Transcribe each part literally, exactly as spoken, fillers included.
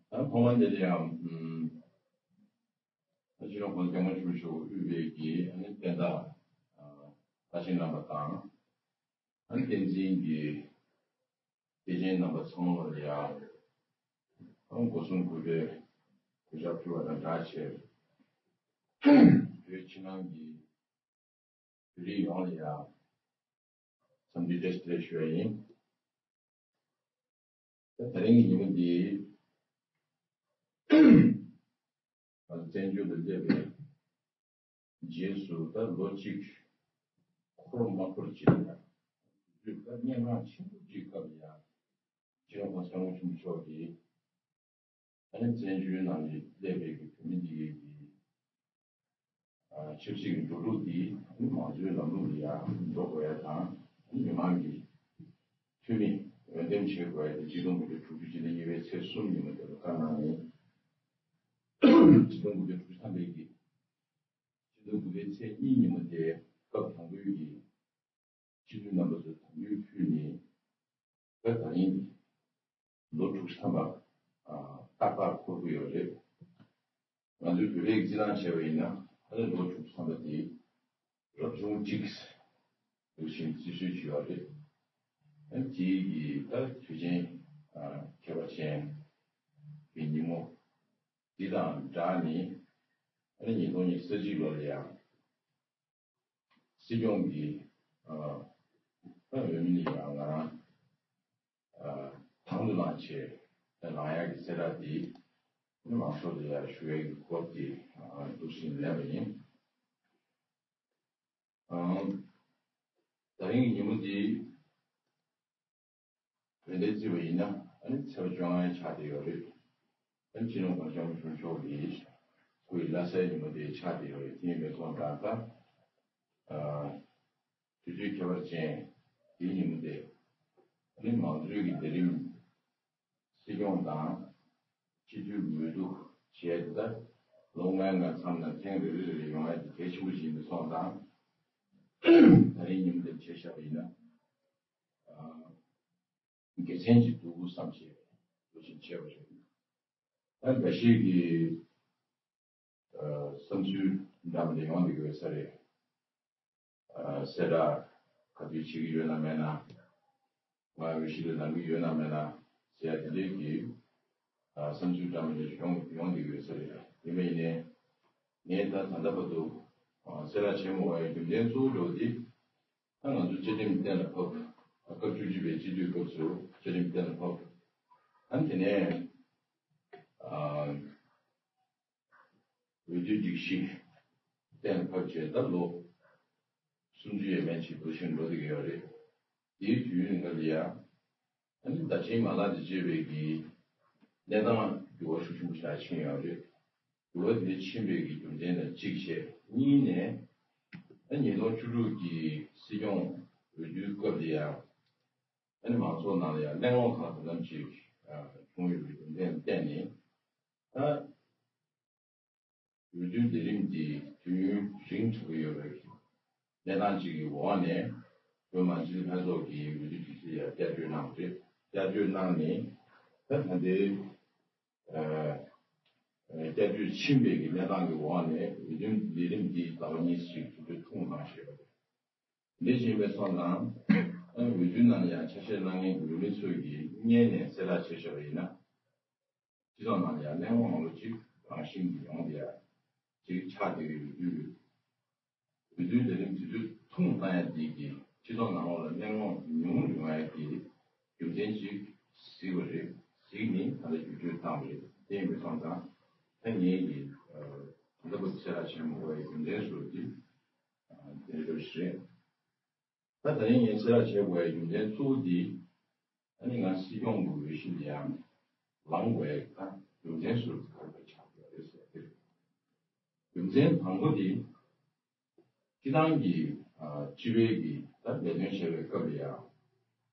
ད་ཐོག་མ་འདི་ལ་ཡང་ཨ་སྤྱི་ནོར་༸གོང་ས་༸སྐྱབས་མགོན་ཆེན་པོ་མཆོག་དབུས་པའི་གི་ཨ་ནི་བསྟན་བདག་ཨ་བཀའ་བཞིན་རྣམ་པ་དང་། ཨ་ནི་བསྟན་འཛིན་གྱི་སྐྱེས་ཆེན་རྣམ་པ་ཚང་མ་ལ་ཡང་ཨ་སྒོ་གསུམ་གུས་པས་གུས་ཞབས་ཞུ་བ་དང་སྦྲགས་བྱས། བོད་ཕྱི་ནང་གི་བོད་རིགས་ཡོངས་ལ་ཡང་འཚམས་འདྲི་བཀྲ་ཤིས་བདེ་ལེགས་ཞུ་ཡ་ཡིན། ད་ད་རིང་གི་ཉིན་མོ་འདི་ང་ཚོ་བཙན་བྱོལ་དུ་སླེབས་པའི་རྗེས་སུ་ད་ལོ་གཅིག་འཁོར་མ་འཁོར་བྱས་ཡ། དུས་ད་གནས་སྟངས་ཆེན་པོ་གཅིག་སྐབས་ལ་ཡང་སྤྱི་ནོར་༸གོང་ས་༸སྐྱབས་མགོན་ཆེན་པོ་མཆོག་གིས་ཨ་ནི་བཙན་བྱོལ་ནང་ལ་སླེབས་པའི་གི་བོད་མི་འདི་གའི་གི་ཆབ་སྲིད་ཀྱི་འགྲོ་ལུགས་འདི་མང་གཙོའི་ལམ་ལུགས་ལ་ཡང་འགྲོ་དགོས་ཡ་དང་། མི་མང་གི་འཐུས་མི་འོས་འདེམས་བྱེད་དགོས་ཡ་དེ་ཆིག་སྟོང་དགུ་བརྒྱ་དྲུག་ཅུ་ཕྱི་ཟླ་གཉིས་པའི་ཚེས་གསུམ་ཉིན་མོ་དེ་ལ་བཀའ་གནང་ནས། ཆིག་སྟོང་དགུ་བརྒྱ་དྲུག་ཅུ་ཐམ་པའི་གི་ཆིག་སྟོང་དགུ་བརྒྱ་ཐམ་པའི་ཚེས་གཉིས་ཉིན་མོ་དེ་སྐབས་དང་པོའི་གི་སྤྱི་འཐུས་རྣམ་པ་ཚོས་དམ་འབུལ་ཕུལ་ནས། ད་ད་རིང་ལོ་དྲུག་ཅུ་ཐམ་པ་ཨ་ཏག་ཏག་འཁོར་གྱི་ཡོད་རེད། ང་ཚོའི་བོད་པའི་རྩིས་ཐང་བྱས་པ་ཡིན་ན་ཨ་ནི་ལོ་དྲུག་ཅུ་ཐམ་པ་དེ་རབ་བྱུང་གཅིག་འདུག་བཞིན་རྩིས་སྲོལ་ཅིག་ཡོད་རེད། ཨ་ནི་དེའི་གི་ད་དུས་ཆེན་ཨ་ཁྱད་པར་ཅན་གྱི་ཉིན་མོ་འདི་དང་སྦྲགས་ནས། ཨ་ནི་ཉིས་སྟོང་ཉི་ཤུ་རྩ་གཅིག་ལོ་ལ་ཡང་སྲིད་སྐྱོང་གི་ཨ་ད་འོས་མི་ལ་ཡང་ང་རང་ཨ་དང་དུ་བླངས་བྱས་ལངས་ཡག་གི་གསལ་བསྒྲགས་འདི་མང་ཚོགས་ལ་ཡང་ཞུ་ཡག་གི་སྐོར་དེ་ཨ་འདུག་བཞིན་ལེན་པ་ཡིན། ཨ་ད་རིང་གི་ཉིན་མོ་འདི་འོན་ཏེ་བརྩིས་པ་ཡིན་ན་ཨ་ནི་ཚེས་པ་བཅོ་ལྔ་ཆགས་བསྡད་ཡོད་རེད། ཨ་ནི་སྤྱི་ནོར་༸གོང་ས་༸སྐྱབས་མགོན་ཆེན་པོ་མཆོག་གི་སྐུའི་བླ་གཟའ་ཉིན་མོ་དེ་ཆགས་བསྡད་ཡོད་རེད། དེ་ཡིན་པའི་ཐོག་ད་ལྟ་ཨ་དུས་ཚོད་ཁྱད་པར་ཅན་དེའི་ཉིན་མོ་དེ་ཨ་ནི་མང་གཙོའི་གི་ལས་རིམ། སྲིད་སྐྱོང་དང་སྤྱི་འཐུས་འོས་བསྡུ་བྱས་ཏེ། ད་ལོ་ལྔའི་ནང་མཚམས་ནང་ཐེངས་རེ་རེ་རེ་རེ་ཡོང་ཡ་དེ་གལ་ཆེན་པོ་ཞིག་ཡིན་པ་སོང་ཙང་། ད་རིང་ཉིན་མོ་འདིར་བྱས་བཞག་པ་ཡིན་ན་ཨ་དགེ་མཚན་ཅིག་འདུག་བསམ་བྱས་འདུག་བཞིན་བྱས་པ་རེད། ད་འགའ་ཞིག་གིས་ཨ་བསམ་ཚུལ་འདྲ་མི་འདྲ་ཡོང་བསྡད་ཀྱི་ཡོད་ས་རེད། ཨ་གསལ་བསྒྲགས་ག་དུས་བྱེད་ཀྱི་ཡོད་ན་མེད་ན། ང་འོས་གཞི་ལ་ལངས་ཀྱི་ཡོད་ན་མེད་ན་ཟེར་ཡ་དེ་འདྲའི་གི་ཨ་བསམ་ཚུལ་འདྲ་མི་འདྲ་ཞིག་ཡོང་ཡོང་བསྡད་ཀྱི་ཡོད་ས་རེད། ཡིན་པ་ཡིན་ནའི་ངས་ད་ད་ལྟ་བར་དུ་ཨ་གསལ་བསྒྲགས་བྱས་མ་དགོས་པའི་རྒྱུ་མཚན་གཙོ་བོ་འདྲ་བོ་དེ། ད་ང་ཚོ་བཅའ་ཁྲིམས་གཏན་ལ་ཕབ། ཨ་སྐབས་བཅུ་གཅིག་པའི་སྤྱི་འཐུས་སྐབས་སུ་བཅའ་ཁྲིམས་གཏན་ལ་ཕབ། ཨ་ནི་དེ་ནས་ཨ། འོས་བསྡུའི་སྒྲིག་གཞི་གཏན་ལ་ཕབ་བྱས་ད་ལོ་སུམ་ཅུ་ཡས་མས་ཅིག་འགྲོ་བཞིན་འགྲོ་བསྡད་ཀྱི་ཡོད་རེད། དེའི་དུས་ཡུན་ནང་ལ་ཡ་ཨ་ནི་ད་ཕྱིན་མ་ལག་དང་བཅས་པའི་གི་གནས་སྟངས་འགྱུར་བ་ཤུགས་ཆེན་པོ་ཞིག་ཕྱིན་ཡོད་རེད། འགྱུར་བ་དེ་འདྲ་ཕྱིན་པའི་གི་རྒྱུ་མཚན་དང་གཅིག་བྱས། གཉིས་ནས་ཨ་ཉིས་སྟོང་བཅུ་དྲུག་གི་སྲིད་སྐྱོང་འོས་བསྡུའི་སྐབས་ལ་ཡ་ཨ་ནི་མང་ཚོགས་ནང་ལ་ཡ་གླེང་སློང་ཁག་དེ་ཙམ་ཅིག་བྱུང་ཡོད་པའི་རྒྱུ་མཚན་བརྟེན་ནས། ད་འོས་བསྡུའི་ལས་རིམ་འདི་དུས་ཡུན་རིང་ཐུབ་ཀྱི་ཡོད་པའི་གནས་སྟངས་ཅིག་གི་འོག་ནས། བོད་མི་མང་སྤྱི་འཐུས་ལྷན་ཚོགས་ཀྱིས་འོས་བསྡུ་སྒྲིག་གཞི་ལ་བསྐྱར་བཅོས་གནང་བ་རེད། བསྐྱར་བཅོས་གནང་ནས་ད་ད་ལྟའི་ཨ་བསྐྱར་བཅོས་ཕྱིན་པའི་གི་གནས་སྟངས་ཀྱི་འོག་ནས་འོས་བསྡུའི་ལས་རིམ་འདི་ཟླ་བ་གཉིས་ཤིག་དུས་ཚོད་ཐུང་གནང་བཞག་པ་རེད། འདི་བཞིན་པའི་སོང་ཙང་། ཨ་འོས་བསྡུའི་ནང་ལ་ཡང་ཆ་ཤས་གནང་མཁན་འོས་མི་ཚོས་ཀྱིས་སྔོན་ནས་གསལ་བསྒྲགས་བྱས་བཞག་པ་ཡིན་ན། སྤྱི་ཚོགས་ནང་ལ་ཡང་གླེང་སློང་མང་པོ་ཅིག་རང་བཞིན་གྱིས་ཡོང་བསྡད་ཡ་ཅིག་ཆགས་བསྡད་ཀྱི་ཡོད་དུས། འོས་བསྡུའི་ལས་རིམ་དེ་ཚོ་ཐུང་བཏང་ཡ་འདི་གིས་སྤྱི་ཚོགས་ནང་ལོགས་ལ་གླེང་སློང་ཉུང་རུ་ཡོང་ཡ་གི་རྒྱུ་མཚན་ཅིག་གཟིགས་པ་རེད། གཟིགས་ནས་ད་ལྟ་བསྒྱུར་བཅོས་བཏང་བ་རེད། དེ་ཡིན་པའི་སོང་ཙང་། ད་ངས་ཀྱི་ཨ་ད་ལྟ་བར་གསལ་བསྒྲགས་བྱས་མ་དགོས་པའི་རྒྱུ་མཚན་སོགས་ཀྱི་ཨ་དེ་འདྲ་ཞིག་རེད། ད་ད་རིང་ངས་གསལ་བསྒྲགས་བྱེད་དགོས་པའི་རྒྱུ་མཚན་གཙོ་བོ་འདི། ཨ་ནི་ང་སྲིད་སྐྱོང་གི་འོས་གཞི་ལ་ཡང་ལངས་དགོས་པའི་ད་རྒྱུ་མཚན་ཟུར་དུ་ག་རེ་ཆགས་ཡོད་རེད་ཟེར་དེ་རེད། རྒྱུ་མཚན་དང་པོ་འདི། སྤྱི་བཏང་གི་ཨ་སྤྱི་པའི་གི་ད་ལས་དོན་བྱེད་པའི་སྐབས་ལ་ཡང་།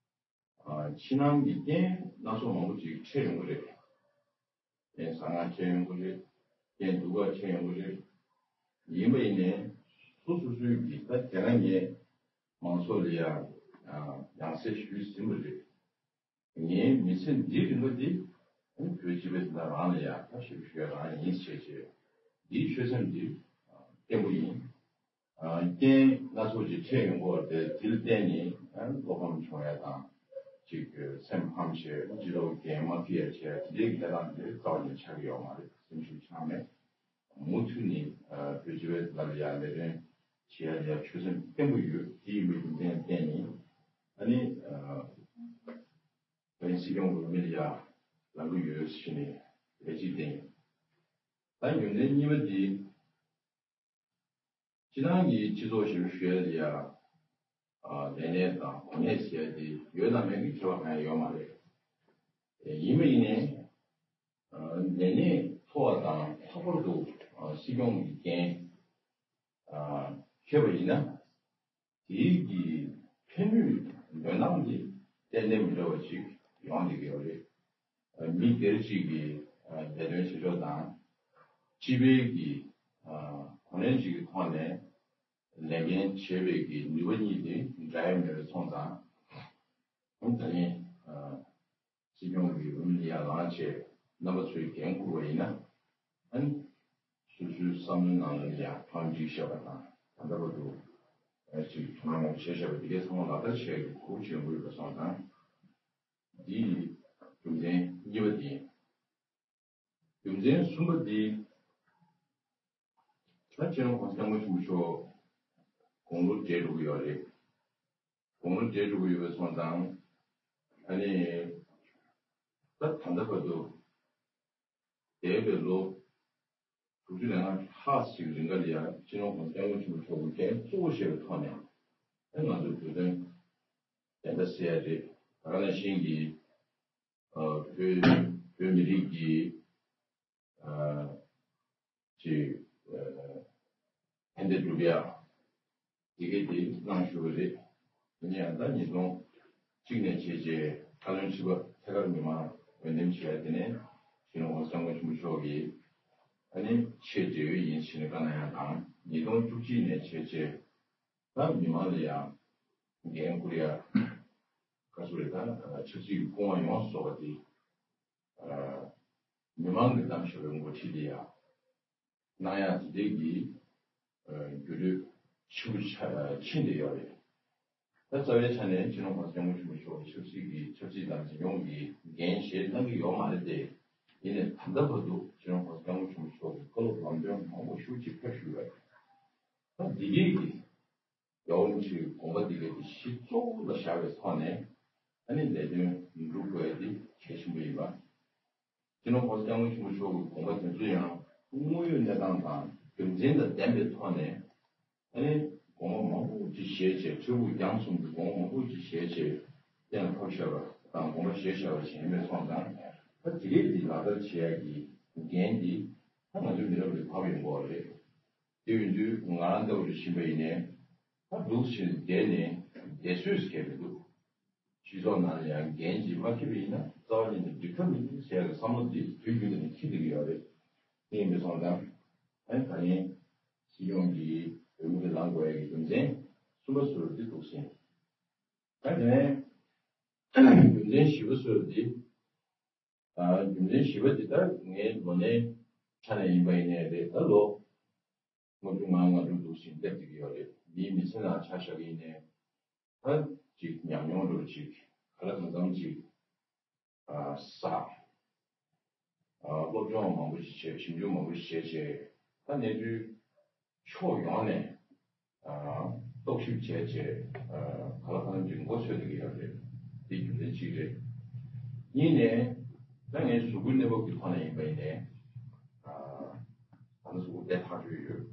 ཨ་ཕྱི་ནང་གི་རྐྱེན་སྣ་ཚོགས་མང་པོ་ཅིག་འཕྲད་ཡོང་གི་རེད། རྐྱེན་བཟང་ང་འཕྲད་ཡོང་གི་རེད། རྐྱེན་སྡུག་ག་འཕྲད་ཡོང་གི་རེད། ཡིན་པ་ཡིན་ནའི་སོ་སོ་སོའི་གི་ད་དེ་སྔ་ངས་མང་ཚོགས་ལ་ཡང་ཡང་སེ་ཞུས་ཟིན་པ་རེད། ངའི་མི་ཚེ་འདིའི་རིང་པོ་འདི་ བོད་སྤྱི་པའི་དེ་དག་རང་ལ་ཡང་ད་ཞབས་ཞུ་ཡ་རང་ཡིན་ཞེས་བྱས། འདིའི་ཆོད་སེམས་འདི་བརྟན་པོ་ཡིན། རྐྱེན་སྣ་ཚོགས་ཀྱིས་འཕྲད་ཡོང་གི་ཡོད་རེད་དེ། དེ་ལ་བརྟེན་ནས་བློ་ཕམ་བྱུང་ཡ་དང་། ཅིག་སེམས་ཕམ་བྱས་སྤྱི་ཚོགས་འགན་མ་འཁྱེར་ཡ་བྱས་དེ་འདྲའི་གི་གནས་སྟངས་དེ་རྩ་བ་ནས་ཆགས་ཀྱི་ཡོད་མ་རེད། སེམས་ཤུགས་ཆག་མེད། མུ་མཐུད་ནས་བོད་སྤྱི་པའི་ལ་ལ་ཡ་ལས་དོན་བྱེད་ཡ་ལ་ཡ་ཆོད་སེམས་བརྟན་པོ་ཡོད། དེ་ཡིན་པའི་རྒྱུ་མཚན་བརྟེན་ནས་ཨ་ནི་བོད་སྲིད་སྐྱོང་འོས་མི་ལ་ཡ་ལངས་ཀྱི་ཡོད་ཟེར་ནས་ལས་གཅིག་བསྟན་ཡོད། ད་རྒྱུ་མཚན་གཉིས་པ་འདི། སྤྱི་བཏང་གི་སྤྱི་ཚོགས་ཞབས་ཞུ་ཡ་ལ་ཡ་ལས་གནས་དང་གོ་གནས་ཟེར་ཡ་དེ་ཡོད་དང་མེད་ཀྱི་ཁྱད་པར་གང་ཡང་ཡོད་མ་རེད། ཡིན་པ་ཡིན་ནའི་ལས་གནས་མཐོ་བ་དང་ལྷག་པར་དུ་སྲིད་སྐྱོང་གི་འགན་འཁྱེར་བ་ཡིན་ན། དེའི་གི་ཕན་ནུས་འདོན་སྟངས་དེ་ཏན་ཏན་མི་འདྲ་བ་ཞིག་ཡོང་བསྡད་ཀྱི་ཡོད་རེད། མི་སྒེར་གཅིག་གི་ལས་དོན་བྱེད་ཕྱོགས་དང་། སྤྱི་པའི་གི་གོ་གནས་གཅིག་གི་ཐོག་ནས་ལས་འགན་བྱེད་པའི་གི་ནུས་པ་གཉིས་དེ་འདྲ་ཡ་མེད་པའི་སོང་ཙང་། ད་ནི། སྲིད་སྐྱོང་གི་འོས་མི་ལ་ཡ་ལངས་བྱས་རྣམ་པ་ཚོས་འགན་འཁུར་བ་ཡིན་ན། ཨ་ནི་སོ་སོའི་བསམ་བློའི་ནང་ལ་ཡ་ཕམ་འཇིགས་བཤད་པ་དང་། ད་ལྟ་བར་དུ་ཅིག་ཐུགས་སྣང་བྱས་བཞག་པ་འདི་གའི་ཚང་མ་ལག་བསྟར་བྱས་ཀྱི་གོ་བྱུང་དགོས་པ་སོང་ཙང་། འདི་ཡི་རྒྱུ་མཚན་གཉིས་པ་དེ་ཡིན། རྒྱུ་མཚན་གསུམ་པ་འདི། ད་སྤྱི་ནོར་༸གོང་ས་༸སྐྱབས་མགོན་ཆེན་པོ་མཆོག་དགུང་ལོ་བགྲེས་འགྲོ་གི་ཡོད་རེད། དགུང་ལོ་བགྲེས་འགྲོ་གི་ཡོད་པའི་སོང་ཙང་། ཨ་ནི། ད་ད་ལྟ་བར་དུ་འདས་པའི་ལོ་དྲུག་ཅུ་རེ་ལྔ་ལྷག་ཅིག་རིང་ག་ལ་ཡ་སྤྱི་ནོར་༸གོང་ས་༸སྐྱབས་མགོན་ཆེན་པོ་མཆོག་གི་འགན་གཙོ་བོ་བཞེས་པའི་ཐོག་ནས། ཨ་ང་ཚོས་བོད་དོན་བདེན་མཐའ་གསལ་ཡ་རེད། ད་ག་ནང་བཞིན་གྱི། བོད་བོད་མི་རིགས་ཀྱི་ཅིག་ཕན་བདེ་སྒྲུབ་ཡ་དེ་གས་དེ་གནང་ཞུ་བ་རེད། ཡིན་ཡང་ད་ཉིས་སྟོང་གཅིག་ནས་བྱས་རྗེས་བཀའ་བློན་ཁྲི་པ་ཐད་ཀར་མི་མང་འོས་འདེམས་བྱས་དེ་ནས་སྤྱི་ནོར་༸གོང་ས་༸སྐྱབས་མགོན་ཆེན་པོ་མཆོག་གིས་ཨ་ནི་ཆེས་འབྲེལ་ཡོད་ཡིན་ཞེས་ནས་བཀའ་གནང་ཡ་དང་། ཉིས་སྟོང་བཅུ་གཅིག་ནས་བྱས་རྗེས་ད་མི་མང་ལ་ཡང་འགན་འཁུར་ཡ་ག་ཚོད་རེད། ད་ཆབ་སྲིད་ཀྱི་སྐུ་དབང་ཡོངས་སུ་རྫོགས་པ་དེ། མི་མང་གིས་བདམས་བཞག་པའི་འགོ་ཁྲིད་དེ་ཡང་གནང་ཡག་དེ་འདྲའི་གི་འགྱུར་འགྲོས་ཆེན་པོ་ཆགས་ཕྱིན་བསྡད་ཡོད་རེད། ད་རྩ་བའི་ཆ་ནས་སྤྱི་ནོར་༸གོང་ས་༸སྐྱབས་མགོན་ཆེན་པོ་མཆོག་ཆབ་སྲིད་ཀྱི་ཆབ་སྲིད་དང་འཛིན་སྐྱོང་གི་འགན་བཞེས་གནང་གི་ཡོད་མ་རེད་དེ། ཡིན་ནའི་ད་ལྟ་བར་དུ་སྤྱི་ནོར་༸གོང་ས་༸སྐྱབས་མགོན་ཆེན་པོ་མཆོག་གི་བཀའ་སློབ་ལམ་སྟོན་མང་པོ་ཤུགས་ཆེ་ཕེབས་བཞུགས་ཡོད་རེད། ད་འདི་གའི་གི་རྒྱལ་བ་རིན་པོ་ཆེའི་དགོངས་པ་འདི་གའི་དེ་གཞི་གཙོ་བོ་ལ་བཞག་པའི་ཐོག་ནས་ཨ་ནི་ལས་དོན་སྒྲུབ་དགོས་ཡ་དེ་གལ་ཆེན་པོ་ཡིན་པ། སྤྱི་ནོར་༸གོང་ས་༸སྐྱབས་མགོན་ཆེན་པོ་མཆོག་གི་དགོངས་པ་དེ་ཚོ་ཡང་དངོས་ཡོད་གནས་སྟངས་དང་རྒྱུ་མཚན་དང་ལྡན་པའི་ཐོག་ནས་ཨ་ནི་དགོངས་པ་མང་པོ་ཅིག་བཞེས་བྱས། འཕྲལ་ཕུགས་རྒྱང་གསུམ་གྱི་དགོངས་པ་མང་པོ་ཅིག་བཞེས་བྱས་གཏན་ལ་ཕབ་བཞག་པ་དང་དགོངས་པ་བཞེས་བཞག་པ་ཞིག་ཡིན་པའི་སོང་ཙང་། ད་དེ་གས་དེ་ལག་བསྟར་བྱེད་ཡ་གི་འགན་དེ་ད་ང་ཚོའི་མི་རབས་ལ་བབས་ཡོང་གི་ཡོད་རེད། དེ་ཡིན་དུས་ང་རང་ལྟ་བུ་ཞིག་ཕྱིན་པ་ཡིན་ནའི་ད་འདུག་ཕྱིན་བསྡད་ནས་བསྡད་སྲོལ་ཞིག་གས་མི་འདུག་སྤྱི་ཚོགས་ནང་ལ་ཡང་འགན་ཅིག་མ་འཁྱེར་བ་ཡིན་ན་རྩ་བ་ཉིད་ནས་འགྲིག་ག་མི་འདུག་ཟེར་ཡག་གི་བསམ་བློ་འདི་དུས་རྒྱུན་དུ་ནས་འཁྱེར་བསྡད་ཀྱི་ཡོད་རེད། དེ་ཡིན་པའི་སོང་ཙང་ཨ་ནི་ད་ལན་སྲིད་སྐྱོང་གི་འོས་མི་དེ་ལངས་དགོས་ཡག་གི་རྒྱུ་མཚན་གསུམ་པ་ཟུར་འདི་འདུག་ཟིན། ད་དེ་ནས་རྒྱུ་མཚན་བཞི་པ་ཟུར་འདི། རྒྱུ་མཚན་བཞི་པ་འདི་ལྟར་ངའི་ལོ་ནའི་ཆ་ནས་ཡིན་པ་ཡིན་ནའི་རེད། ད་ལོ་ལྔ་བཅུ་ང་ལྔ་དྲུག་འདུག་ཕྱིན་སླེབས་བསྡད་ཀྱི་ཡོད་རེད། མིའི་མི་ཚེ་ནང་ཆ་བཞག་གི་ཡིན་ནའི་ད་ཅིག་ཉམས་མྱོང་འདྲ་བོ་ཅིག་ག་ལ་གང་འཚམ་ཅིག་བསགས། སློབ་སྦྱོང་མང་པོ་ཞིག་བྱས། ཞིབ་འཇུག་མང་པོ་ཞིག་བྱས་བྱས། ད་གནས་ཚུལ་ཕྱོགས་ཡོངས་ནས་རྟོག་ཞིབ་བྱས་བྱས། ག་ལ་གང་འཛིན་མགོ་ཚོས་བསྡད་ཀྱི་ཡོད་རེད། དེ་རྒྱུ་མཚན་གཅིག་རེད། གཉིས་ནས་ད་ངའི་གཟུགས་པོའི་གནས་བབ་ཀྱི་ཐོག་ནས་ཡིན་པ་ཡིན་ནའི་ད་ལྟ་གཟུགས་པོ་བདེ་ཐག་ཆོད་ཡོད།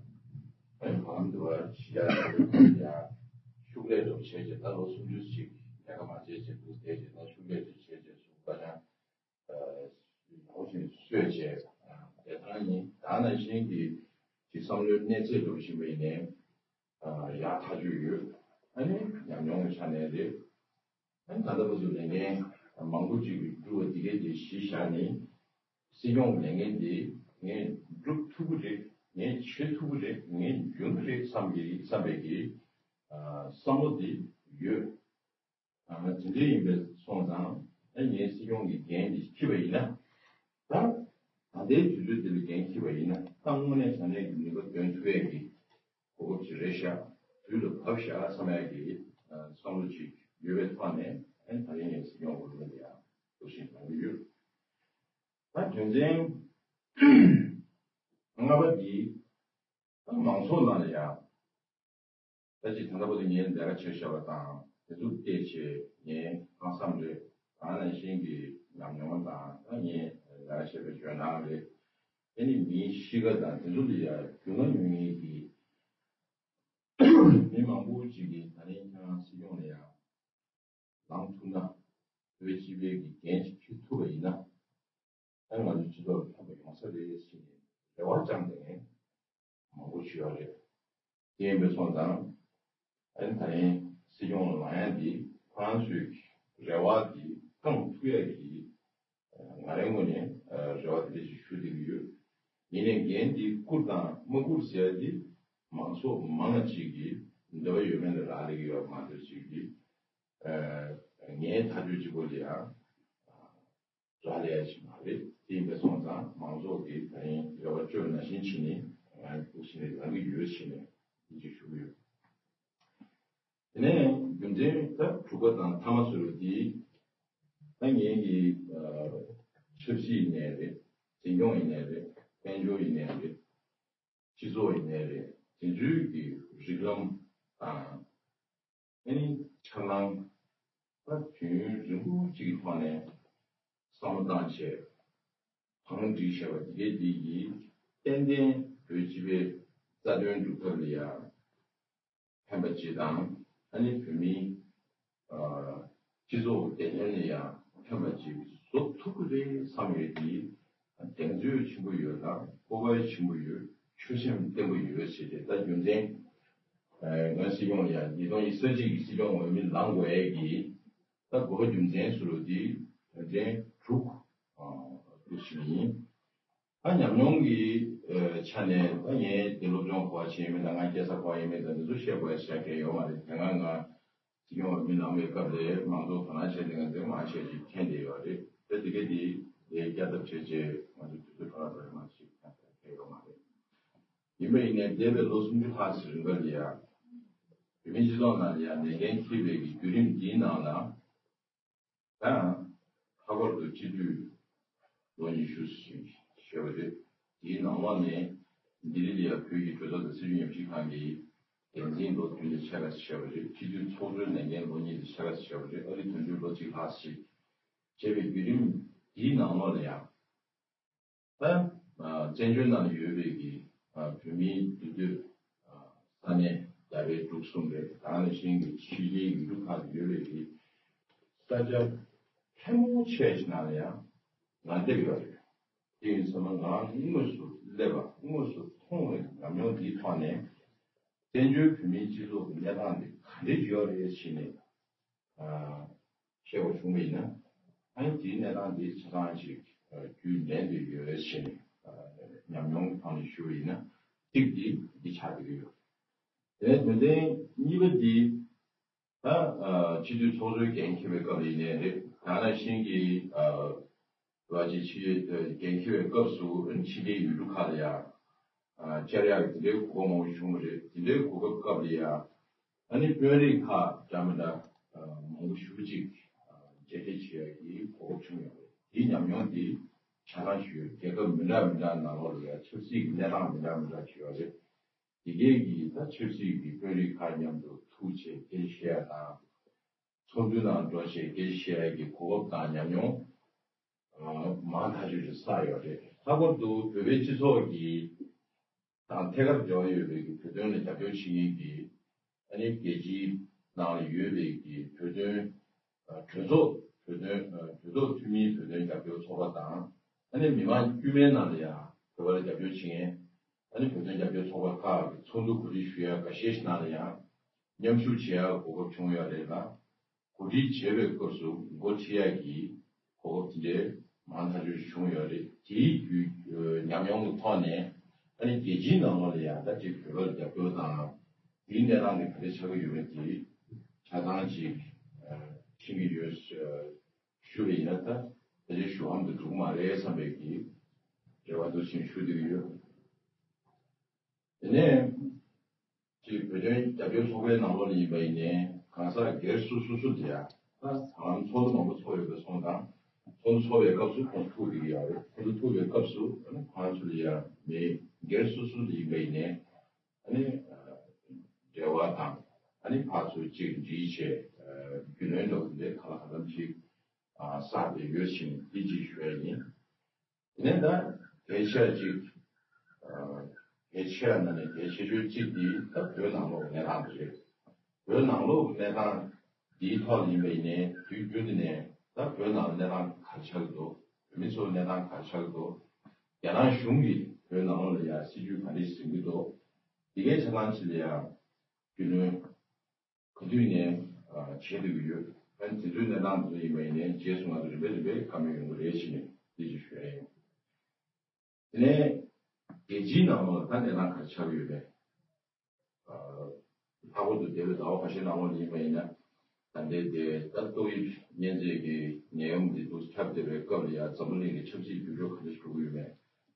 ཨ་ནི་བར་ལམ་དུ་བ་ཞི་ཡ་ཡ་ཤུགས་ལས་འགྲོ་བྱས་བྱས། ད་ལོ་སུམ་ཅུ་ཞིག་ལས་ཀ་མ་བྱས་བྱས་འདུག་བསྡད་བྱས། ད་ཤུགས་ལས་འགྲོ་བྱས་བྱས་གཟུགས་པོ་ཀྱང་ཡག་པོ་ཞིག་གསོས་བྱས་བསྡད་ཐང་ཡིན། ད་ནང་བཞིན་གྱི་ཅིག་བསམ་བློའི་གནས་ཚད་འགྲོ་བཞིན་པ་ཡིན་ནའི་ཡག་ཐག་ཆོད་ཡོད། ཨ་ནི་ཉམས་མྱོང་གི་ཆ་ནས་རེད། ཨ་ནི་ད་ལྟ་བར་དུ་ལས་འགན་མང་པོ་ཅིག་གི་འགྲུབ་པ་འདི་གས་དེ་གཞི་བཞག་ནས་སྲིད་སྐྱོང་གི་ལས་འགན་འདི་ངས་སྒྲུབ་ཐུབ་ཀྱི་རེད། ངས་བྱེད་ཐུབ་ཀྱི་རེད། ངས་འཇོན་གྱི་རེད་བསམ་གྱི་བསམ་པའི་གི་བསམ་བློ་འདི་ཡོད། ཨ་དེ་འདྲ་ཡིན་པའི་སོང་ཙང་ཨ་ངས་སྲིད་སྐྱོང་གི་འགན་འདི་འཁྱེར་བ་ཡིན་ན། དེའི་དུས་ཚོད་དེ་ལ་འགན་འཁྱེར་བ་ཡིན་ན་ད་དངོས་གནས་དྲང་གནས་ཀྱི་ནུས་པ་འདོན་ཐུབ་ཡས་ཀྱི་གོ་སྐབས་ཅིག་རེད་ཤག་དུས་ལ་བབས་ཤག་བསམ་ཡས་ཀྱི་བསམ་བློ་ཅིག་ཡོད་པའི་ཐོག་ནས་ཨ་ནི་ད་རིང་ངས་སྲིད་སྐྱོང་འོས་བསྡུ་ལ་ཡང་གཏུག་བཤེར་གནང་གི་ཡོད། ད་དོན་ཚན་ལྔ་པ་འདི་ད་མང་ཚོགས་ནང་ལ་ཡང་ད་ཅི་ད་ལྟ་བར་དུ་ངས་ལས་ཀ་བྱས་བཞག་པ་དང་དེ་ཚོ་བལྟས་བྱས་ངའི་ཧང་སངས་རེད། ད་ནང་བཞིན་གྱི་ཉམས་མྱོང་དང་ད་ངས་ལས་ཀ་བྱས་པའི་ཇོ་ནང་རེད། ཨ་ནི་མིའི་གཤིས་ཀ་དང་དེ་ཚོ་ལ་ཡང་རྒྱུས་མངའ་ཡོད་མཁན་གྱི་མི་མང་པོ་ཅིག་གིས་ད་ནི་ཁྱེད་རང་སྲིད་སྐྱོང་ལ་ཡང་ལངས་ཐུབ་ན་བོད་སྤྱི་པའི་གི་འགན་ཅིག་འཁྱེར་ཐུབ་པ་ཡིན་ན་ཨ་ང་ཚོ་སྤྱི་ཚོགས་ལ་ཕན་པ་ཡོང་ས་རེད་ཟེར་ནས་རེ་བ་བཅངས་བསྡད་མཁན་མང་པོ་ཞིག་ཡོད་རེད། དེ་ཡིན་པའི་སོང་ཙང་ཨ་ནི་ད་རིང་སྲིད་སྐྱོང་ལ་ལངས་ཡ་འདི་ཁོ་རང་ཚོའི་རེ་བ་འདི་བསྐང་ཐུབ་ཡ་གི་ང་རའི་ངོས་ནས་རེ་བ་དེ་འདྲ་ཞིག་ཞུ་བསྡད་ཀྱི་ཡོད། ཡིན་ནའི་འགན་འདི་བསྐུར་དང་མ་བསྐུར་ཟེར་ཡ་འདི་མང་ཚོགས་མང་ང་ཅིག་གིས་འདོད་པ་ཡོད་མེད་ལ་རག་ལས་ཀྱི་ཡོད་མ་རེད། ཅིག་གིས་ངའི་ཐག་གཅོད་གཅིག་པོ་ལ་ཡང་རག་ལས་ཡ་ཞིག་མ་རེད། དེ་ཡིན་པའི་སོང་ཙང་མང་ཚོགས་ཀྱིས་ད་རིང་རེ་བ་བཅོལ་ནང་བཞིན་བྱས་ནས་ང་ཡི་ཐུགས་བཞེད་ལ་ལངས་ཀྱི་ཡོད་ཟེར་ནས་འདི་ཅིག་ཞུ་གི་ཡོད། དེ་ནས་རྒྱུ་མཚན་ད་དྲུག་པ་དང་མཐའ་མ་ཟེར་བ་དེ་ད་ངེད་ཀྱི་ཆབ་སྲིད་ཡིན་ནའི་རེད། འཛིན་སྐྱོང་ཡིན་ནའི་རེད། དཔལ་འབྱོར་ཡིན་ནའི་རེད། སྤྱི་ཚོགས་ཡིན་ནའི་རེད། དེ་ཚོའི་གི་རིགས་ལམ་དང་ཨ་ནི་འཆར་སྣང་ད་དུས་ཡུན་རིང་པོ་ཅིག་གི་ཐོག་ནས་བསམ་བློ་བཏང་བྱས་གང་སྒྲིག་བྱས་པ་དེ་གའི་དེ་ཡིས་ཏན་ཏན་བོད་སྤྱི་པའི་རྩ་དོན་སྒྲུབ་ཐབས་ལ་ཡང་ཕན་པ་ཅིག་དང་ཨ་ནི་བོད་མིའི་སྤྱི་ཚོགས་བདེ་དོན་ལ་ཡང་ཕན་པ་ཅིག་བཟོ་ཐུབ་ཀྱི་རེད་བསམ་ཡོད་དེ་གདེང་ཚོད་ཆེན་པོ་ཡོད་ལ་སྤོབས་པ་ཆེན་པོ་ཡོད། ཆོད་སེམས་བརྟན་པོ་ཡོད་ཟེར་ཏེ་ད་རྒྱུ་མཚན་ང་སྲིད་སྐྱོང་ལ་ཡང་ཉིས་སྟོང་ཉི་ཤུ་རྩ་གཅིག་གི་སྲིད་སྐྱོང་འོས་མི་ལངས་དགོས་ཡས་ཀྱི་ད་དགོས་པ་རྒྱུ་མཚན་ཟེར་བ་དེ་དོན་ཚན་དྲུག་འདུག་ཞུ་ཡིན། ད་ཉམས་མྱོང་གི་ཆ་ནས་ད་ངས་དེ་སློབ་སྦྱོང་གོ་བ་ཆེ་མིན་དང་ང་སྐྱེས་ས་གོ་བ་ཡིན་མིན་དང་དེ་ཚོ་བཤད་དགོས་ཡ་བཤད་མཁན་ཡོད་མ་རེད། དེ་སྔ་ང་སྲིད་སྐྱོང་འོས་མི་ལངས་པའི་སྐབས་ལ་མང་ཚོགས་དོ་སྣང་བྱས་དེ་ང་ཚོས་མང་ཆེ་ཞིག་མཁྱེན་བསྡད་ཡོད་རེད། ད་དེ་ག་དེ་ལས་བསྐྱར་ལྡབ་བྱས་རྗེས་ང་ཚོ་དུས་ཚོད་ཕྲ་བ་ཙམ་མང་ཞིག་མཁྱེན་ཡོད་མ་རེད། ཡིན་པ་ཡིན་ནའི་འདས་པའི་ལོ་སུམ་ཅུ་ལྷག་ཙམ་རིང་པ་ལ་ཡ་བོད་མིའི་སྤྱི་ཚོགས་ནང་ལ་ཡ་ལས་འགན་འཁྱེར་བའི་གི་བརྒྱུད་རིམ་འདིའི་ནང་ལ། ཡང་ལྷག་པར་དུ་སྤྱི་འཐུས་ལོ་ཉི་ཤུ་ཞེས་པ་རེད། དེའི་ནང་ལོགས་ནས་ལྡི་ལི་ལ་ཡང་བོད་ཀྱི་གྲོས་ཚོགས་དང་སྲིད་བྱུས་ཉམས་ཞིབ་ཁང་གི་འགན་འཛིན་ལོ་བདུན་ལས་ཕྱེད་ཀ་ཞིག་བྱས་པ་རེད། སྤྱི་འཐུས་ཚོགས་གཙོའི་ལས་འགན་ལོ་གཉིས་ལས་ཕྱེད་ཀ་ཞིག་བྱས་པ་རེད། ཨ་རི་དོན་གཅོད་ལོ་གཅིག་ལྷག་ཞིག་བྱས་པའི་བརྒྱུད་རིམ་དེའི་ནང་ལོགས་ལ་ཡང་ད་བཙན་བྱོལ་ནང་ཡོད་པའི་གི་བོད་མིའི་འདུས་སྡོད་ས་གནས་རྒྱ་བལ་འབྲུག་གསུམ་རེད། ད་ག་ནང་བཞིན་གྱི་ཕྱི་རྒྱལ་ཡུལ་གྲུ་ཁག་ཏུ་ཡོད་པའི་གི་ས་ཆ་ཕལ་མོ་ཆེ་ཞིག་ནང་ལ་ཡང་ང་སླེབས་ཡོད་རེད། དེ་ཡིན་ཙང་ང་དངོས་སུ་སླེབས་པ་དངོས་སུ་མཐོང་བའི་ཉམས་མྱོང་འདིའི་ཐོག་ནས་བཙན་བྱོལ་བོད་མིའི་སྤྱི་ཚོགས་ཀྱི་གནས་སྟངས་འདི་ག་འདྲ་ཡོད་རེད་ཞེས་ནས། ཤེས་པ་བྱུང་བ་ཡིན་ན། ཨ་ནི་དེའི་གནས་སྟངས་དེ་ཆ་ཚང་ཞིག་རྒྱུས་ལོན་དུ་ཡོད་ཞེས་ནས་ཉམས་མྱོང་གི་ཐོག་ནས་ཞུ་བ་ཡིན་ན་ཚིག་འདི་འདི་ཆགས་ཀྱི་ཡོད། དེ་ནས་དོན་ཚན་གཉིས་པ་འདི་ད་སྤྱི་འཐུས་ཚོགས་གཙོའི་འགན་འཁྱེར་བའི་སྐབས་ལ་ཡིན་ནའི་རེད། ད་ནང་བཞིན་གྱི་ལ་ཅིག་ཕྱི་འགན་འཁྱེར་བའི་སྐབས་སུ་ཕྱི་རྒྱལ་ཡུལ་གྲུ་ཁག་ལ་ཡང་བཅར་ཡག་དེ་འདྲའི་གོ་སྐབས་མང་པོ་བྱུང་བ་རེད། དེ་འདྲའི་གོ་སྐབས་སྐབས་ལ་ཡང་ཨ་ནི་དཔོན་རིགས་ཁག་འདྲ་མི་འདྲ་མང་པོ་ཞེ་པོ་ཅིག་མཇལ་འཕྲད་བྱེད་ཡག་གི་གོ་སྐབས་བྱུང་ཡོད་རེད། དེའི་ཉམས་མྱོང་དེ་ཆ་ཚང་ཞུ་ཡོད། རྒྱལ་ཁབ་མི་འདྲ་མི་འདྲ་ནང་ལོགས་ལ་ཡང་ཆབ་སྲིད་ཀྱི་གནས་སྟངས་མི་འདྲ་མི་འདྲ་ཅིག་ཡོད་རེད། དེ་གས་ཀྱིས་ད་ཆབ་སྲིད་ཀྱི་དཔོན་རིགས་ཁག་མཉམ་དུ་ཐུག་བྱས་སྐད་ཆ་བཤད་ཡ་དང་། ཚོགས་འདུའི་ནང་འགྲོ་བྱས་སྐད་ཆ་བཤད་ཡ་གི་གོ་སྐབས་དང་ཉམས་མྱོང་མང་ཐག་ཆོད་ཅིག་བསགས་ཡོད་རེད། ལྷག་པར་དུ་བོད་པའི་སྤྱི་ཚོགས་ཀྱི་དང་ཐད་ཀར་འབྲེལ་བ་ཡོད་པའི་གི་བོད་དོན་ལ་རྒྱབ་སྐྱོར་བྱེད་མཁན་གྱི་ཨ་ནི་རྒྱལ་སྤྱིའི་ནང་ལ་ཡོད་པའི་གི་བོད་དོན་གྲོས་ཚོགས་བོད་དོན་གྲོས་ཚོགས་འཐུས་མིའི་བོད་དོན་རྒྱབ་སྐྱོར་ཚོགས་པ་དང་ཨ་ནི་མི་མང་དཀྱུས་མའི་ནང་ལ་ཡང་བོད་པ་ལ་རྒྱབ་སྐྱོར་བྱེད་མཁན་ཨ་ནི་བོད་དོན་རྒྱབ་སྐྱོར་ཚོགས་པ་ཁག་གི་ཚོགས་འདུ་གོ་སྒྲིག་ཞུ་ཡ་འགའ་ཤས་ཤིག་ནང་ལ་ཡང་མཉམ་ཞུགས་བྱེད་ཡ་གོ་སྐབས་བྱུང་ཡོད་རེད་ལ། གོ་སྒྲིག་བྱེད་པའི་སྐབས་སུ་འགོ་ཁྲིད་ཡག་གི་གོ་སྐབས་དེ་འདྲའི་མང་ཐག་ཆོད་ཅིག་བྱུང་ཡོད་རེད། དེའི་བརྒྱུད་ཉམས་མྱོང་གི་ཐོག་ནས་ཨ་ནི་རྒྱལ་སྤྱིའི་ནང་ལོགས་ལ་ཡང་ད་ཅིག་བོད་པར་རྒྱབ་སྐྱོར་དང་དེའི་གནས་སྟངས་དེ་ག་རེ་ཆགས་ཀྱི་ཡོད་མེད་དེ་ཆ་ཚང་ཅིག་ཤེས་ཀྱི་ཡོད་ཞུ་བ་ཡིན་ན་ད་ད་ཅིག་ཞུ་བ་འདི་འགྲིག་མ་རེད་བསམ་པའི་གི་ རེ་བ་འདུག་ཅིང་ཞུ་འདོད་ཡོད། དེ་ནས་ཅིག་བོད་དོན་རྒྱབ་སྐྱོར་ཚོགས་པའི་ནང་ལོགས་ལ་ཡིན་པ་ཡིན་ནའི་གང་ཟག་སྒེར་སུ་སུ་སུ་དེ་ཡང་ད་ཧ་ལམ་ཚོགས་འདུ་མང་པོ་ཚོགས་ཡོད་པའི་སོང་ཙང་། ཚོགས་འདུ་ཚོགས་པའི་སྐབས་སུ་ཁོང་ཚོ་ཐུག་བསྡད་ཀྱི་ཡོད་རེད། ཁོང་ཚོ་ཐུག་པའི་སྐབས་སུ་ཁོང་ཚོ་ལ་ཡང་མི་སྒེར་སུ་སུ་ལ་ཡིན་པ་ཡིན་ནའི་ཨ་ནི་འབྲེལ་བ་དང་ཨ་ནི་ཕར་ཚུར་གཅིག་འདྲིས་བྱས་རྒྱུས་ལོན་འདྲ་བོ་དེ་འདྲའི་གང་ལ་གང་འཚམ་ཞིག་བསགས་ཏེ་ཡོད་ཕྱིན་འདི་གཅིག་ཞུ་ཡ་ཡིན། དེ་ནས་ད་གལ་ཆེ་བ་གཅིག་གལ་ཆེ་བ་ནང་ནས་གལ་ཆེ་ཤོས་གཅིག་འདི་ད་བོད་ནང་ལོགས་གནས་སྟངས་དེ་རེད། བོད་ནང་ལོགས་གནས་སྟངས་འདིའི་ཐོག་ལ་ཡིན་པ་ཡིན་ནའི་དུས་རྒྱུན་དུ་ནས་ད་བོད་ནང་ལ་གནས་སྟངས་ག་རེ་ཆགས་ཀྱི་འདུག་བོད་མི་ཚོ་གནས་སྟངས་ག་རེ་ཆགས་ཀྱི་འདུག་རྒྱ་ནག་གཞུང་གིས་བོད་ནང་ལོགས་ལ་ཡང་སྲིད་ཇུས་ག་འདྲ་ཞིག་འཛིན་གྱི་འདུག་འདི་གའི་ཆ་ཚང་ཅིག་ལ་ཡང་རྒྱུས་ལོན་ག་དུས་ནས་བྱེད་འདོད་ཀྱི་ཡོད། ཨ་ནི་དེ་ཚོའི་གནས་སྟངས་དེ་ཚོ་ཡིན་པ་ཡིན་ནའི་རྗེས་སུ་ང་ཚོ་རིམ་པས་རིམ་པས་བཀའ་མོལ་ཡོང་གི་རེད་ཞེས་ནས་འདི་ཅིག་ཞུ་ཡ་ཡིན། དེ་ནས་རྒྱལ་སྤྱིའི་ནང་ལོགས་ལ་ད་གནས་སྟངས་ག་རེ་ཆགས་ཀྱི་ཡོད་མེད། ལྷག་པར་དུ་འདས་པའི་ཟླ་བ་ཁ་ཤས་ནང་ལོགས་ལ་ཡིན་པ་ཡིན་ན། ད་ལྟའི་དེ་ད་ཏོག་དབྱིབས་གཉན་ཚད་ཀྱི་ནད་ཡམས་འདི་ཚོ་ཁྱབ་བསྡད་པའི་སྐབས་ལ་ཡང་འཛམ་བུ་གླིང་གི་ཆབ་སྲིད་འགྱུར་ལྡོག་ག་འདྲ་ཞིག་འགྲོ་གི་ཡོད་མེད།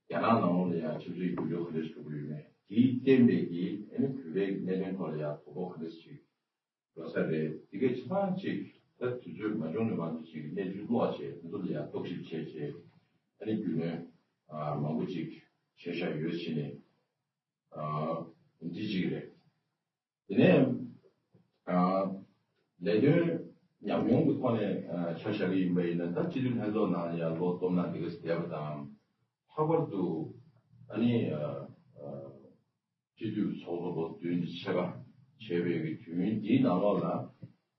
རྒྱ་ནག་ནང་ལོགས་ལ་ཡང་ཆབ་སྲིད་འགྱུར་ལྡོག་ག་འདྲ་ཞིག་འགྲོ་གི་ཡོད་མེད། དེའི་རྐྱེན་པས་ཀྱིས་ཨ་ནི་བོད་པའི་གནད་དོན་ཐོག་ལ་ཡང་དོ་ཕོག་ག་འདྲ་ཞིག་འགྲོ་ས་རེད། དེ་གའི་ཆ་ཚང་གཅིག་ད་དུས་ཚོད་མ་བྱུང་ནས་མ་གཏོགས་ཅིག་གནས་ཚུལ་ཀློག་བྱས་དེ་ཚོ་ལ་ཡང་རྟོག་ཞིབ་བྱས་བྱས་ཨ་ནི་རྒྱུས་ལོན་མང་པོ་ཅིག་བྱས་བཞག་ཡོད་ཕྱིན་ནས་འདི་གཅིག་རེད། དེ་ནས་ལས་དོན་ཉམས་མྱོང་གི་ཐོག་ནས་ཆ་བཞག་གི་ཡིན་པ་ཡིན་ན་ད་སྤྱི་འཐུས་ལྷན་ཚོགས་ནང་ལ་ཡང་ལོ་སྟོང་ན་འདི་ག་ཙམ་བསྡད་པ་དང་། ལྷག་པར་དུ་ཨ་ནི། སྤྱི་འཐུས་ཚོགས་གཙོ་ལོ་བདུན་གྱི་ཕྱེད་ཀ་བྱས་པའི་གི་དུས་ཡུན་འདིའི་ནང་ལོགས་ལ།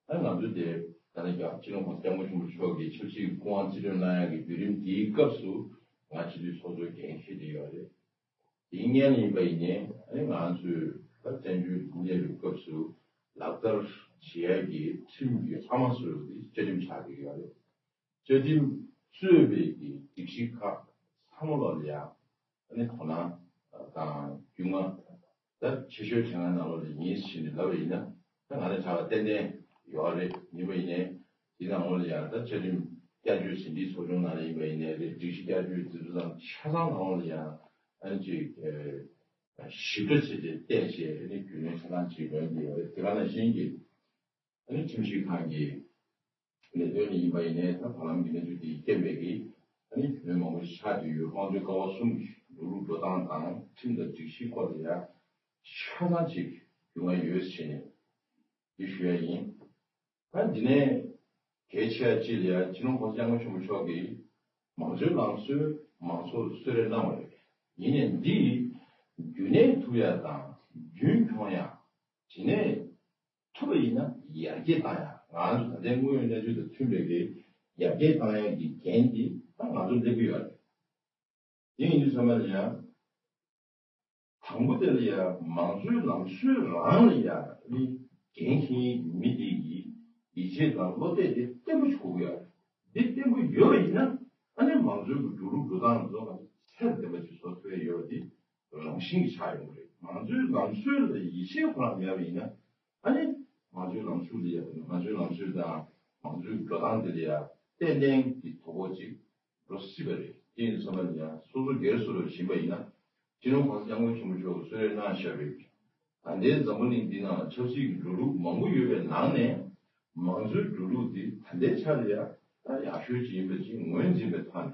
ཨ་ང་ཚོ་དེ་ད་ནི་རྒྱ་སྤྱི་ནོར་༸གོང་ས་༸སྐྱབས་མགོན་ཆེན་པོ་མཆོག་གིས་ཆབ་སྲིད་ཀྱི་སྐུ་དབང་རྩིས་སྤྲོད་གནང་ཡག་གི་དུས་རིམ་འདིའི་སྐབས་སུ་ང་སྤྱི་འཐུས་ཚོགས་གཙོའི་འགན་འཁྱེར་བསྡད་ཡོད་རེད། དེའི་སྔོན་ལ་ཡིན་པ་ཡིན་ནའི་ཨ་ནི་ང་ཚོས་ད་བཙན་བྱོལ་གནས་པའི་སྐབས་སུ་ལག་བསྟར་བྱེད་ཡག་གི་ཁྲིམས་ཀྱི་ཨ་མ་སྲོལ་དེ་བཅའ་ཁྲིམས་ཆགས་བསྡད་ཡོད་རེད། བཅའ་ཁྲིམས་གཙོས་པའི་གི་སྒྲིག་གཞི་ཁག་ཚང་མ་ལོག་ལ་ཡ། ཨ་ནི་དོ་སྣང་དང་རྒྱུས་མངའ་ད་ཆེ་ཤོས་བྱེད་མཁན་ནང་ལོགས་ལ་ཡིན་ཞེས་ནས་ལབ་པ་ཡིན་ན། ད་ང་རང་ཆ་ལ་ཏན་ཏན་ཡོད་རེད། ཡིན་པ་ཡིན་ནའི་དེ་ནང་ལོགས་ལ་ཡང་ད་བཅའ་ཁྲིམས་བསྐྱར་བཅོས་ཟིན་བྲིས་ཚོགས་ཆུང་ནང་ལ་ཡིན་པ་ཡིན་ནའི་རེད། སྒྲིག་གཞི་བསྐྱར་བཅོས་དེ་ཚོ་དང་ཆ་ཚང་ནང་ལོགས་ལ་ཡང་ཨ་ནི་ཅིག་ཞིབ་ཕྲ་བྱས་ཏེ་བལྟས་བྱས་ཨ་ནི་རྒྱུས་ལོན་ཆ་ཚང་ཅིག་ལོན་གྱི་ཡོད་རེད། དེ་ག་ནང་བཞིན་གྱི་ཨ་ནི་ཁྲིམས་ཞིབ་ཁང་གི་ལས་དོན་ལ་ཡིན་པ་ཡིན་ནའི་ད་བར་ལམ་གྱི་གནས་ཚུལ་དེའི་རྐྱེན་པས་ཀྱིས་ཨ་ནི་རྒྱུས་ལོན་མང་པོ་ཞིག་ཆགས་བསྡད་ཡོད། དམངས་གཙོའི་ཀ་བ་གསུམ་གྱི་འགྲོ་ལུགས་འགྲོ་སྟངས་དང་ཁྲིམས་དང་སྒྲིག་གཞིའི་སྐོར་ལ་ཡང་ཆ་ཚང་ཅིག་རྒྱུས་མངའ་ཡོད་ཟེར་ནས་འདི་ཞུ་ཡ་ཡིན། ད་འདི་ནས་གལ་ཆེ་བ་གཅིག་ལ་ཡང་སྤྱི་ནོར་༸གོང་ས་༸སྐྱབས་མགོན་ཆེན་པོ་མཆོག་གིས་མང་གཙོའི་ལམ་སྲོལ་མང་ཚོགས་ལ་གསོལ་རས་གནང་བ་རེད། ཡིན་ནའི་འདི་རྒྱུན་གནས་ཐུབ་ཡ་དང་རྒྱུན་འཁྱོངས་ཡ། དེ་ནས་ཐུབ་པ་ཡིན་ན་ཡར་རྒྱས་བཏང་ཡ། ང་ཚོ་ད་ལྟའི་དངོས་ཡོད་གནས་ཚུལ་དང་མཐུན་པའི་གི་ཡར་རྒྱས་བཏང་ཡ་གི་འགན་འདི་ད་ང་ཚོ་སླེབས་ཀྱི་ཡོད་རེད། དེ་ཡིན་དུས་ཚང་མ་ལ་ཡང་དང་པོ་དེ་ལ་ཡང་མང་གཙོའི་ལམ་སྲོལ་རང་ལ་ཡང་ནི་འགན་འཁྱེར་མི་དེ་ཡི་ཡིད་ཆེས་དང་བློ་གཏད་དེ་བརྟན་པོ་ཞིག་དགོས་ཀྱི་ཡོད་རེད། འདི་བརྟན་པོ་ཡོད་པ་ཡིན་ན་ཨ་ནི་མང་གཙོའི་གི་འགྲོ་ལུགས་འགྲོ་སྟངས་ཚོ་ཚད་ལྡན་པ་ཅིག་བཟོ་ཐུབ་ཡ་ཡོད་པ་དེ་རང་བཞིན་གྱི་ཆགས་ཡོང་གི་རེད། མང་གཙོའི་ལམ་སྲོལ་ལ་ཡིད་ཆེས་ཁོ་རང་མེད་པ་ཡིན་ན་ཨ་ནི་མང་གཙོའི་ལམ་སྲོལ་ལ་ཡ་མང་གཙོའི་ལམ་སྲོལ་དང་མང་གཙོའི་འགྲོ་སྟངས་དེ་ལ་ཡ་ཏན་ཏན་གྱི་དོ་ཕོག་ཅིག་འགྲོ་སྲིད་པ་རེད། དེ་ཡིན་ཙང་ལ་ཡང་སོ་སོ་སྒེར་སུ་རུ་ཕྱིན་པ་ཡིན་ན་སྤྱི་ནོར་༸གོང་ས་༸སྐྱབས་མགོན་ཆེན་པོ་མཆོག་གིས་གསོལ་རས་གནང་བཞག་པའི་ད་ལྟའི་འཛམ་བུ་གླིང་འདི་ནང་ཆབ་སྲིད་ཀྱི་འགྲོ་ལུགས་མང་པོ་ཡོད་པའི་ནང་ནས་མང་གཙོའི་འགྲོ་ལུགས་འདི་ད་ལྟའི་ཆ་ལ་ཡང་ད་ཡག་ཤོས་ཅིག་ཡིན་པ་ཅིག་ངོས་འཛིན་པའི་ཐོག་ནས་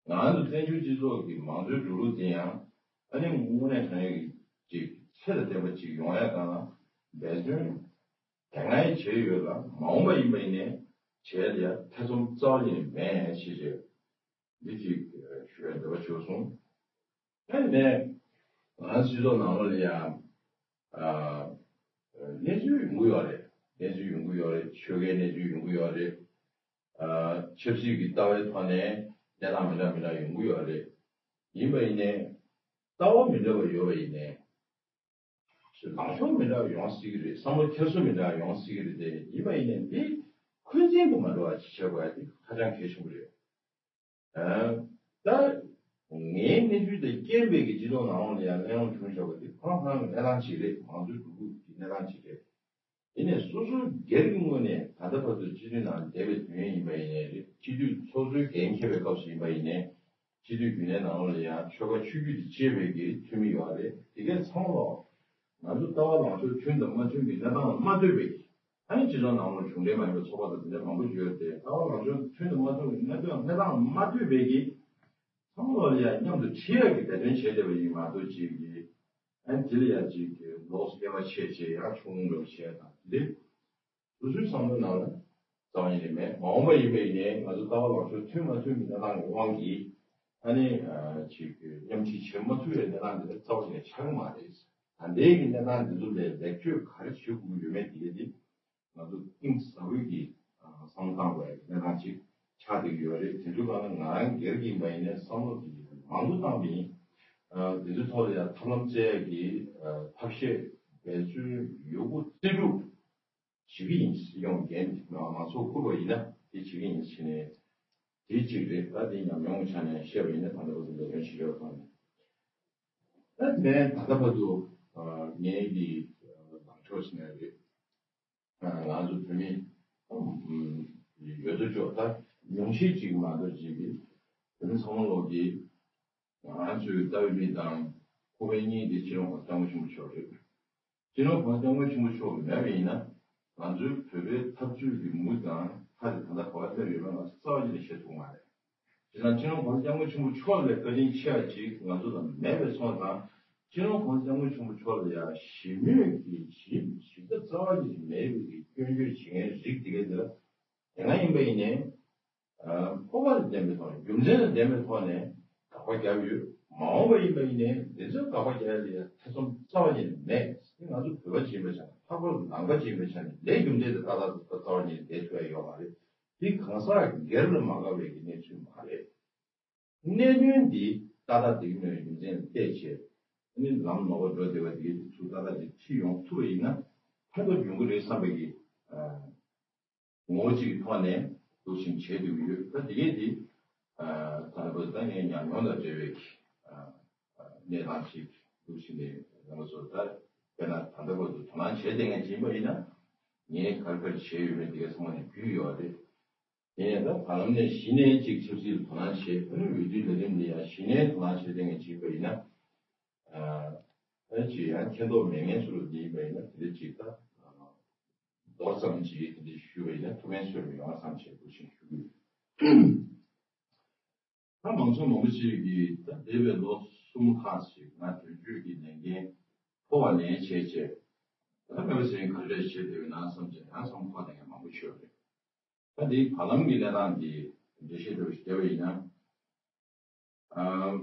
ང་ཚོ་བཙན་བྱོལ་སྤྱི་ཚོགས་ཀྱི་མང་གཙོའི་འགྲོ་ལུགས་འདི་ཡང་ཨ་ནི་དངོས་གནས་དྲང་གནས་ཀྱི་ཅིག་ཚད་ལ་ལྡན་པ་ཅིག་ཡོང་ཡ་གང་ལ་འབད་བརྩོན་དེ་སྔ་ཡི་བྱས་ཡོད་ལ་མ་འོངས་པ་ཡིན་པ་ཡིན་ནའི་བྱས་ལ་ཡ་ཐེ་ཚོམ་རྩ་བ་ནས་མེད་ཞེས་བྱས། འདི་ཅིག་ཞུ་ཡ་འདོད་པ་བྱུང་སོང་། ཨ་ནི་ང་སྤྱི་ཚོགས་ནང་ལོགས་ལ་ཡང་གནས་ཚུལ་ཡོང་གི་ཡོད་རེད། གནས་ཚུལ་ཡོང་གི་ཡོད་རེད། ཆོལ་ཁའི་གནས་ཚུལ་ཡོང་གི་ཡོད་རེད། ཆབ་སྲིད་ཀྱི་ལྟ་བའི་ཐོག་ནས་གནས་སྟངས་མི་འདྲ་མི་འདྲ་ཡོང་གི་ཡོད་རེད། ཡིན་པ་ཡིན་ནའི་ལྟ་བ་མི་འདྲ་བ་ཡོད་པ་ཡིན་ནའི། ལངས་ཕྱོགས་མི་འདྲ་བ་ཡོང་སྲིད་ཀྱི་རེད། བསམ་བློ་འཁྱེར་སོ་མི་འདྲ་བ་ཡོང་སྲིད་ཀྱི་རེད་དེ། ཡིན་པ་ཡིན་ནའི་འདི་འཁོན་འཛིན་དུ་མ་འགྲོ་བ་ཅིག་བྱེད་དགོས་ཡ་དེ་ཧ་ཅང་གལ་ཆེན་པོ་རེད། ད་ངའི་གནས་ཚུལ་དེ་རྐྱེན་པས་ཀྱི་སྤྱི་ཚོགས་ནང་ལ་ཡང་གླེང་སློང་བྱུང་བཞག་པ་དེ་ཁོ་རང་ཁོ་རང་གི་གནས་སྟངས་ཅིག་རེད། མང་གཙོའི་འགྲོ་ལུགས་ཀྱི་གནས་སྟངས་ཅིག་རེད། དེ་ནས་སོ་སོ་སྒེར་གྱི་ངོས་ནས་ད་ལྟ་བར་དུ་སྤྱི་འཐུས་ནང་བསྡད་པའི་དུས་ཡུན་ཡིན་པ་ཡིན་ནའི་རེད། སྤྱི་འཐུས་ཚོགས་གཙོའི་འགན་འཁྱེར་བའི་སྐབས་སུ་ཡིན་པ་ཡིན་ནའི་ སྤྱི་འཐུས་རྒྱུན་ལས་ནང་ལོགས་ལ་ཡང་ཆོལ་ཁ་ཆོས་བརྒྱུད་དེ་བཅད་པའི་གི་འཐུས་མི་ཡོད་རེད། དེ་གའི་ཚང་མ་ལོག་ང་ཚོ་ལྟ་བ་ལངས་ཕྱོགས་མཐུན་དང་མ་མཐུན་གྱི་གནས་སྟངས་ལ་མ་ལྟོས་པའི་གི་ཨ་ནི་སྤྱི་ཚོགས་ནང་ལོགས་གཞུང་འབྲེལ་མ་ཡིན་པའི་ཚོགས་པ་དང་དེ་འདྲ་མང་པོ་ཡོད་དེ། ལྟ་བ་ལངས་ཕྱོགས་མཐུན་དང་མ་མཐུན་གྱི་གནས་སྟངས་གནས་སྟངས་ལ་མ་ལྟོས་པའི་གི་ཚང་མ་ལོག་ལ་ཡང་མཉམ་དུ་ཁྲིད་ཡག་གི་འབད་བརྩོན་བྱས་བསྡད་པ་ཡིན་མ་གཏོགས་ཅིག་གི་ཨ་ནི་དེ་ལ་ཡང་ཅིག་གི་ལོགས་སུ་དབྱེ་བ་ཕྱེ་བྱས་ཡང་ཆུང་ངུ་འདྲ་བོ་བྱས་དང་དེ་འདྲའི། སོ་སོའི་བསམ་བློའི་ནང་ལ་རྩ་བ་ཉིད་ནས་མེད། མ་འོངས་པ་ཡིན་པ་ཡིན་ནའི་ང་ཚོ་ལྟ་བ་ལངས་ཕྱོགས་མཐུན་མ་མཐུན་གྱི་གནས་སྟངས་ཀྱི་དབང་གིས་ཨ་ནི་ཅིག་མཉམ་ཁྲིད་བྱེད་མ་ཐུབ་པའི་གནས་སྟངས་འདི་རྩ་བ་ཉིད་ནས་ཆགས་ཀྱི་མ་རེད། ད་ལྟའི་གི་གནས་སྟངས་འདི་ཚོ་ལས་ལེགས་བཅོས་ག་རེ་བྱེད་དགོས་ཀྱི་ཡོད་མེད་དེ་གའི་འདི་ང་ཚོ་གཏིང་ཟབ་པོའི་གི་བསམ་བློ་བཏང་དགོས་ཡ་གི་གནས་སྟངས་ཅིག་ཆགས་བསྡད་ཀྱི་ཡོད་རེད། དེ་ཚོའི་སྒང་ལ་ང་རང་སྒེར་གྱི་ཡིན་པ་ཡིན་ནའི་བསམ་བློ་འདི་མང་དུ་བཏང་བ་ཡིན། དེ་ཚོའི་ཐོག་ལ་ཡང་ཐབས་ལམ་བཙལ་ཡ་གི་ཐབས་ཤེས་འབད་བརྩོན་ཡོད་རྒུ་རྩལ་སྤྲུགས་བྱེད་ཀྱི་ཡིན། སྲིད་སྐྱོང་འགན་མང་ཚོགས་བསྐུར་བ་ཡིན་ན་དེ་བྱེད་ཀྱི་ཡིན་ཟེར་ནས་དེ་གཅིག་རེད། ད་དེ་ཉམས་མྱོང་གི་ཆ་ནས་བཤད་པ་ཡིན་ན་ད་ལྟ་བར་དུ་འབད་བརྩོན་བྱེད་ཀྱི་ཡོད་པ་དང་། ད་དེ་ནས་ད་ལྟ་བར་དུ་ངའི་གི་ལངས་ཕྱོགས་ཟེར་ན་རེད། ང་ཚོ་བོད་མི་ཡོད་དོ་ཅོག་ད་ཉུང་ཤས་ཅིག་མ་གཏོགས་ཅིག་གི་བོད་མི་ཚང་མ་ལོག་གི་ང་ཚོའི་ལྟ་བའི་མི་དང་ཁོ་པའི་གཉིས་དེ་སྤྱི་ནོར་གོང་ས་སྐྱབས་མགོན་ཆེན་པོ་མཆོག་རེད། སྤྱི་ནོར་གོང་ས་སྐྱབས་མགོན་ཆེན་པོ་མཆོག་མེད་པ་ཡིན་ན་ང་ཚོའི་བོད་པའི་འཐབ་རྩོད་ཀྱི་མུ་མཐའ་ད་ལྟ་ག་པར་སླེབས་ཡོད་པ་ང་ཚོ་རྩ་བ་ཉིད་ནས་ཤེས་ཐུབ་མ་རེད། བྱས་ཙང་སྤྱི་ནོར་གོང་ས་སྐྱབས་མགོན་ཆེན་པོ་མཆོག་ལས་བཀའ་དྲིན་ཆེ་བ་ཅིག་ང་ཚོ་ལ་མེད་པའི་སོང་ཙང་། སྤྱི་ནོར་གོང་ས་སྐྱབས་མགོན་ཆེན་པོ་མཆོག་ལ་ཡང་ཞི་མོལ་གྱི་ཞི་ཞི་བདེ་རྩ་བ་ཉིད་ནས་མེད་པའི་གི་སྐྱོན་བརྗོད་བྱེད་མཁན་རིགས་དེ་ག་དེ་ལ་དེ་སྔ་ཡིན་པ་ཡིན་ནའི་སྤོབས་པ་དང་ལྡན་པའི་ཐོག་ནས་རྒྱུ་མཚན་དང་ལྡན་པའི་ཐོག་ནས་དགག་པ་བརྒྱབ་ཡོད། མ་འོངས་པ་ཡིན་པ་ཡིན་ནའི་དེ་ཚོའི་དགག་པ་རྒྱག་ཡ་ལ་ཡང་ཐེ་ཚོམ་རྩ་བ་ཉིད་ནས་མེད། དེ་ང་ཚོ་བོད་པ་ཅིག་ཡིན་པའི་ཆ་ནས་ལྷག་པར་དུ་ནང་པ་ཅིག་ཡིན་པའི་ཆ་ནས་ལས་རྒྱུ་མཚན་དེ་ཏག་ཏག་ཏག་ཏག་རྩ་བ་ཉིད་ནས་བསྡད་ཐུབ་ཡ་ཡོད་མ་རེད། འདི་གང་ཟག་སྒེར་ལ་མ་དགའ་བའི་གི་གནས་ཚུལ་མ་རེད། གནད་དོན་འདི་ཏག་ཏག་བསྡད་ཀྱི་མེད་པའི་རྒྱུ་མཚན་ལ་བལྟས་བྱས་ཨ་ནི་ལམ་ནོར་བ་འགྲོ་བསྡད་པ་དེ་གའི་ཚུར་ཏག་ཏག་ཅིག་ཁྲིད་ཡོང་ཐུབ་པ་ཡིན་ན་ཕན་ཐོགས་ཡོང་གི་རེད་བསམ་པའི་གི་ངོ་བོ་གཅིག་གི་ཐོག་ནས་འདུག་བཞིན་བྱས་བསྡད་ཀྱི་ཡོད། ད་དེ་གས་དེ་ད་ལྟ་བར་ད་ངའི་ཉམས་མྱོང་དང་འབྲེལ་བའི་གནས་སྟངས་ཤིག་འདུག་བཞིན་ནས་ང་ཚོ་ད་དཔེར་ན་ད་ལྟ་བར་དུ་དོ་སྣང་བྱས་བསྡད་མཁན་ཅིག་ཡིན་པ་ཡིན་ན་ངས་ག་རེ་ག་རེ་བྱས་ཡོད་མེད་དེ་གས་ཚང་མ་ནས་རྒྱུས་ཡོད་རེད། དེ་ནས་ད་བར་ལམ་ནས་གཞི་ནས་ཅིག་ཆབ་སྲིད་ལ་དོ་སྣང་བྱས་ཨ་ནི་འོས་བསྡུའི་ལས་རིམ་འདི་ཡང་གཞི་ནས་དོ་སྣང་བྱས་བསྡད་མཁན་ཅིག་ཡིན་པ་ཡིན་ན། ཨ་ཅིག་ཡང་མཁྱེན་རྟོགས་མེད་མཁན་ཚོ་ལ་འདི་ཡིན་པ་ཡིན་ན་དེ་འདྲ་ཅིག་ད་མདོ་ཙམ་ཅིག་དེ་འདྲ་ཞུས་པ་ཡིན་ན་ཐུགས་ཕན་གསོས་པ་ཡོང་བསམ་བྱས་འདུག་བཞིན་ཞུ་གི་ཡོད། ད་མང་ཚོགས་མང་པོ་ཅིག་གིས་ད་འདས་པའི་ལོ་གསུམ་ལྷག་ཅིག་ང་དོན་གཅོད་ཀྱི་ལས་འགན་མཐོ་བ་ནས་བྱས་བྱས་ད་མེད་པ་ཟེར་ག་རེ་བྱས་བསྡད་ཡོད་ན་བསམ་བྱས་ཡང་བསམ་འཁོར་བསྡད་མཁན་མང་པོ་ཞིག་ཡོད་རེད། ད་འདིའི་བར་ལམ་གྱི་གནས་སྟངས་འདི་འགྲེལ་བཤད་འདྲ་བོ་ཞིག་བརྒྱབ་པ་ཡིན་ན། ཨམ།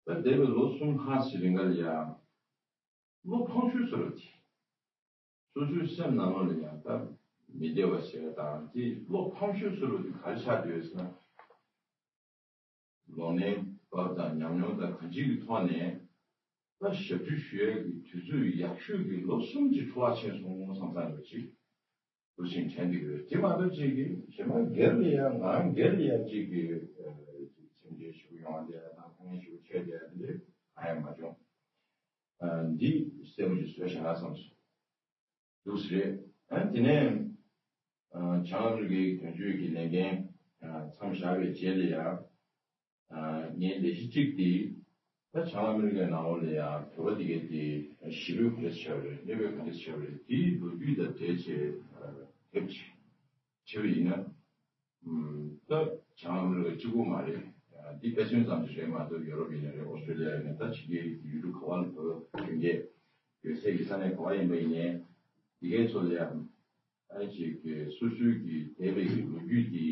ད་འདས་པའི་ལོ་གསུམ་ལྷག་ཅིག་རིང་ག་ལ་ཡང་བློ་ཕམ་ཤོས་ཚོ་རེད་དེ། སོ་སོའི་སེམས་ནང་ལོགས་ལ་ཡང་ད་མི་བདེ་བ་ཞིག་དང་དེ་བློ་ཕམ་ཤོས་ཚོ་རེད་དེ་ག་རེ་ཆགས་བསྡད་ཡོད་ཟེར་ན། ལོ་ནའི་བབ་དང་ཉམས་མྱོང་དང་གང་ཅིའི་ཐོག་ནས་ད་ཞབས་ཕྱི་ཞུ་ཡས་ཀྱི་དུས་ཚོད་ཡག་ཤོས་ཀྱི་ལོ་གསུམ་ཅིག་འཕྲོ་བརླག་ཕྱིན་སོང་བསམ་བསམ་ཡོད་ཅིག་འདུག་ཅིང་དྲན་གྱི་ཡོད། དེ་མ་གཏོགས་ཅིག་གིས་གཞན་པ་སྒེར་ལ་ཡང་ང་སྒེར་ལ་ཡང་ཅིག་གིས་སེམས་ཁྲལ་ཞུ་ཡོང་བསྡད་དང་དཀའ་ངལ་ཞུ་ཆེ་བསྡད་དེ་འདྲ་གང་ཡང་མ་བྱུང་། འདི་གསལ་པོ་ཞིག་བཟོས་བཞག་ན་བསམ་སོང་། འདུག་སེ་རེད། ཨ་དེ་ནས་བྱང་ཨ་མི་རི་ཀའི་དོན་གཅོད་ཀྱི་ལས་འགན་མཚམས་བཞག་པའི་རྗེས་ལ་ཡང་ངའི་ལས་གཞི་གཅིག་དེ་ད་བྱང་ཨ་མི་རི་ཀའི་ནང་ལོགས་ལ་ཡང་བོད་པ་དེ་གས་དེ་ཞི་ལུས་ག་རེ་བྱས་པ་རེད། གནས་སྤོས་ག་རེ་བྱས་པ་རེད། དེའི་ལོ་རྒྱུས་དང་འབྲེལ་བྱས་ཐེབས་ཆེ་བྱས་པ་ཡིན་ན། ད་བྱང་ཨ་མི་རི་ཀ་གཅིག་པོ་མ་རེད། འདི་དཔེ་མཚོན་ཙམ་ཞིག་རེད་མ་གཏོགས་ཡོ་རོབ་ཡིན་ན་རེད། ཨོ་སི་ཀྲོ་ལི་ཡ་ཡིན་ན་ད་ཕྱི་རྒྱལ་ཡུལ་གྲུ་ག་བ་ལ་བོད་པ་གཞོན་སྐྱེས་ཡོད་སའི་གི་ས་གནས་ག་བ་ཡིན་པ་ཡིན་ནའི་འདི་གའི་ཚོ་ལ་ཡང་ཨ་ཅིག་གི་སོ་སོའི་གི་འདས་པའི་གི་ལོ་རྒྱུས་འདི་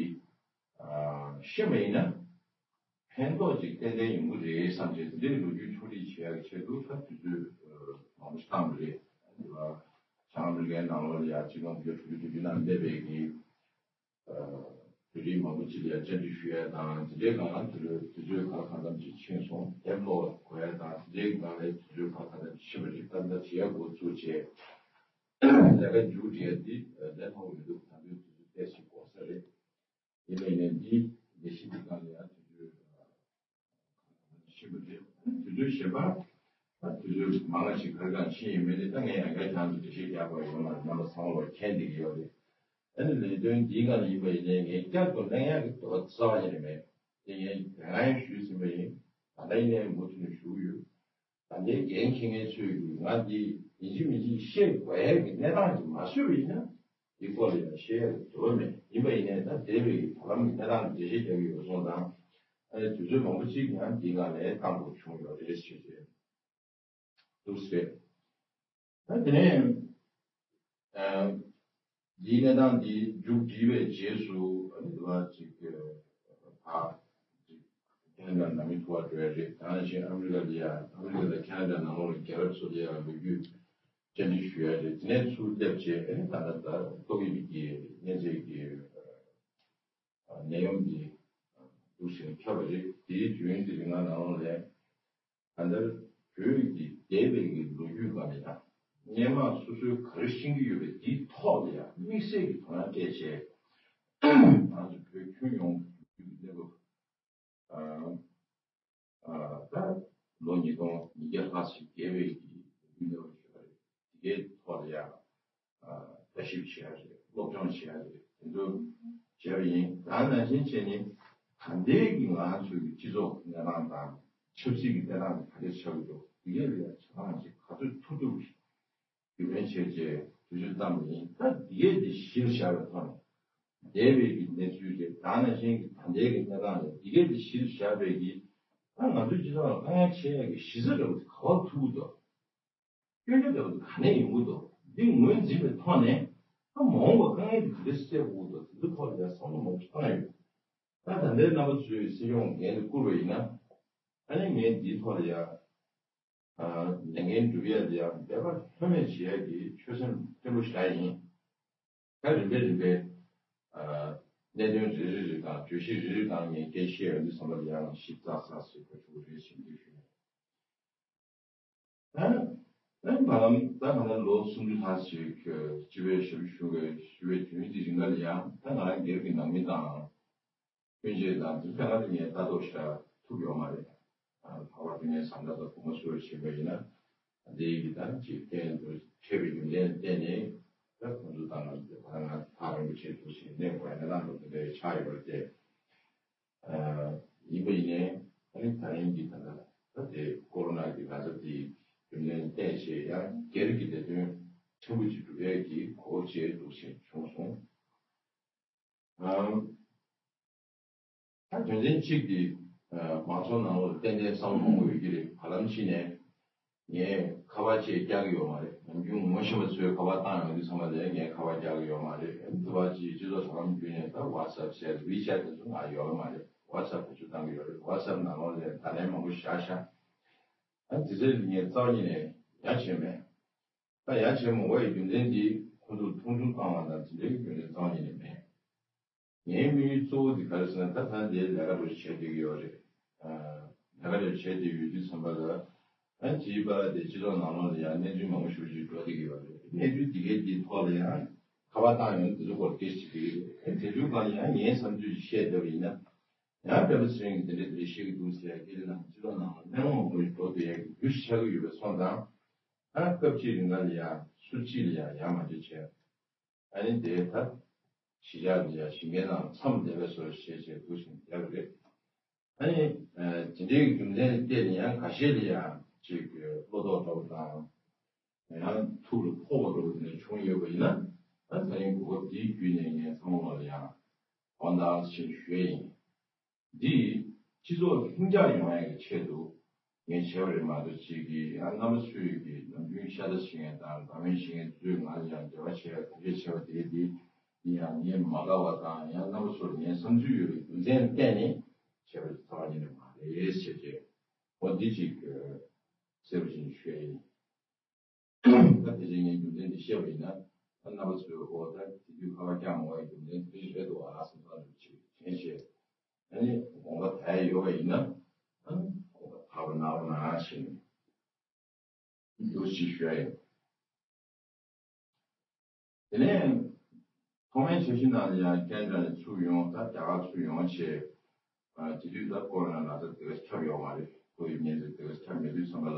ཤེས་པ་ཡིན་ན་ཕན་ཐོགས་ཅིག་ཏན་ཏན་ཡོང་གི་རེད་བསམ་བྱས་དེ་འདྲའི་ལོ་རྒྱུས་འཕྲོ་སྒྲིག་བྱེད་ཡག་གི་ཆེད་དུ་ད་དུས་ཚོད་མང་པོ་ཞིག་བཏང་བ་རེད། བྱང་ཨ་མི་རི་ཀའི་ནང་ལོགས་ལ་ཡང་ཆིག་སྟོང་དགུ་བརྒྱ་དྲུག་ཅུ་དོན་བདུན་ནང་འདས་པའི་གི་བོད་རིགས་མང་པོ་ཅིག་ལ་ཡང་བཅར་འདྲི་ཞུ་ཡ་དང་དེ་འདྲའི་སྒང་ལ་དུས་ཚོད་དུས་ཚོད་ག་ལ་གང་འཚམ་ཅིག་ཕྱིན་སོང་། དེབ་ཀློག་དགོས་ཡ་དང་དེ་འདྲའི་སྒང་ལ་དུས་ཚོད་ག་ལ་གང་འཚམ་ཅིག་ཕྱིན་པ་རེད། ད་ལྟ་བྱེད་ཡ་འགོ་བཙུགས་བྱས་ལས་ཀ་མཇུག་སྒྲིལ་ཡ་འདི་ལས་མཐོང་གི་མི་འདུག་ད་དུང་དུས་ཚོད་ཏོག་ཙམ་འགོར་ས་རེད། ཡིན་ནའི་ནས་འདི་ལས་གཞི་འདི་སྒང་ལ་ཡང་དུས་ཚོད་ཤེས་པ་རེད། དུས་ཚོད་གཞན་པ། ད་དུས་ཚོད་མང་ཞིག་ག་རེ་གང་ཕྱིན་ཡོད་མེད་དེ་ད་ངས་ཡང་བསྐྱར་རྒྱང་དུ་འགྲེལ་བཤད་རྒྱག་དགོས་ཡོད་མ་རེད། རྣམ་པ་ཚང་མ་ལ་མཁྱེན་བསྡད་ཀྱི་ཡོད་རེད། ཨ་ནི་ལས་དོན་འདིའི་སྒང་ལ་ཡིན་པ་ཡིན་ནའི་ངས་བསྐྱར་དུ་གླེང་ཡག་གི་འདོད་པ་རྩ་བ་ཉིད་ནས་མེད། དེ་ངས་དེ་སྔ་ཡང་ཞུས་ཟིན་པ་ཡིན། ད་ལྟ་ཡིན་ནའི་མུ་མཐུད་ནས་ཞུ་གི་ཡོད། ད་ལྟའི་འགན་འཁྱེར་མཁན་ཚོས་ཀྱིས་ང་འདི་ཡིན་གཅིག་མིན་གཅིག་བཤད་དགོས་ཡས་ཀྱི་གནས་སྟངས་ཀྱི་མ་བཟོས་པ་ཡིན་ན། འདི་སྐོར་ལ་ཡང་བཤད་ཡས་འགྲོ་བ་མེད། ཡིན་པ་ཡིན་ནའི་ད་འདས་པའི་གི་བར་ལམ་གྱི་གནས་སྟངས་འགྲེལ་བཤད་རྒྱག་གི་ཡོད་སོང་ཙང་། ཨ་ནི་དུས་ཚོད་མང་པོ་ཅིག་ཡང་འདི་སྒང་ལ་བཏང་དགོས་བྱུང་ཡོད་རེད་ཞེས་བྱས། འདུག་ཟེར། ད་དེ་ནས་ཨ་འདིའི་གནས་སྟངས་འདི་མཇུག་བསྒྲིལ་བའི་རྗེས་སུ་ཨ་ནི་དུ་བ་ཅིག་ཕ་ཅིག་ཁེ་ན་ཌ་ནང་མི་ཐུག་པར་འགྲོ་ཡ་རེད། ད་ནང་བཞིན་ཨ་མི་རི་ཀ་ལ་ཡ་ཨ་མི་རི་ཀ་དང་ཁེ་ན་ཌ་ནང་ལོགས་ལ་རྒྱལ་རབས་ཚོ་ལ་ཡ་ལོ་རྒྱུས་བཅར་འདྲི་ཞུ་ཡ་རེད། དེ་ནས་ཚུར་སླེབས་རྗེས་ཨ་ནི་ད་ལྟ་ད་ཏོག་དབྱིབས་ཀྱི་གཉན་ཚད་ཀྱི་ནད་ཡམས་འདི་འདུག་ཟེར་ཁྱབ་པ་རེད། དེའི་དུས་ཡུན་གྱི་རིང་ལ་ནང་ལོགས་ལ་ད་ལྟ་བོད་ཀྱི་འདས་པའི་གི་ལོ་རྒྱུས་སྒང་ནས་ཡང་སྔོན་མ་སོ་སོའི་ག་རེ་ཤེས་ཀྱི་ཡོད་པའི་དེའི་ཐོག་ལ་ཡང་དམིགས་བསལ་གྱི་དོ་སྣང་སྤྲད་བྱས། ང་ཚོ་བོད་ཁྱོན་ཡོངས་ཀྱི་གནས་བབ་ཨ་ཨ་ད་ལོ་ཉིས་སྟོང་ཉིས་བརྒྱ་ལྷག་ཙམ་བརྒལ་བའི་གི་ལོ་རྒྱུས་གནས་བབ་ཞིག་རེད། དེ་གའི་ཐོག་ལ་ཡང་ལྟ་ཞིབ་བྱེད་ཡ་རེད། སློབ་སྦྱོང་བྱེད་ཡ་རེད། དེ་ཚོ་བྱས་པ་ཡིན། ད་ནང་བཞིན་བྱས་ནས་ད་ལྟའི་གི་ང་ཚོའི་གི་སྤྱི་ཚོགས་གནས་སྟངས་དང་ཆབ་སྲིད་ཀྱི་གནས་སྟངས་ག་འདྲ་ཆགས་ཀྱི་འདུག་དེ་གའི་ལ་ཡང་ཆ་ཚང་ཞིག་ག་ཚོད་ཐུབ་ཐུབ་ཞིག་རྒྱུས་ལོན་བྱས་རྗེས་དུས་ཚོད་བཏང་བ་ཡིན། ད་དེ་གའི་དེ་གཞིར་བཞག་པའི་ཐོག་ནས་འདས་པའི་གི་གནས་ཚུལ་རེད། ད་ནང་བཞིན་གི་ད་ལྟའི་གི་གནས་སྟངས་རེད། དེ་གའི་དེ་གཞིར་བཞག་པའི་གི་ད་ང་ཚོའི་སྤྱི་ཚོགས་ལ་དཀའ་ངལ་འཕྲད་ཡ་གི་གཞི་རྩ་འདྲ་བོ་དེ་ག་པར་ཐུག་གི་འདུག་སྐྱོན་བརྗོད་འདྲ་བོ་དེ་ག་ནས་ཡོང་གི་འདུག་འདི་ངོས་འཛིན་པའི་ཐོག་ནས་ད་མ་འོངས་པར་དཀའ་ངལ་དེ་ག་འདྲ་སེལ་དགོས་འདུག་དེ་ཚོའི་ཐོག་ལ་ཡང་བསམ་བློ་མང་པོ་བཏང་ཡོད། ད་ད་ལྟའི་རྣམ་པ་ཚོས་སྲིད་སྐྱོང་འགན་དེ་བསྐུར་བ་ཡིན་ན། ཨ་ནི་ངས་འདིའི་ཐོག་ལ་ཡང་ལས་འགན་སྒྲུབ་ཡ་དེ་ཡང་འབད་པ་ལྷོད་མེད་བྱེད་ཡ་གི་ཆོད་སེམས་བརྟན་པོ་བཞག་ཡིན། ད་རིམ་པས་རིམ་པས་གནད་དོན་རེ་རེ་རེ་དང་གྲོས་གཞི་རེ་རེ་དང་ངས་སྐད་ཆ་བཤད་ཡོང་དུས་ཙམ་པ་ལ་ཡང་ཞིབ་ཚགས་ཚགས་སུ་གོ་ཆོད་རེད་ཞེས་འདུག་ཞུ། ད་ད་བར་ལམ་ད་ང་ལ་ལོ་སུམ་ཅུ་ལྷག་ཅིག་སྤྱི་པའི་ཞབས་ཞུ་བའི་ཞུ་བའི་དུས་ཡུན་དེ་རིང་ལ་ཡང་ད་ང་རང་སྒེར་གྱི་ནང་མི་དང་སྤུན་མཆེད་དང་དེ་ཚོ་ང་ཚོ་ངས་ལྟ་རྟོག་ཞེ་དྲག་ཐུབ་ཡོད་མ་རེད། ལྷག་པར་དུ་ངའི་བཟའ་ཟླ་དང་བུ་མོ་སུ་ཞིག་ཡིན་པ་ཡིན་ན། འདི་ཡི་ད་ཅིག་གཏན་དུ་འཕྲད་པའི་རྒྱུ་མཚན་བརྟེན་ནས་ད་ཁོང་ཚོ་དང་ང་ཚོ་ད་ང་ཐག་རིང་པོ་བྱས་ཐུབ་ཞིང་གནས་དགོས་ཡ་གནས་སྟངས་དེ་འདྲ་ཆགས་ཡོད་པ་རེད་དེ། ཡིན་པ་ཡིན་ནའི་ཨ་ནི་ད་རིང་གི་ད་ལྟ་ད་དེ་ཀོ་རོ་ན་གི་ན་ཚ་དེའི་རྒྱུ་མཚན་བརྟེན་བྱས་ཡང་སྒེར་གྱི་ལས་དོན་ཕྲན་བུ་ཅིག་སྒྲུབ་ཡས་ཀྱི་གོ་སྐབས་ཅིག་འདུག་ཅིག་བྱུང་སོང་། ད་དོན་ཚན་གཅིག་དེ་མང་ཚོགས་ནང་ལོགས་ཏན་ཏན་བསམ་བློ་མང་པོ་ཡོད་ཀྱི་རེད། བར་ལམ་ཕྱིན་ནས་ངས་ཁ་པར་ཅིག་རྒྱག་གི་ཡོད་མ་རེད། ནམ་རྒྱུན་ངོ་ཤེས་པ་ཚོས་ཁ་པར་བཏང་ཡོང་དུས་ཚང་མ་ལ་ངས་ཁ་པར་རྒྱག་གི་ཡོད་མ་རེད། དེ་བ་ཅིག་སྤྱི་ཚོགས་དྲ་ལམ་བརྒྱུད་ནས་ད་ཝ་ཊི་སེབ་ཟེར་ཝི་ཆེ་ཊི་དེ་ཚོ་ང་ཡོད་མ་རེད། ཝ་ཊི་སེབ་བེད་སྤྱོད་བཏང་གི་ཡོད་རེད། ཝ་ཊི་སེབ་ནང་ལོགས་ལ་བརྡ་ལན་མང་པོ་བཞག་ཤག་ཨ་དེ་ཚོ་ངས་རྩ་བ་ཉིད་ནས་ཡ་བྱས་མེད། ད་ཡ་བྱས་མ་དགོས་ཡའི་རྒྱུ་མཚན་འདི་ཁོ་ཚོར་མཐོང་ཆུང་བཏང་བ་དང་དེ་འདྲའི་རྒྱུ་མཚན་རྩ་བ་ཉིད་ནས་མེད། ངའི་དམིགས་ཡུལ་གཙོ་བོ་དེ་ག་རེ་ཟེར་ན། ད་ད་འདིར་ལས་ཀ་རེ་བྱེད་བསྡད་ཀྱི་ཡོད་རེད། ལས་ཀ་རེ་བྱེད་བསྡད་ཡོད་དུས་ཙམ་པ་ལ། ཨ་དེའི་བར་དེ་སྤྱི་ཚོགས་ནང་ལོགས་ལ་ཡང་གནས་ཚུལ་མང་པོ་ཞེ་པོ་ཅིག་འགྲོ་བསྡད་ཀྱི་ཡོད་རེད། གནས་ཚུལ་དེ་གའི་དེའི་ཐོག་ལ་ཡང་ཁ་པར་བཏང་ཡོང་དུས་དེ་ཚོ་སྐོར་སྐད་ཆ་དྲིས་ཀྱི་ཡོད་རེད། དེ་དུས་སྒང་ལ་ཡང་ངའི་བསམ་ཚུལ་ཞིག་བཤད་བསྡད་པ་ཡིན་ན། ཡང་སྤེན་པ་ཚེ་རིང་གིས་དེ་འདྲ་དེ་འདྲ་བཤད་ཀྱི་འདུག་ཟེར་ཡ་སྐད་ཆ་ནང་སྤྱི་ཚོགས་ནང་ལ་གླེང་སློང་མང་པོ་ཞིག་འགྲོ་བསྡད་ཡ་གི་རྒྱུ་ཞིག་ཆགས་ཀྱི་ཡོད་པའི་སོང་ཙང་། ཨ་སྐབས་གཅིག་རིང་ལ་ཡང་སུ་གཅིག་ལ་ཡང་ཡ་མ་བྱེད་བྱས། ཨ་ནི་དེ་ལྟར་གཞིས་ཆགས་འདི་ཡང་ཞིང་ཁའི་ནང་མཚམས་བསྡད་པའི་བཟོ་ཞེས་བྱས་འདུག་ཞིང་བསྡད་པ་རེད། ཨ་ནི་དེ་འདྲའི་རྒྱུ་མཚན་བརྟེན་ནས་ཡང་ཁ་ཤས་ལ་ཡང་ཅིག་བློ་དོགས་འདྲ་བོ་དང་། ཡང་ཐུགས་ལ་ཕོག་པ་འདྲ་བོ་དེ་འདྲ་བྱུང་ཡོད་པ་ཡིན་ན། ཨ་ད་རིང་གོ་སྐབས་འདིའི་བརྒྱུད་ནས་ངས་ཚང་མ་ལ་ཡང་དགོངས་དག་ཆེ་ཞུ་ཡས་ཡིན། འདི་སྤྱི་ཚོགས་ལྷིང་འཇགས་ཡོང་ཡག་གི་ཆེད་དུ་ངས་བྱས་པ་རེད་མ་གཏོགས། གཅིག་གིས་ཡང་རྣམ་པ་ཚོས་ཀྱིས་ནམ་རྒྱུན་ཤ་ཚ་བྱེད་མཁན་དང་དགའ་མོས་བྱེད་མཁན་ཚོས་ང་ལ་ཡང་འབྲེལ་བ་བྱས་གུས་ཞབས་བྱས་པ་དེ་འདི་ཡང་ངས་མ་དགའ་བ་དང་། ཡང་རྣམ་པ་ཚོར་ངའི་བསམ་ཚུལ་ཡོད་པའི་རྒྱུ་མཚན་བརྟེན་ནས་བྱས་པ་རྩ་བ་ཉིད་ནས་མ་རེད་ཟེར་བྱས། འོ་འདི་གཅིག་གསལ་པོ་ཞིག་ཞུ་ཡ་ཡིན། ད་དེ་རིང་ངས་རྒྱུ་མཚན་འདི་བཤད་པ་ཡིན་ན། ད་རྣམ་པ་ཚོས་འོ་ད་དེ་དུས་ཁ་པར་རྒྱག་མ་དགོས་པའི་རྒྱུ་མཚན་དེ་རེད་འདུག་ཨ་བསམ་བསམ་ཅིག་དྲན་བྱས། ཨ་ནི་དགོངས་པ་དག་ཡ་ཡོད་པ་ཡིན་ན། ཨ་ནི་དགོངས་པ་དག་པ་གནང་རོགས་གནང་ཞེས་ནས་འདུག་ཅེས་ཞུ་ཡ་ཡིན། དེ་ནས་ཐོག་མའི་འཆར་གཞི་ནང་ལ་ཡང་ཁེ་ན་ཌ་ནས་ཚུར་ཡོང་། ད་རྒྱ་གར་ཚུར་ཡོང་བྱས། ཨ་དེ་དུས་ད་ཀོ་རོ་ན་ན་ཚ་དེ་ག་ཁྱབ་ཡོད་མ་རེད། ཁོ་ཡི་གཉན་ཚད་དེ་ག་ཁྱབ་མེད་དུས་ཙམ་པ་ལ།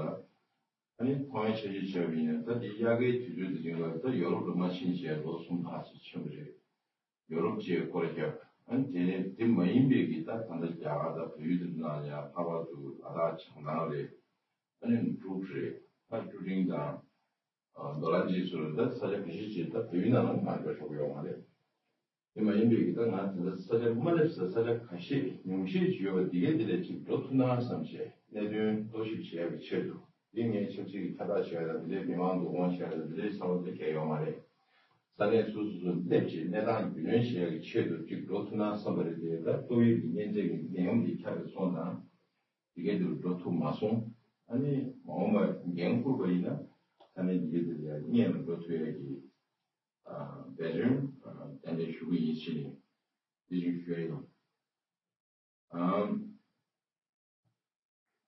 ཨ་ནི་ཐོག་མའི་འཆར་གཞི་བྱས་པ་ཡིན་ན། ད་དེ་དབྱར་ཁའི་དུས་ཚོད་དེ་རིང་ལ་ད་ཡོ་རོབ་ལ་མར་ཕྱིན་བྱས་ལོ་གསུམ་ལྷག་ཅིག་ཕྱིན་པ་རེད། ཡོ་རོབ་ཅེས་སྐོར་རྒྱབ། ཨ་ནི་དེ་དེ་མ་ཡིན་པའི་གི་ད་ད་ལྟ་རྒྱ་གར་དང་བལ་ཡུལ་དེ་ཚོ་ནང་ཡང་ལྷག་པར་དུ་ལ་དྭགས་བྱང་ཐང་རེད། ཨ་ནི་འབྲུག་རེད། ད་ཀྲུ་ཀྲིང་དང་། ཨ། མདོ་ལ་འཇིགས་སུ་རེད། ད་ས་ཆ་ག་ཤེད་ཅིག་ད་བལ་ཡུལ་ནང་ལ་ང་འགྲོ་ཆོག་གི་ཡོད་མ་རེད། དེ་མ་ཡིན་པའི་གི་ད་ང་དེ་འདྲ་ས་ཆ་མ་སླེབས་ས་ས་ཆ་ཁ་ཤས་ཉུང་ཤས་ཅིག་ཡོད་པ་འདི་གའི་དེ་ལས་ཅིག་འགྲོ་ཐུབ་ན་བསམ་བྱས། གནད་དོན་རྟོག་ཞིབ་བྱེད་ཡག་གི་ཆེད་དུ་འདི་ངས་ཆབ་སྲིད་ཀྱི་ཁྱབ་བསྒྲགས་བྱེད་ཡག་དང་འདི་འདྲའི་མི་མང་བསྡུ་སྐོང་བྱེད་ཡག་དང་འདི་འདྲའི་བསམ་བློ་དེ་གལ་ཡོད་མ་རེད། ས་གནས་སོ་སོ་སོ་སླེབས་བྱས་གནས་སྟངས་རྒྱུས་ལོན་བྱེད་ཡག་གི་ཆེད་དུ་ཅིག་འགྲོ་ཐུབ་ན་བསམ་པ་རེད་དེ། ད་ཏོག་དབྱིབས་ཀྱི་གཉན་ཚད་ཀྱི་ནད་ཡམས་འདི་ཁྱབ་པའི་སོང་ཙང་འདི་གའི་དེ་རུ་འགྲོ་ཐུབ་མ་སོང་། ཨ་ནི་མ་འོངས་པ་འགན་འཁུར་པ་ཡིན་ན་ས་གནས་འདི་གའི་དེ་ལ་སྔོན་ལ་འགྲོ་ཐུབ་ཡག་གི་འབད་བརྩོན་ཏན་ཏན་ཞུ་གི་ཡིན་ཞེས་ནས་འདི་བཞིན་ཞུ་ཡ་ཡིན། ཨམ།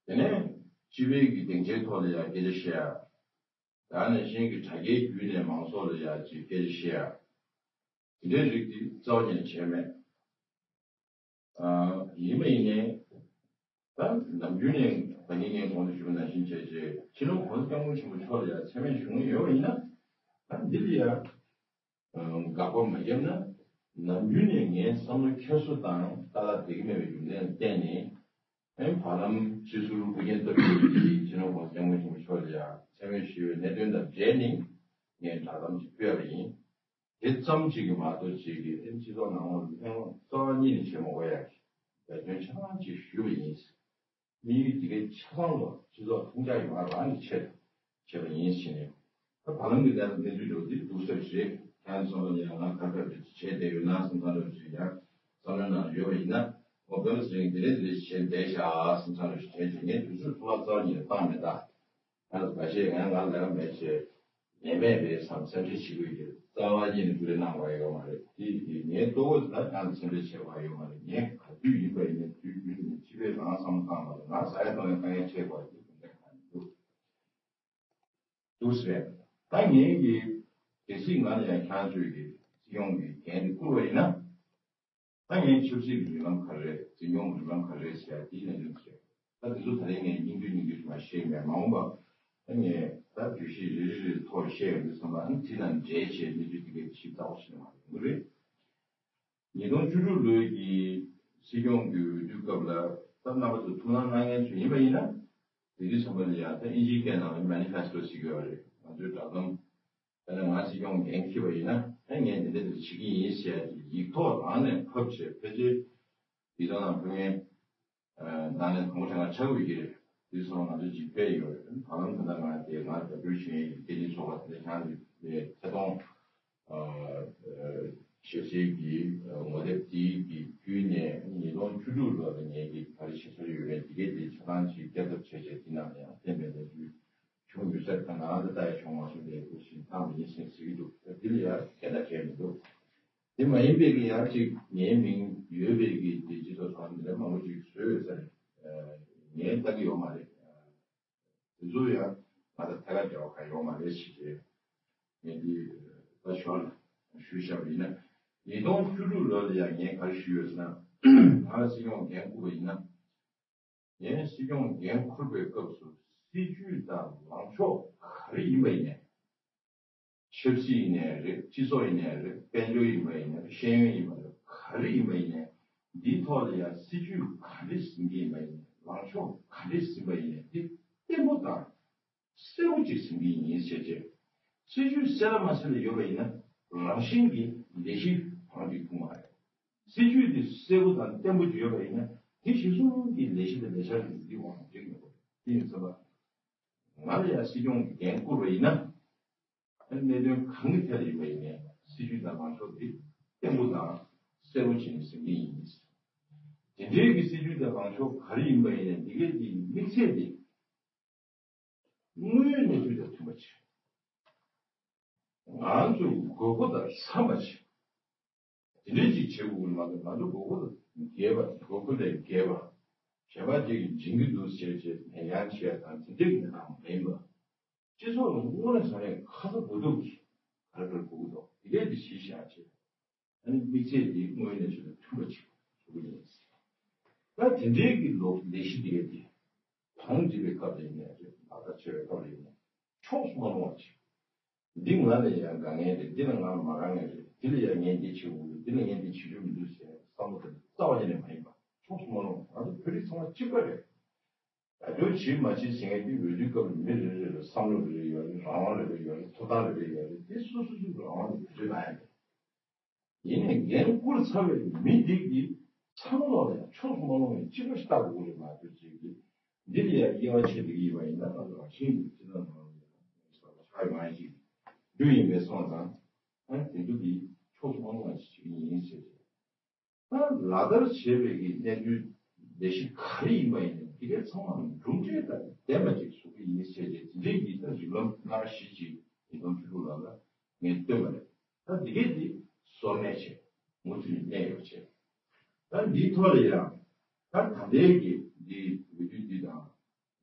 དེ་ནས་སྤྱི་པའི་གི་སྡིངས་ཆའི་ཐོག་ལ་ཡང་སྐད་ཆ་བཤད་ཡ། ད་ནང་བཞིན་གྱི་དྲ་རྒྱའི་བརྒྱུད་ནས་མང་ཚོགས་ལ་ཡང་ཅིག་སྐད་ཆ་བཤད་ཡ། དེ་འདྲའི་རིགས་དེ་རྩ་བ་ཉིད་ནས་བྱས་མེད། ཨ། ཡིན་པ་ཡིན་ནའི། ད་ནམ་རྒྱུན་ནས་ད་ངས་ངས་གོང་དུ་ཞུས་པ་ནང་བཞིན་བྱས་རྗེས་སྤྱི་ནོར་༸གོང་ས་༸སྐྱབས་མགོན་ཆེན་པོ་མཆོག་ལ་ཡང་མཚན་སྨད་ཞུ་ངེས་ཡོད་པ་ཡིན་ན། ད་འདི་ལ་ཡང་དགག་པ་མ་བརྒྱབ་ན། ནམ་རྒྱུན་ནས་ངའི་བསམ་བློ་འཁྱེར་སོ་དང་ཏག་ཏག་བསྡད་ཀྱི་མེད་པའི་རྒྱུ་མཚན་ལ་བརྟེན་ནས། ཨེ། བར་ལམ་སྤྱི་ཟུར་སྐུ་མཁྱེན་སྟོབས་རྒྱས་ཀྱིས་སྤྱི་ནོར་༸གོང་ས་༸སྐྱབས་མགོན་ཆེན་པོ་མཆོག་ལ་ཡང་མཚན་སྨད་ཞུས་པའི་གནད་དོན་དང་འབྲེལ་ནས་ངས་བསྒྲགས་གཏམ་ཅིག་སྤེལ་བ་ཡིན། དེ་ཙམ་ཅིག་གིས་མ་གཏོགས་ཅིག་གིས་ཨེ་སྤྱི་ཚོགས་ནང་ལ་ལྷན་རྩ་བ་ཉིད་ནས་བྱེད་མ་དགོས་ཡ་གི་འབད་བརྩོན་ཆ་ཚང་ཅིག་ཞུས་པ་ཡིན། དམིགས་ཡུལ་དེ་གའི་ཆ་ཚང་ལ་སྤྱི་ཚོགས་མཐོང་རྒྱ་ཡོང་བ་རང་གི་ཆེད་དུ་བྱས་པ་ཡིན་ཞེས་ནས། ད་བར་ལམ་གྱི་གནས་ཚུལ་འགྲོ་དུས་སྡུག་ས་རེད། ཁྱེད་ཚོ་ལ་ཡང་ང་ག་ག་རེ་བྱས་བསྡད་ཡོད་ན་བསམ་བསམ་འདྲ་ཞིག་ཡང་བསམ་བློའི་ནང་ཡོད་པ་ཡིན་ན། འོ་བོད་ཟེར་མཁན་དེ་འདྲས་དེ་འདྲས་བྱས་བསྡད་ཤག་བསམ་བསམ་འདྲ་ཞིག་བྱས་བྱས་ངས་དུས་ཚོད་ཐོག་ལ་རྩ་བ་ཉིད་ནས་བཏང་མེད་ད། ང་ལ་ཁ་ཤས་ང་ང་ལས་ཀ་མེད་བྱས། ཉན་མེད་པའི་བསམ་སེམས་ཁྲལ་བྱེད་དགོས་ཀྱི་རྩ་བ་ཉིད་ནས་ཀུ་རེ་གནང་བ་ཡོད་མ་རེད། དེ་ཡིན་ངའི་ལྟོ་གོས་ད་ཡང་སེམས་ཁྲལ་བྱེད་པ་ཡོད་མ་རེད། ངས་ག་དུས་ཡིན་པ་ཡིན་ན་དུས་རྒྱུན་ནས་སྤྱི་པའི་རང་བསམ་བློ་བཏང་བ་རེད། ང་ཟ་ཡ་གཏོང་ཡ་དཀའ་ངལ་འཕྲད་དགོས་ཀྱི་དོན་དག་གང་ཡང་འདུག་འདུག་ཟེར། ད་ངས་ཀྱི་གལ་སྲིད་ང་ལ་ཡང་ཁྱེད་ཚོས་ཀྱི་སྲིད་སྐྱོང་གི་འགན་དེ་བསྐུར་བ་ཡིན་ན། ད་ངས་ཆབ་སྲིད་ཀྱི་རིགས་ལམ་ག་རེ་རེད། འཛིན་སྐྱོང་གི་རིགས་ལམ་ག་རེ་རེད་ཟེར་ཡ་དེའི་གནད་དོན་དེ་རེད། ད་དེ་ཚོ་ད་རེས་ངས་སྙིང་བསྡུས་སྙིང་བསྡུས་མ་བཤད་མེད། མ་འོངས་པ་ད་ངས་ད་བརྗོད་གཞི་རེ་རེ་རེ་ཐོག་བཤད་ཡོང་དུས་ཙམ་པ་ཨ་ནི་དེ་དང་འབྲེལ་བྱས་གནད་དོན་དེ་གའི་ཞིབ་ཚགས་པོ་བྱས་ནས་མ་ཡོང་གི་རེད། ཉིས་སྟོང་བཅུ་དྲུག་ལོའི་གི་སྲིད་སྐྱོང་གི་འོས་བསྡུ་སྐབས་ལ་ད་རྣམ་པ་ཚོ་ཐུགས་སྣང་གནང་མཁན་ཚོ་ཡིན་པ་ཡིན་ན། དེ་དུས་ཙམ་པ་ལ་ཡང་ད་ཨིན་ཇིའི་སྐད་ནང་ལ་མེ་ནི་ཕེ་སི་ཊོ་ཟེར་གྱི་ཡོད་རེད། ང་ཚོའི་བསྒྲགས་གཏམ། དཔེར་ན་ང་སྲིད་སྐྱོང་འགན་འཁྱེར་བ་ཡིན་ན་ཨ་ངས་འདི་འདྲ་འདི་འདྲ་བྱེད་ཀྱི་ཡིན་ཟེར་ཡ་དེ་ཡིག་ཐོག་རང་ནས་ཕབ་བྱས་ཕལ་ཆེར་ཡིག་ཐོག་ནང་ཕབ་མཁན་ནང་ནས་དང་པོ་དེ་ང་ཆགས་ཀྱི་ཡོད་ཀྱི་རེད། དེ་སོང་ང་ཚོ་ཅིག་ཕེབས་ཡོད་རེད། བར་ལམ་ད་ལྟ་ང་དེ་ང་རྒྱབ་སྐྱོར་ཞུ་མཁན་གྱི་སྐད་འཕྲིན་ཚོགས་པ་དེ་འདྲ་ཁྱེད་རང་ཚོས་ཐད་གཏོང་ཞེ་སའི་གི་ངོ་དེབ་དེའི་གི་བརྒྱུད་ནས་ཉིས་སྟོང་བཅུ་དྲུག་ལོ་ལ་ངས་ཀྱི་ག་རེ་བྱེད་སྲོལ་ཡོད་རེད། དེ་གས་དེ་ཆ་ཚང་ཅིག་བསྐྱར་ལྡབ་བྱས་བྱས་དེ་ནང་ལ་ཡང་གཏན་འབེབས་གནང་རྒྱུ། བྱུང་ཡོད་ས་རེད། ད་ང་ལ་ལྟ་ཡ་བྱུང་མ་སོང་དེ་ཁུ་ཤིང་ཐང་མི་ཡིན་ཟེར་ཟེར་གྱི་འདུག་དེ་ལ་ཡང་སྐད་བརྡ་བྱས་མི་འདུག་དེ་མ་ཡིན་པའི་གི་ཡང་ཅིག་ངའི་མིང་ཡོད་པའི་གི་དེ་སྤྱི་ཚོགས་ཚོགས་འདི་འདྲ་མང་པོ་ཅིག་བཟོས་ཡོད་ས་རེད། ངས་ལྟ་གི་ཡོད་མ་རེད། དེ་ཚོ་ཡང་ང་ལ་ཐད་ཀར་འབྲེལ་བ་གང་ཡོད་མ་རེད་ཞེས་བྱས། ངས་འདི་ད་ཞོར་ལ་ཞུས་བཞག་པ་ཡིན་ན། ཉིས་སྟོང་བཅུ་དྲུག་ལོ་ལ་ཡང་ངས་ག་རེ་ཞུས་ཡོད་ཟེར་ན། ང་ལ་སྲིད་སྐྱོང་འགན་བསྐུར་བ་ཡིན་ན། ངས་སྲིད་སྐྱོང་འགན་འཁུར་བའི་སྐབས་སུ་སྲིད་ཇུས་དང་ལངས་ཕྱོགས་ག་རེ་ཡིན་པ་ཡིན་ནའི། ཆབ་སྲིད་ཡིན་ནའི་རེད། སྤྱི་ཚོགས་ཡིན་ནའི་རེད། དཔལ་འབྱོར་ཡིན་པ་ཡིན་ནའི་རེད། ཤེས་ཡོན་ཡིན་པ་རེད། ག་རེ་ཡིན་པ་ཡིན་ནའི་འདིའི་ཐོག་ལ་ཡང་སྲིད་ཇུས་ག་རེ་འཛིན་གྱི་ཡིན་པ་ཡིན་ནའི་ལངས་ཕྱོགས་ག་རེ་འཛིན་པ་ཡིན་ནའི་འདི་བརྟན་པོ་དང་། གསལ་པོ་ཅིག་ཟིན་གྱི་ཡིན་ཞེས་བྱས། སྲིད་ཇུས་གསལ་ལ་མ་གསལ་ལ་ཡོད་པ་ཡིན་ན་རང་བཞིན་གྱིས་ལས་གཞི་གང་ཅིག་ཐུབ་མ་རེད། སྲིད་ཇུས་འདི་གསལ་པོ་དང་བརྟན་པོ་ཅིག་ཡོད་པ་ཡིན་ན་དེ་གཞིར་བཟུང་གི་ལས་གཞི་དང་ལས་འཆར་འདི་འདི་འོང་འགྲིག་མི་དགོས། དེ་ཡིན་ཙང་ང་ལ་ཡང་སྲིད་སྐྱོང་གི་འགན་བསྐུར་བ་ཡིན་ན་གནད་དོན་གང་གི་ཐད་ལ་ཡིན་པ་ཡིན་ནའི་སྲིད་ཇུས་དང་ལངས་ཕྱོགས་འདི་བརྟན་པོ་དང་གསལ་པོ་བྱས་ནས་ཟིན་གྱི་ཡིན། དེ་འདྲའི་གི་སྲིད་ཇུས་དང་ལངས་ཕྱོགས་ག་རེ་ཡིན་པ་ཡིན་ནའི་འདི་གའི་གི་དམིགས་ཚད་འདི། དངོས་ཡོད་གནས་ཚུལ་དང་མཐུན་པ་བྱེད། ང་ཚོའི་དགོས་མཁོ་དང་འཚམས་པ་བྱེད། དེ་འདྲའི་ཅིག་བྱེད་དགོས་ཀྱི་མ་གཏོགས་ང་ཚོའི་དགོས་མཁོ་དང་འགལ་བ། དགོས་མཁོ་ལས་འགལ་བ། གཞན་པ་ཅིག་གིས་འཇིང་གི་འདུག་ཟེར་བྱས་ནས་ཡང་བྱས་དང་དེ་འདྲའི་གི་ནང་མ་ཡིན་པ། སྤྱི་ཚོགས་ལ་དངོས་གནས་བྱས་ནས་ཁ་ཚ་དགོས་གཏུགས་ཀྱིས་ག་རེ་ག་རེ་དགོས་ཀྱི་འདུག་དེ་འདྲའི་དེ་གཞི་བཞག་བྱས། ཨ་ནི་དམིགས་ཚད་དེ་དངོས་གནས་ཆེད་དུ་མཐུན་པ་ཅིག་བཟོ་གི་ཡིན། ད་དེ་འདྲའི་གི་ལོ་ལས་གཞི་དེ་གའི་དེ་གང་བྲིས་པའི་སྐབས་ལ་ཡིན་ནའི་རེད། ལག་བསྟར་བྱེད་པའི་སྐབས་ལ་ཡིན་ནའི་ཕྱོགས་སུ་མ་ལྷུང་བ་ཅིག་འདི་ང་ལ་ཡང་དཀའ་ངལ་རེད། འདི་ལ་ང་མ་དཀའ་ངལ་རེད། འདི་ལ་ཡང་ངས་འདི་བྱེད་དགོས་རེད། འདི་ལ་ངས་འདི་བྱེད་རྒྱུ་མི་འདུག་ཟེར་ བསམ་བློ་དེ་རྩ་བ་ཉིད་ནས་མ་ཡིན་པ། ཕྱོགས་སུ་མ་ལྷུང་བ། ང་ཚོ་བོད་རིགས་ཚང་མ་གཅིག་པ་རེད། རྒྱབ་སྐྱོར་བྱེད་མ་བྱེད་ཟེར་མཁན་དེ་འོས་བསྡུའི་སྐབས་ལ་མི་རེ་རེ་ལ་བསམ་བློ་རེ་རེ་ཡོད་རེད། རང་དབང་རེ་རེ་ཡོད་རེད། ཐོབ་ཐང་རེ་རེ་ཡོད་རེད། དེ་སོ་སོ་སོ་སོའི་རང་དབང་ལ་བེད་སྤྱོད་གནང་ཡ་རེད། ཡིན་ནའི་འགན་བསྐུར་ཚར་བའི་མི་འདི་གིས་ཚང་མ་ལ་ཡང་ཕྱོགས་སུ་མ་ལྷུང་བའི་གཅིག་པ་ཞིག་ལྟ་དགོས་ཀྱི་རེད་མ་གཏོགས། ཅིག་གིས་འདི་ལ་ཡང་དབྱེ་བ་ཕྱེ་བསྡད་ཀྱི་ཡིན་པ་ཡིན་ན། ང་ཚོ་རང་བཞིན་གྱིས་སྤྱི་ཚོགས་ནང་ལ་ཡང་ཆགས་ཡོང་ཡ་ཞིག་རྒྱུ་ཡིན་པས་སོང་ཙང་། ཨ་དེ་ཚོ་གིས་ཕྱོགས་སུ་མ་ལྷུང་བ་ཞིག་བྱེད་ཀྱི་ཡིན་ཟེར་ཏེ། ད་ལག་བསྟར་བྱས་པའི་གི་གནས་ཚུལ་ལས་གཞི་ག་རེ་ཡིན་པ་ཡིན་ནའི་དེ་གའི་ཚང་མ་གྲུབ་འབྲས་དང་ལྡན་པ་ཅིག་བཟོ་གི་ཡིན་ཟེར་ཏེ། དེ་འདྲའི་གི་ད་རིགས་ལམ་སྣ་ཁ་བཞི་ཅིག་ཉིས་སྟོང་བཅུ་དྲུག་ལོ་ལ་ངས་བཏོན་པ་རེད། ད་དེ་གའི་དེ་སོར་གནས་བྱས། མུ་མཐུད་ནས་གནས་ཡོད་བྱས། ད་འདིའི་ཐོག་ལ་ཡང་ད་ད་ལྟའི་གི་འདི་འོས་བསྡུ་འདི་དང་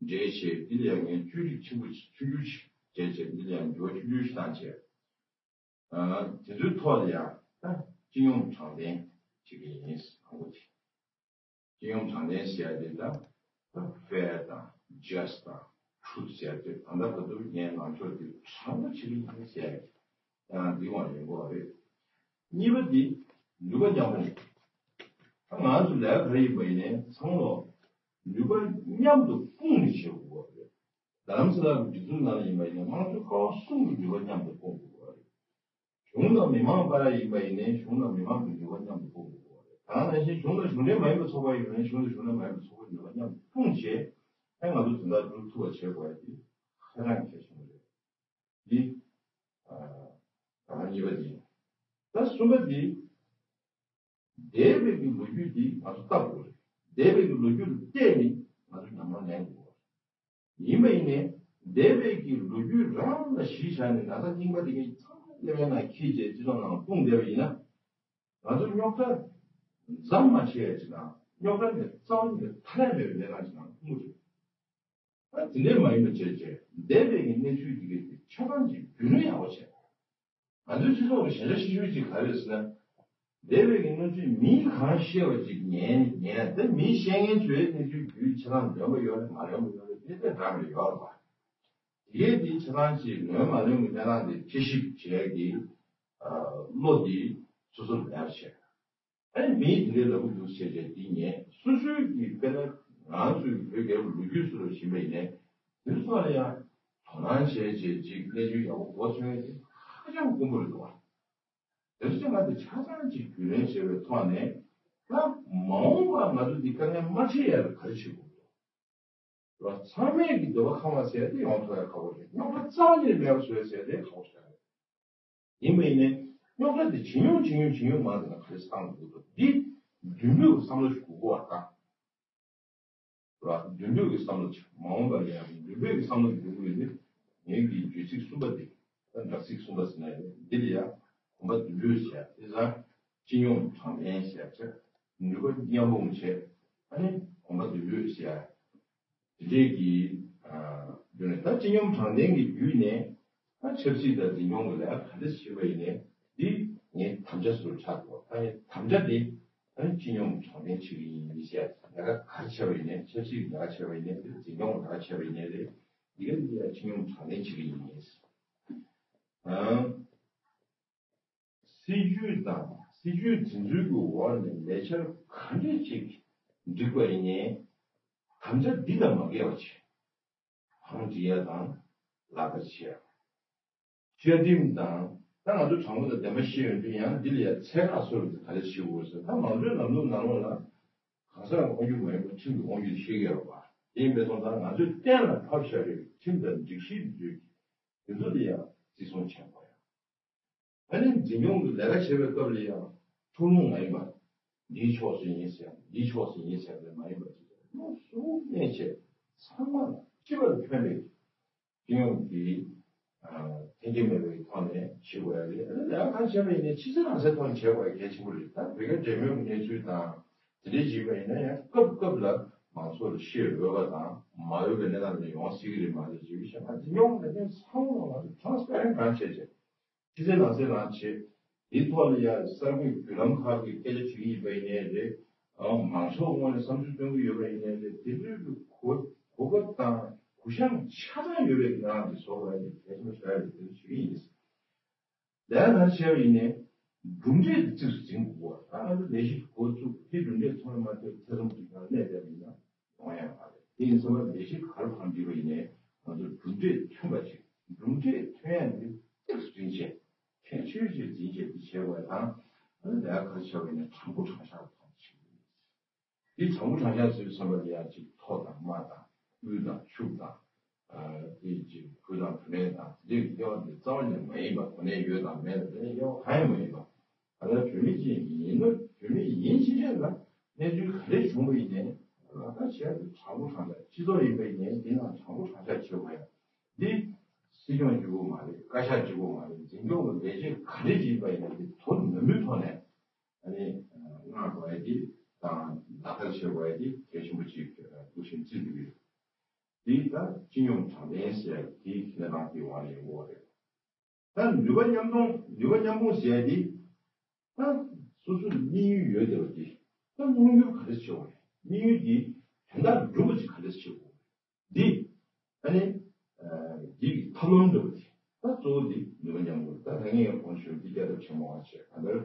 འབྲེལ་བྱས། འདི་ལ་ཡང་ངས་བཅོས་སྒྲིག་ཆེན་པོ་ཆུང་ཆུང་ཞིག་བྱས་བྱས། འདི་ལ་ཡང་འགྱུར་བ་ཆུང་ཆུང་ཞིག་བཏང་བྱས། ཨ། དེ་ཚོའི་ཐོག་ལ་ཡང་ད་སྤྱི་ཡོངས་དྲང་བདེན་བྱེད་ཀྱི་ཡིན། དང་པོ་དེ། སྤྱི་ཡོངས་དྲང་བདེན་ཟེར་ཡ་དེ་ད་ད་fair་དང་just་དང་truth་ཟེར་ཡ་དེ། ད་ལྟ་བར་དུ་ངས་ནང་ཆོས་དེ་དྲང་པོ་བྱེད་ཀྱི་ཡིན་ཟེར་ཡ་དེ། ཡང་འདི་དབང་ཡོད་དགོས་པ་རེད། གཉིས་པ་འདི་ནུས་པ་མཉམ་སྤུངས། ད་ང་ཚོ་ལས་ཀ་ག་རེ་ཡིན་པ་ཡིན་ནའི་ཚང་མ་ལོ་ནུས་པ་མཉམ་དུ་སྤུངས་ནས་བྱེད་དགོས་པ་རེད། རྡ་རམ་ས་ལ་གི་སྒྲིག་འཛུགས་ནང་ལ་ཡིན་པ་ཡིན་ན་དམངས་གཙོའི་ཀ་བ་གསུམ་གྱི་ནུས་པ་མཉམ་དུ་སྤུངས་དགོས་པ་རེད། གཞུང་དང་མི་མང་བར་ཡིན་པ་ཡིན་ནའི་གཞུང་དང་མི་མང་གི་ནུས་པ་མཉམ་དུ་སྤུངས་དགོས་པ་རེད། ད་ནང་བཞིན་གཞུང་དང་གཞུང་འབྲེལ་མ་ཡིན་པའི་ཚོགས་པ་ཡིན་ནའི་གཞུང་དང་གཞུང་འབྲེལ་མ་ཡིན་པའི་ཚོགས་པའི་ནུས་པ་མཉམ་དུ་སྤུངས་བྱས། ཨེ་ང་ཚོ་དོན་དག་སྒྲུབ་ཐུབ་པ་བྱེད་དགོས་ཡ་དེ་ཧ་ཅང་གལ་ཆེན་པོ་རེད། འདི་ཨ་གཉིས་པ་འདི་ཡིན། ད་གསུམ་པ་འདི། འདས་པའི་གི་ལོ་རྒྱུས་འདི་ང་ཚོ་ལྟ་དགོས་རེད། འདས་པའི་གི་ལོ་རྒྱུས་ལ་བལྟས་ནས་ང་ཚོ་ཉམས་མྱོང་ལེན་དགོས་རེད། ཡིན་པ་ཡིན་ནའི་འདས་པའི་གི་ལོ་རྒྱུས་རང་ལ་གཞི་བཞག་ནས་ན་ཚ་རྙིང་པ་དེ་གའི་ཚང་མ་ལྟེ་བའི་ནང་འཁྱེར་བྱས་སྤྱི་ཚོགས་ནང་སྤུངས་བསྡད་པ་ཡིན་ན། ང་ཚོ་རྙོག་དྲ་ཟམ་མ་ཆད་ཡ་ཅིག་དང་། རྙོག་དྲ་འདི་རྩ་བ་ཉིད་ནས་མཐའ་ཡས་མེད་པའི་གནས་སྟངས་ཅིག་ནང་ལྷུང་གི་རེད། ད་དེ་འདྲས་མ་ཡིན་པ་བྱས་བྱས་འདས་པའི་གི་གནས་ཚུལ་དེ་གའི་དེ་ཆ་ཚང་ཅིག་རྒྱུས་ལོན་ཡག་པོ་བྱས། ང་ཚོའི་སྤྱི་ཚོགས་ཀྱི་ཞན་ཆ་ཆེ་ཤོས་ཅིག་ག་རེ་རེད་ཟེར་ན། འདས་པའི་གི་གནས་ཚུལ་མིས་གང་བཤད་པ་ཅིག་ཉན་ཉན། ད་མིས་བཤད་མཁན་ཚོའི་གནས་ཚུལ་རྒྱུས་ཆ་ཚང་ལོན་པ་ཡོད་རེད། མ་ལོན་པ་ཡོད་རེད། དེ་དེ་འདྲ་མི་ཡོད་རེད་པ། དེ་གའི་དེ་ཆ་ཚང་ཅིག་ལོན་མ་ལོན་གྱི་གནས་སྟངས་དེ་དཔྱད་ཞིབ་བྱེད་ཡ་གི་ཨ་བློ་དེ་སོ་སོར་ལེན་བྱས། ཨ་ནི་མིས་དེ་འདྲའི་ལབ་ཀྱི་འདུག་ཟེར་བྱས་དེ་ཉན། སོ་སོའི་གི་དཔེར་ན་ང་ཚོའི་བོད་རྒྱལ་པོ་ལོ་རྒྱུས་སུ་ལ་ཕྱིན་པ་ཡིན་ནའི་དེ་ཚོ་ལ་ཡང་དོ་སྣང་བྱས་བྱས་ཅིག་གནས་ཚུལ་ཡག་པོ་གོ་ཐོན་ཡ་དེ་ཧ་ཅང་དཀོན་པོ་རེད་འདུག་བ། དེ་ཚོ་ང་ཚོ་ཆ་ཚང་ཅིག་རྒྱུས་ལོན་བྱས་པའི་ཐོག་ནས། ད་མ་འོངས་པར་ང་ཚོ་འདི་དཀའ་ངལ་མ་འཕྲད་ཡ་ལ་ག་རེ་བྱེད་དགོས་འདུག་ར། ཚང་མས་ཀྱི་འདོད་པ་ཁེངས་པ་ཟེར་དེ་ཡོང་ཐུབ་ཡ་ཁག་པོ་རེད། རྙོག་དྲ་རྩ་བ་ཉིད་ནས་མེད་པ་བཟོ་ཡ་ཟེར་དེ་ཁག་པོ་ཞིག་རེད། ཡིན་པ་ཡིན་ནའི་རྙོག་དྲ་དེ་ཇེ་ཉུང་ཇེ་ཉུང་ཇེ་ཉུང་མ་འདི་ན་ག་རེ་སྟངས་འདུག་འདུག་འདི་མདུན་སྐྱོད་ཀྱི་བསམ་བློ་ཞིག་དགོས་ཀྱི་བ་དང་། ར། མདུན་སྐྱོད་ཀྱི་བསམ་བློ་ཅིག་མ་འོངས་པ་ལ་ཡང་མདུན་སྐྱོད་ཀྱི་བསམ་བློ་ཞིག་དགོས་ཀྱི་ཡོད་དུས། ངེད་ཀྱི་བརྗོད་ཚིག་གསུམ་པ་དེ། ད་དྲག་ཚིག་གསུམ་པ་ཟེར་ན་ཡང་འདི་ལ་ཡང་གོམ་པ་མདུན་སྤོས་བྱས། དེ་ཙང་སྤྱི་ཡོངས་དྲང་བདེན་བྱས་བྱས། ནུས་པ་མཉམ་སྤུངས་བྱས། ཨ་ནི་གོམ་པ་མདུན་སྤོས་བྱས། དེ་འདྲས་ཀྱི་ཨ་བརྒྱུད་ནས། ད་སྤྱི་སྙོམས་དྲང་བདེན་གྱི་བརྒྱུད་ནས་ད་ཆབ་སྲིད་དང་འཛིན་སྐྱོང་གི་ལས་ཀ་ག་འདྲས་བྱེད་པ་ཡིན་ནའི་འདི་ངའི་དམ་བཅའ་ཟུར་ཆགས་འདུག་ད་ངའི་དམ་བཅའ་འདི་ད་སྤྱི་སྙོམས་དྲང་བདེན་བྱེད་ཀྱི་ཡིན་ཟེར། ལས་ཀ་ག་རེ་བྱས་པ་ཡིན་ནའི། ཆབ་སྲིད་ཀྱི་ལས་ཀ་བྱས་པ་ཡིན་ནའི་རེད། འཛིན་སྐྱོང་གི་ལས་ཀ་བྱས་པ་ཡིན་ནའི་རེད། འདི་ག་འདི་ཡང་སྤྱི་སྙོམས་དྲང་བདེན་བྱེད་ཀྱི་ཡིན། ཨང་། སྲིད་ཇུས་དང་སྲིད་ཇུས་དེ་ཚོའི་གི་འོག་ནས་ལས་འཆར་ག་འདྲས་ཅིག་སྒྲིག་པ་ཡིན་ནའི། དམ་བཅའ་འདི་དང་མ་འགལ་བ་བྱས། བང་སྒྲིག་ཡ་དང་ལག་བསྟར་བྱེད་ཡ། བཅའ་ཁྲིམས་དང་། ད་ང་ཚོ་དྲང་པོ་དང་བདེན་པ་བཤད་ཡོང་དུས་ཡང་འདི་ལ་ཡང་ཚད་བཀག་བཟོ་རྒྱུ་ག་རེ་བྱེད་དགོས་ཟེར། ད་མང་གཙོའི་ལམ་ལུགས་ནང་ལོགས་ལ་གང་ཟག་གི་དབང་སྒྱུར་མ་ཡིན་པར་ཁྲིམས་ཀྱི་དབང་སྒྱུར་བཤད་ཀྱི་ཡོད་པ། དེ་ཡིན་པའི་སོང་ཙང་ང་ཚོས་གཏན་ལ་ཕབ་བཞག་པའི་ཁྲིམས་དང་སྒྲིག་གཞི་དེ་ཚོའི་དེ་ཚོ་ལ་ཡང་བརྩི་སྲུང་བྱེད་དགོས་ཡ། ཨ་ནི་འཛིན་སྐྱོང་གི་ལས་ཀ་བྱེད་པའི་སྐབས་ལ་ཡང་ཐུགས་ལུང་མ་ཡིན་པ། འདིའི་ཕྱོགས་སུ་ཡིན་ཟེར། འདིའི་ཕྱོགས་སུ་ཡིན་ཟེར་བ་མ་ཡིན་པ། ལུགས་སྲོལ་གནས་བྱས་ཚང་མ་སྤྱི་པར་ཕན་པའི་སྤྱི་ཡོངས་ཀྱི་ཨ་འཐེན་འཁྱེར་མེད་པའི་ཐོག་ནས་བྱེད་དགོས་ཡ་རེད། ཨ་ནི་ལས་ཀ་གང་བྱས་པ་ཡིན་ནའི་ཕྱི་གསལ་ནང་གསལ་ཐོག་ནས་བྱེད་དགོས་ཡ་གལ་ཆེན་པོ་རེད། ད་བོད་རྒྱ་འབྲེལ་མོལ་གྱི་གནས་ཚུལ་དང་དེ་འདྲའི་བྱས་པ་ཡིན་ན་ཡང་སྐབས་སྐབས་ལ་མང་ཚོགས་ལ་བཤད་འོས་པ་དང་མ་འོས་པའི་གནས་སྟངས་དེ་ཡོང་སྲིད་ཀྱི་རེད་མ་གཏོགས། བྱས་པ་ཡིན་ན་འཛིན་སྐྱོང་གི་ལས་དོན་ཚང་མ་ང་ཚོ་ཊ་རན་སི་པེ་རེན་ཊི་གང་བྱས་བྱས། ཕྱི་གསལ་ནང་གསལ་རང་བྱེད། དེའི་ཐོག་ལ་ཡང་གསར་འགོད་བརྒྱུད་ལམ་ཁག་གི་སྐད་ཆ་བྱེད་ཀྱི་ཡིན་པ་ཡིན་ནའི་རེད། ཨང་། མང་ཚོགས་ངོས་ནས་བསམ་ཚུལ་སྟོན་གྱི་ཡོད་པ་ཡིན་ནའི་རེད། དེ་ཚོའི་གི་གོ་གོ་སྐབས་དང་གུ་ཡངས་ཆ་ཚང་ཡོད་པའི་ངང་དེ་བཟོ་དགོས་ཡ་དེ་གལ་ཆེན་པོ་ཞིག་རེད། དེ་ཚོ་བྱེད་ཀྱི་ཡིན། ལས་ཀ་ག་རེ་བྱས་པ་ཡིན་ནའི་ གྲུབ་འབྲས་དེ་གཙིགས་སུ་འཛིན་དགོས་པ། ད་ང་ཚོ་ལས་གཞི་འགོ་བཙུགས་དེ་གྲུབ་འབྲས་ཐོན་མ་ཐོན་ཐེ་ཚོམ་གྱི་ངང་གནས་བསྡད་པ་ཡིན་ན་ཡོང་ཡ་མ་རེད། དེ་ཡིན་ཙང་ལས་གཞི་ག་རེ་བར་འགྲིག་པ་ཡིན་ནའི་ང་ཚོ་གྲུབ་འབྲས་ཐོན་པ་ཅིག་གྲུབ་འབྲས་ཐོན་ཡ་དེ་གཙིགས་སུ་འཛིན་བྱས་གལ་ཆེ་ཤོས་འཛིན་བྱས་དེ་བྱེད་དགོས་ཡ་དང་། ཨ་ནི་ལས་ཀ་ག་རེ་བྱས་པ་ཡིན་ནའི་དྲང་པོ་དྲང་བཞག་ལ་ཐོན་ཅིག་དེ་དྲང་པོ་དྲང་བཞག་ཟེར་བའི་བསམ་པ་དེ་ཡང་ཅིག་མཐོ་དང་དམའ་དང་དབུལ་དང་ཕྱུག་དང་། དེ་ཅིག་བུ་དང་བུད་མེད་དང་དེ་འདྲའི་དབྱེ་བ་དེ་རྩ་བ་ནས་མ་ཡིན་པ། གོ་གནས་ཡོད་དང་མེད་དང་དེ་འདྲའི་དབྱེ་བ་གང་ཡང་མ་ཡིན་པ། ད་ལྟ་བུད་མེད་ཅིག་ཡིན་ན་བུད་མེད་ཡིན་ཕྱིན་ཆད་ལ་གནས་ཚུལ་ག་རེ་བྱུང་བ་ཡིན་ནའི་ལག་བསྟར་བྱས་ཏེ་དྲང་པོ་དྲང་བཞག་སྤྱི་ཚོགས་ཡིན་པ་ཡིན་ནའི་དེ་ནང་དྲང་པོ་དྲང་བཞག་བྱེད་དགོས་ཡ། འདི་སྲིད་སྐྱོང་གཅིག་པོ་མ་རེད། བཀའ་ཤག་གཅིག་པོ་མ་རེད། འཛིན་སྐྱོང་གི་ལས་བྱེད་ག་རེ་ཡིན་པ་ཡིན་ནའི་དེ་དོ་ནན་པོའི་ཐོག་ནས། ཨ་ནི་མངགས་དགོས་ཡ་དེ་དང་ལག་བསྟར་བྱེད་དགོས་ཡ་དེ་གལ་ཆེན་པོ་ཅིག་འདུག་བཞིན་བརྩི་འདུག་གི་རེད། དེ་ད་སྤྱི་སྙོམས་དྲང་བདེན་ཟེར་ཡ་དེ་གནས་སྟངས་དེའི་འོག་ནས་ཡོང་གི་ཡོད་རེད། ད་ནུས་པ་མཉམ་གཏོང་ནུས་པ་མཉམ་སྤུངས་ཟེར་ཡ་དེ་ད་སོ་སོར་དམིགས་ཡུལ་ཡོད་བསྡད་པ་དེ་ད་མངོན་འགྱུར་ག་རེ་བྱེད་དགོས་རེད། དམིགས་ཡུལ་དེ་དོན་དག་འགྲུབ་པ་ཅིག་ག་རེ་བྱེད་དགོས་རེད། འདི། ཨ་ནི། འདི་གི་ཐབས་ལམ་འདྲ་བོ་དེ། ད་གཙོ་བོ་འདི་ནུས་པ་མཉམ་སྤུངས། ད་ད་ངས་གོང་ཞུས་འདི་བསྐྱར་ལྡབ་ཆེན་མོ་བ་བྱས། གང་ལྟར་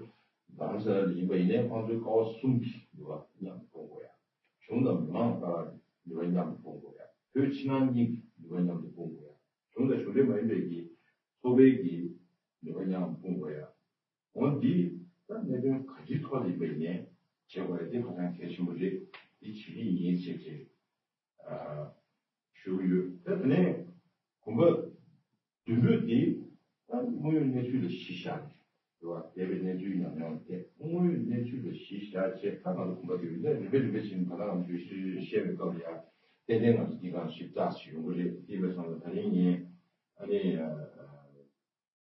རྡ་རམ་ས་ལ་ཡིན་པ་ཡིན་ནའི་ཁོང་ཚོའི་ཀ་བ་གསུམ་གྱི་ནུས་པ་མཉམ་དུ་སྤུངས་དགོས་ཡ། གཞུང་དང་མི་མང་ལྟར་ནུས་པ་མཉམ་དུ་སྤུངས་དགོས་ཡ། བོད་ཕྱི་ནང་གཉིས་ཀྱི་ནུས་པ་མཉམ་དུ་སྤུངས་དགོས་ཡ། གཞུང་དང་གཞུང་འབྲེལ་མ་ཡིན་པའི་གི་ཚོགས་པའི་གི་ནུས་པ་མཉམ་དུ་སྤུངས་དགོས་ཡ། འོ་འདི་ད་གནད་དོན་ག་ཅིའི་ཐོག་ལ་ཡིན་པ་ཡིན་ནའི་བྱེད་དགོས་ཡ་དེ་ཧ་ཅང་གལ་ཆེན་པོ་རེད། འདི་བྱེད་ཀྱི་ཡིན་ཞེས་བྱས། ཞུ་གི་ཡོད། ད་དེ་ནས་གོམ་པ་བདུན་པོ་དེ་ད་དངོས་ཡོད་གནས་ཚུལ་ལ་གཞི་བཞག་ནས་རེད་བ། འདས་པའི་གནས་ཚུལ་ཉམས་མྱོང་དེ་དངོས་ཡོད་གནས་ཚུལ་ལ་གཞི་བཞག་བྱས། ད་ང་ཚོ་གོམ་པ་དེ་ཡོད་ལས་རིམ་པས་རིམ་པས་བྱས་ནས་ད་ལྟ་ང་ཚོས་ཤེས་བཤད་པའི་སྐབས་ལ་ཡང་ཏན་ཏན་ང་ཚོ་འདི་གང་ཞིབ་ཚགས་ཤིག་ཡོང་གི་རེད། དེ་མེད་སོང་ཙང་ད་རིང་ངས་ཨ་ནི་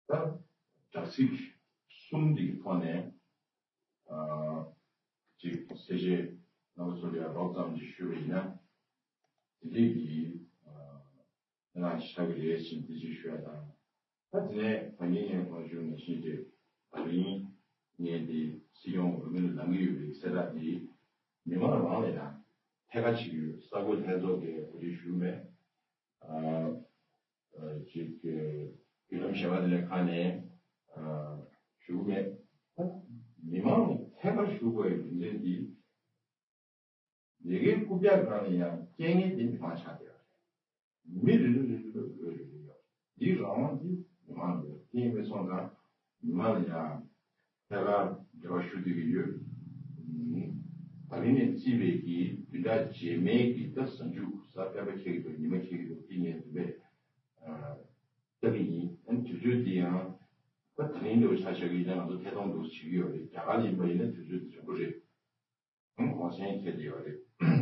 ད་དྲ་ཚིགས་གསུམ་འདི་གི་ཐོག་ནས་ཅིག་གསལ་བཤད་རྣམ་པ་ཚོ་ལ་ཡང་རོབ་ཙམ་ཅིག་ཞུས་པ་ཡིན་ན། དེ་འདྲས་ཀྱི་ང་ཤ་གི་རེད་ཅེས་འདི་ཅིག་ཞུ་ཡ་དང་། ད་དེ་ནས་ད་ངས་ངས་གོང་ཞུས་ནང་བཞིན་རེད། ད་རིང་ངས་འདི་སྲིད་སྐྱོང་འོས་མིར་ལངས་ཀྱི་ཡོད་པའི་གསལ་བསྒྲགས་འདི་མི་མང་རང་ལ་ཡང་ཐད་ཀར་བྱེད་ཀྱི་ཡོད། གསར་འགོད་ལྷན་ཚོགས་ཀྱིས་གོ་སྒྲིག་ཞུས་མེད། ཅིག་བརྒྱུད་ལམ་གཞན་པ་དེ་ལ་ཁག་ནས་ཞུ་གི་མེད། མི་མང་ནས་ཐད་ཀར་ཞུ་དགོས་པའི་རྒྱུ་མཚན་འདི། ལས་ཀའི་རྐུབ་བཀྱག་སྒང་ལ་ཡང་རྐྱེན་ངན་དེ་མི་མང་ཆགས་བསྡད་པ་རེད། མི་རེ་རེ་རེ་རེ་ལ་འོས་རེ་རེ་ཡོད། འདིའི་རང་དབང་འདི་མི་མང་ལ་ཡོད། དེ་ཡིན་པའི་སོང་ཙང་མི་མང་ལ་ཡང་ཐད་ཀར་འབྲེལ་བ་ཞུ་སྡོད་ཀྱི་ཡོད། ད་རིང་ནས་བརྩིས་པའི་གི་བདུན་ཕྲག་རྗེས་མའི་གི་ད་གཟའ་མཇུག་གཟའ་སྤེན་པ་འཁེལ་གྱི་འདུག་ཉི་མ་འཁེལ་གྱི་འདུག་དེ་ངས་འདུན་པས་ལྟ་གི་ཡིན། ཨ་ནི་དུས་ཚོད་འདི་ཡང་ད་ད་རིང་འདྲ་བོ་ཆ་བཞག་གི་ཡིན་ན་ང་ཚོ་ཐད་གཏོང་འདུག་བྱེད་ཀྱི་ཡོད་རེད། རྒྱ་གར་ཡིན་པ་ཡིན་ན་དུས་ཚོད་འདི་རིང་པོ་རེད། གོང་གོང་གསལ་འཁེལ་བསྡད་ཡོད་རེད།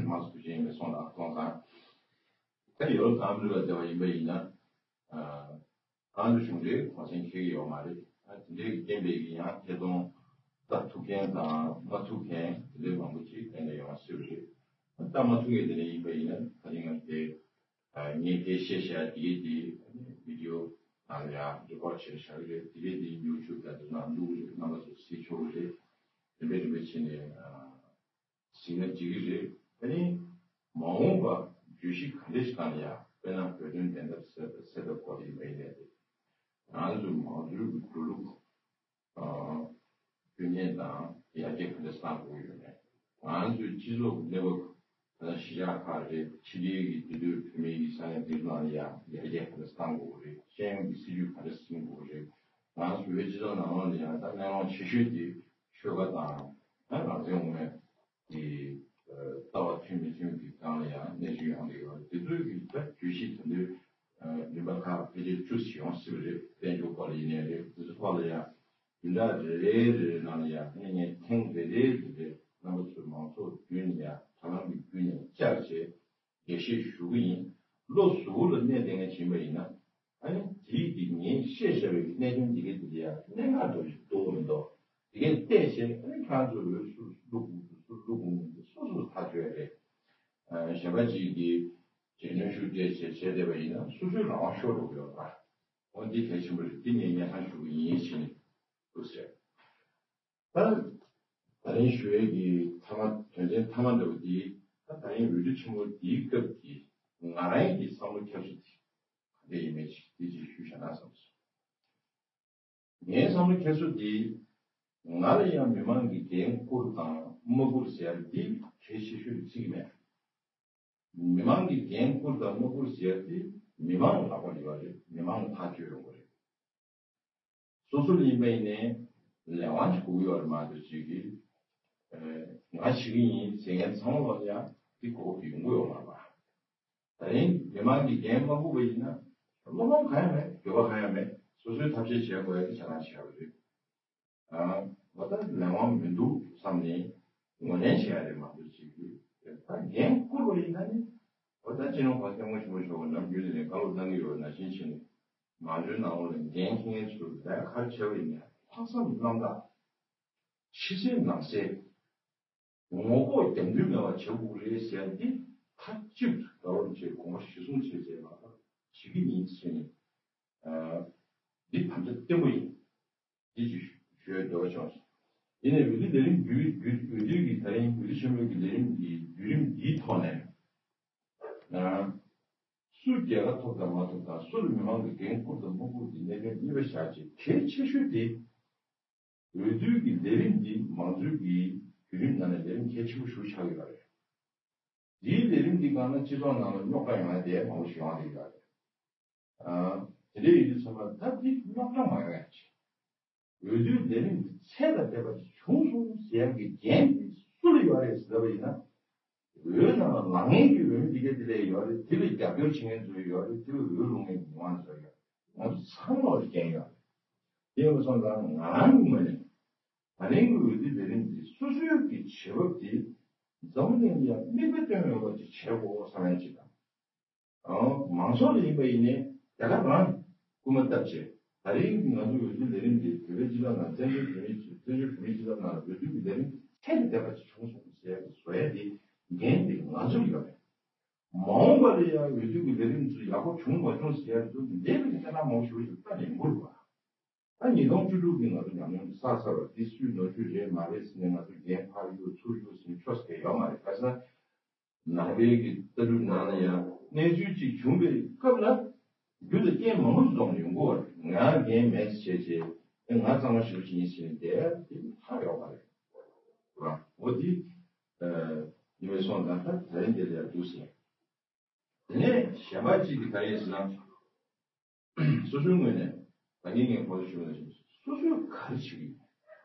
མང་སུ་དུས་ཆེན་ཡིན་པའི་སོང་ལ་གཏོང་ཚང་། ད་ཡོ་རོབ་དང་ཨ་མི་རི་ཀ་བསྡད་པ་ཡིན་པ་ཡིན་ན། ཨ་ང་ཚོ་གཞུང་འབྲེལ་གོང་གསལ་འཁེལ་གྱི་ཡོད་མ་རེད། ཨ་དེ་འདྲའི་རྐྱེན་པས་ཀྱི་ཡང་ཐད་གཏོང་ལྟ་ཐུབ་མཁན་དང་མ་ཐུབ་མཁན་དེ་འདྲའི་མང་པོ་ཅིག་གཏན་ནས་ཡོང་སྲིད་པ་རེད། ཨ་ལྟ་མ་ཐུབ་མཁན་དེ་འདྲ་ཡིན་པ་ཡིན་ན་ད་རིང་ང་དེ། ངས་དེ་བཤད་བཤད་དེ་དེ་བི་ཌི་ཡོ་ནང་ལ་ཡང་རི་ཀོཌ་བྱས་བཞག་གི་རེད། དེ་རེད། དེ་ཡུ་ཊུབ་དང་དེ་ནང་བླུགས་རེད། རྣམ་པ་ཚོ་གཟིགས་ཆོག་གི་རེད། རིམ་པས་རིམ་པས་བྱས་ནས་གཟིགས་ན་འགྲིག་གི་རེད། ཨ་ནི་མ་འོངས་པ་བརྗོད་གཞི་ག་འདྲ་ཞིག་སྒང་ལ་ཡང་དཔེར་ན་བོད་དོན་བདེན་མཐའ་གསལ་གསལ་ཐབས་སྐོར་ཡིན་པ་ཡིན་ནའི་རེད། ང་ཚོ་མང་གཙོའི་འགྲོ་ལུགས། རྒྱུན་གནས་དང་ཡར་རྒྱས་ག་འདྲ་གཏང་དགོས་ཡོད་མེད། ང་ཚོའི་སྤྱི་ཚོགས་ཀྱི་གནས་བབ་ད་ལྟ་གཞིས་ཆགས་ཁག་རེད། ཕྱི་རྒྱལ་གྱི་འདི་དུས་བོད་མི་གི་ས་གནས་འདིར་ནང་ལ་ཡང་ཡར་རྒྱས་ག་འདྲ་གཏང་དགོས་རེད། ཤེས་ཡོན་གྱི་སྲིད་ཇུས་ག་འདྲ་འཛིན་དགོས་རེད། ང་ཚོ་བོད་པའི་སྤྱི་ཚོགས་ནང་ལོགས་ལ་ཡང་ད་གནས་དབང་ཆེ་ཤོས་དེ་ཆོལ་ཁ་དང་ད་རང་བཙན་དབང་མེད། གི་ལྟ་བ་མཐུན་མི་མཐུན་གྱི་སྒང་ལ་ཡང་གནས་ཚུལ་ཡོང་གི་ཡོད་རེད། དེ་ཚོའི་གི་ད་བརྗོད་གཞི་དེ་ཚོའི་རིམ་པ་ཁག་ཕལ་ཆེར་བཅུ་ཙམ་ཡོང་སྲིད་པ་རེད། དཔལ་འབྱོར་སྐོར་ལ་ཡིན་ནའི་རེད། དེ་ཚོ་ཐོག་ལ་ཡང་བདུན་ཕྲག་རེ་རེ་རེ་རེ་ནང་ལ་ཡང་ཨ་ནི་ངས་ཐེངས་རེ་རེ་རེ་རེ་རྣམ་པ་ཚོའི་མང་ཚོགས་བརྒྱུད་ནས་ཡང་དྲ་ལམ་གྱི་བརྒྱུད་ནས་བཅར་བྱས་འགྲེལ་བཤད་ཞུ་གི་ཡིན། བློ་གཟུ་བོ་ལ་གནས་བསྡད་མཁན་ཡིན་པ་ཡིན་ན། ཨ་ནི་དེའི་དེ་ངས་བཤད་བཞག་པའི་གནད་དོན་འདི་གའི་དེ་ལ་ཡང་གནད་འགག་འདྲ་ཞིག་འདུག་མི་འདུག་དེ་གའི་བལྟས་བྱས་ཨ་ནི་ཁྱེད་ཚོས་འོས་སུ་བླུག་དགོས་འདུག་སུ་བླུག་དགོས་མི་འདུག་སོ་སོས་ཐག་གཅོད་ཡ་རེད། ཨ་གཞན་པ་གཅིག་གིས་རྒྱལ་གནོན་ཤུགས་སྤྲད་བྱས་བྱས་བསྡད་པ་ཡིན་ན་སོ་སོའི་རང་དབང་ཤོར་འགྲོ་གི་ཡོད་རེད་པ། འོ་འདི་གལ་ཆེན་པོ་རེད། འདི་ངས་སྙན་སེང་ཞུ་གི་ཡིན་ཞེས་ནས་འདུག་ཟེར། ད་ད་རིང་ཞུ་ཡས་ཀྱི་མཐའ་མ་དོན་ཚན་མཐའ་མ་འདྲ་བོ་འདི་ད་ད་རིང་འོས་བསྡུ་ཆེན་མོ་འདིའི་སྐབས་ཀྱི་ང་རང་གི་བསམ་བློ་འཁྱེར་སོ་འདི་ག་འདྲ་ཡིན་མིན་ཞིག་འདི་ཅིག་ཞུས་བཞག་ན་བསམ་སོང་། ངའི་བསམ་བློ་འཁྱེར་སོ་འདི་ ང་ལ་ཡང་མི་མང་གིས་འགན་བསྐུར་དང་མ་བསྐུར་ཟེར་ཡ་འདི་གལ་ཆེ་ཤོས་ཅིག་མེད། མི་མང་གིས་འགན་བསྐུར་དང་མ་བསྐུར་ཟེར་ཡ་འདི་མི་མང་ལ་ལག་པ་ཡོད་རེད། མི་མང་ལ་ཐག་གཅོད་ཡོང་གི་རེད། སོ་སོ་ལ་ཡིན་པ་ཡིན་ནའི་ལས་དབང་ཞིག་དགོས་ཀྱི་ཡོད་རེད་མ་གཏོགས་ཅིག་གིས་ང་བྱེད་ཀྱི་ཡིན་ཟེར་མཁན་ཚང་མ་ལ་ཡང་འདི་དགོས་ཀྱི་ཡོང་གི་ཡོད་མ་རེད་པ། ད་རིང་མི་མང་གིས་འགན་མ་བསྐུར་བ་ཡིན་ན་བློ་ཕམ་གང་ཡང་མེད། འགྱོད་པ་གང་ཡང་མེད། སོ་སོའི་ཐབས་ཤེས་བྱེད་དགོས་ཡ་དེ་བྱ་ན་བྱ་བ་རེད། ཨ་འོ་ད་ལས་དབང་མི་འདུག་བསམ་ནས་ངོས་ལེན་བྱེད་ཡ་རེད་མ་གཏོགས་ཅིག་གིས་ད་འགན་བསྐུར་བ་ཡིན་ན་ནི་འོ་ད་སྤྱི་ནོར་གོང་ས་སྐྱབས་མགོན་ཆེན་པོ་མཆོག་གིས་ནམ་རྒྱུན་ནས་བཀའ་སློབ་གནང་གི་ཡོད་ནང་བཞིན་བྱས་ནས་མང་གཙོའི་ནང་ལོགས་ལ་འགན་འཁྱེར་མཁན་ཚོས་ལས་ཀ་ག་རེ་བྱས་པ་ཡིན་ན་ལྷག་བསམ་རྣམ་དག་ཕྱི་གསལ་ནང་གསལ། ངོ་ལྐོག་རྒྱབ་མདུན་མེད་པ་བྱེད་དགོས་རེད་ཟེར་ཏེ་མཐའ་གཅིག་ཏུ་རྒྱལ་བ་རིན་པོ་ཆེས་དགོངས་པ་གཞིར་བཟུང་བྱས་བྱས་ལག་བསྟར་བྱེད་ཀྱི་ཡིན་ཟེར་ནས། འདི་དམ་བཅའ་བརྟན་པོ་ཡིན། འདི་ཅིག་ཞུ་ཡ་འདོད་པ་བྱུང་སོང་། ཡིན་ནའི་འོས་བསྡུ་ལས་རིམ་བརྒྱུད་འོས་འོས་བསྡུ་གི་ད་རིང་འོས་བསྡུ་ཆེན་མོའི་གི་ལས་རིམ་གྱི་བརྒྱུད་རིམ་འདིའི་ཐོག་ནས། སུ་རྒྱལ་ཁ་ཐོབ་དང་མ་ཐོབ་དང་སུ་ལ་མི་མང་གིས་འགན་བསྐུར་དང་མ་བསྐུར་གྱི་གནད་དོན་གཉིས་པ་བཞག་རྗེས་གལ་ཆེ་ཤོས་དེ། འོས་བསྡུ་གི་ལས་རིམ་འདི་མང་གཙོའི་གི་བརྒྱུད་རིམ་ནང་ནས་ལས་རིམ་གལ་ཆེན་པོ་ཞིག་ཆགས་ཡོད་པ་རེད། འདིའི་ལས་རིམ་འདི་སྒང་ལ་སྤྱི་ཚོགས་ནང་ལ་རྙོག་དྲ་ཡོང་ཡ་དེ་མང་པོ་ཞིག་ཡོང་བསྡད་ཡོད་པ་རེད། ཨ་དེ་འདྲ་ཡིན་དུས་ཚང་མ་ད་འདི་རྙོག་དྲ་མ་ཡོང་ཡ་ཆེད། འོས་བསྡུའི་ལས་རིམ་འདི་ཚད་ལས་འདས་པ་ཞིག་བྱུང་སོང་ཟེར་ཡ་གི་འགན་འདི་སུ་ལ་ཡོད་རེད་ཟེར་བ་ཡིན་ན། འོས་ནང་ལ་ལངས་མཁན་གྱི་འོས་མི་འདི་ག་འདི་ལ་ཡོད་རེད། དེ་ལ་རྒྱབ་སྐྱོར་བྱེད་མཁན་ཚོ་ཡོད་རེད། དེ་ལ་འོས་བླུག་མཁན་གྱི་མི་མང་ཚོ་ཡོད་རེད། ང་ཚོ་ཚང་མ་ལ་འགན་ཡོད་རེད། དེ་ཡིན་པ་སོང་ཙང་ང་རང་གི་ངོས་ནས་ད་རིང་གི་འོས་བསྡུ་ལས་རིམ་འདི་སོ་སོའི་གི་བྱེད་བབ་དེ་འཛམ་བུ་གླིང་ལ་ཡང་མིག་དཔེ་སྟོན་འོས་པ་ཅིག་བྱེད་དགོས་བསམ་ཡ་ཅིག་དང་། ཨང་། མང་ཚོགས་ལ་ཡིན་པ་ཡིན་ནའི་དེ་ག་རང་སྐུལ་མ་བཏབ་བྱས། ད་རིང་གི་ང་ཚོ་འོས་བསྡུ་ལས་རིམ་འདི་བོད་པའི་སྤྱི་ཚོགས་ནང་བཙན་བྱོལ་བོད་མིའི་བཙན་བྱོལ་བོད་མིའི་སྤྱི་ཚོགས་ནང་ལ་འོས་བསྡུ་གི་ལས་རིམ་ཚད་ལས་འདས་པ་ཅིག་བྱུང་སོང་ཟེར་ཡ་གི་བཟོ་ཡ་དེ་འགན་དེ་ང་ཚོར་ཡོད་རེད། མ་འོངས་པ་ལ་ཡང་འོས་བསྡུ་གི་ལས་རིམ་ཚོ་ཡག་པོ་བྱུང་མ་བྱུང་ཟེར་ཡ་ཚོ་འདས་པའི་གི་གནས་སྟངས་མང་པོ་ཞིག་ལ་ལྟ་ནས་འགུལ་བ། ད་ཉིས་སྟོང་བཅུ་དྲུག་གི་ང་ཚོ་ཉམས་མྱོང་དེ་བསགས་ཚར་བ་དེ་སུས་ནོར་འཁྲུལ་རེད་མ་རེད་ཟེར་ནས་ང་ཚོ་འགན་ཕར་གཡུག་ཚུར་གཡུག་ཟེར་ནས་ཆོག་ཟེར་ཡོད་མ་རེད། ག་ཟེར་ན། ནང་པའི་གི་ལྟ་གྲུབ་ནང་ལ་ཡང་གནས་ཚུལ་གཅིག་བྱུང་བའི་སྐབས་ལ་རྒྱུ་དང་རྐྱེན་མང་པོ་ཞིག་འཛོམས་ནས་ཡོང་གི་ཡོད་རེད། ང་འགན་མེད་ཟེར་བྱས་བྱས་ང་གཙང་མ་ཞེ་པོ་ཅིག་ཡིན་ཟེར་ནས་བསྡད་ཡ་དེ་ཧ་ཡོད་མ་རེད། རང་འོ་དེ་ཡིན་པའི་སོང་ཙང་ད་ད་རིང་འདིར་ཡར་འདུག་ཟེར། དེ་ནས་གཞན་པ་གཅིག་གིས་ག་རེ་ཟེར་ན། སོ་སོའི་ངོས་ནས་ད་གིན་ངས་གོང་དུ་ཞུས་པ་ནང་བཞིན་སོ་སོས་ག་རེ་བྱེད་ཀྱི་ཡོད།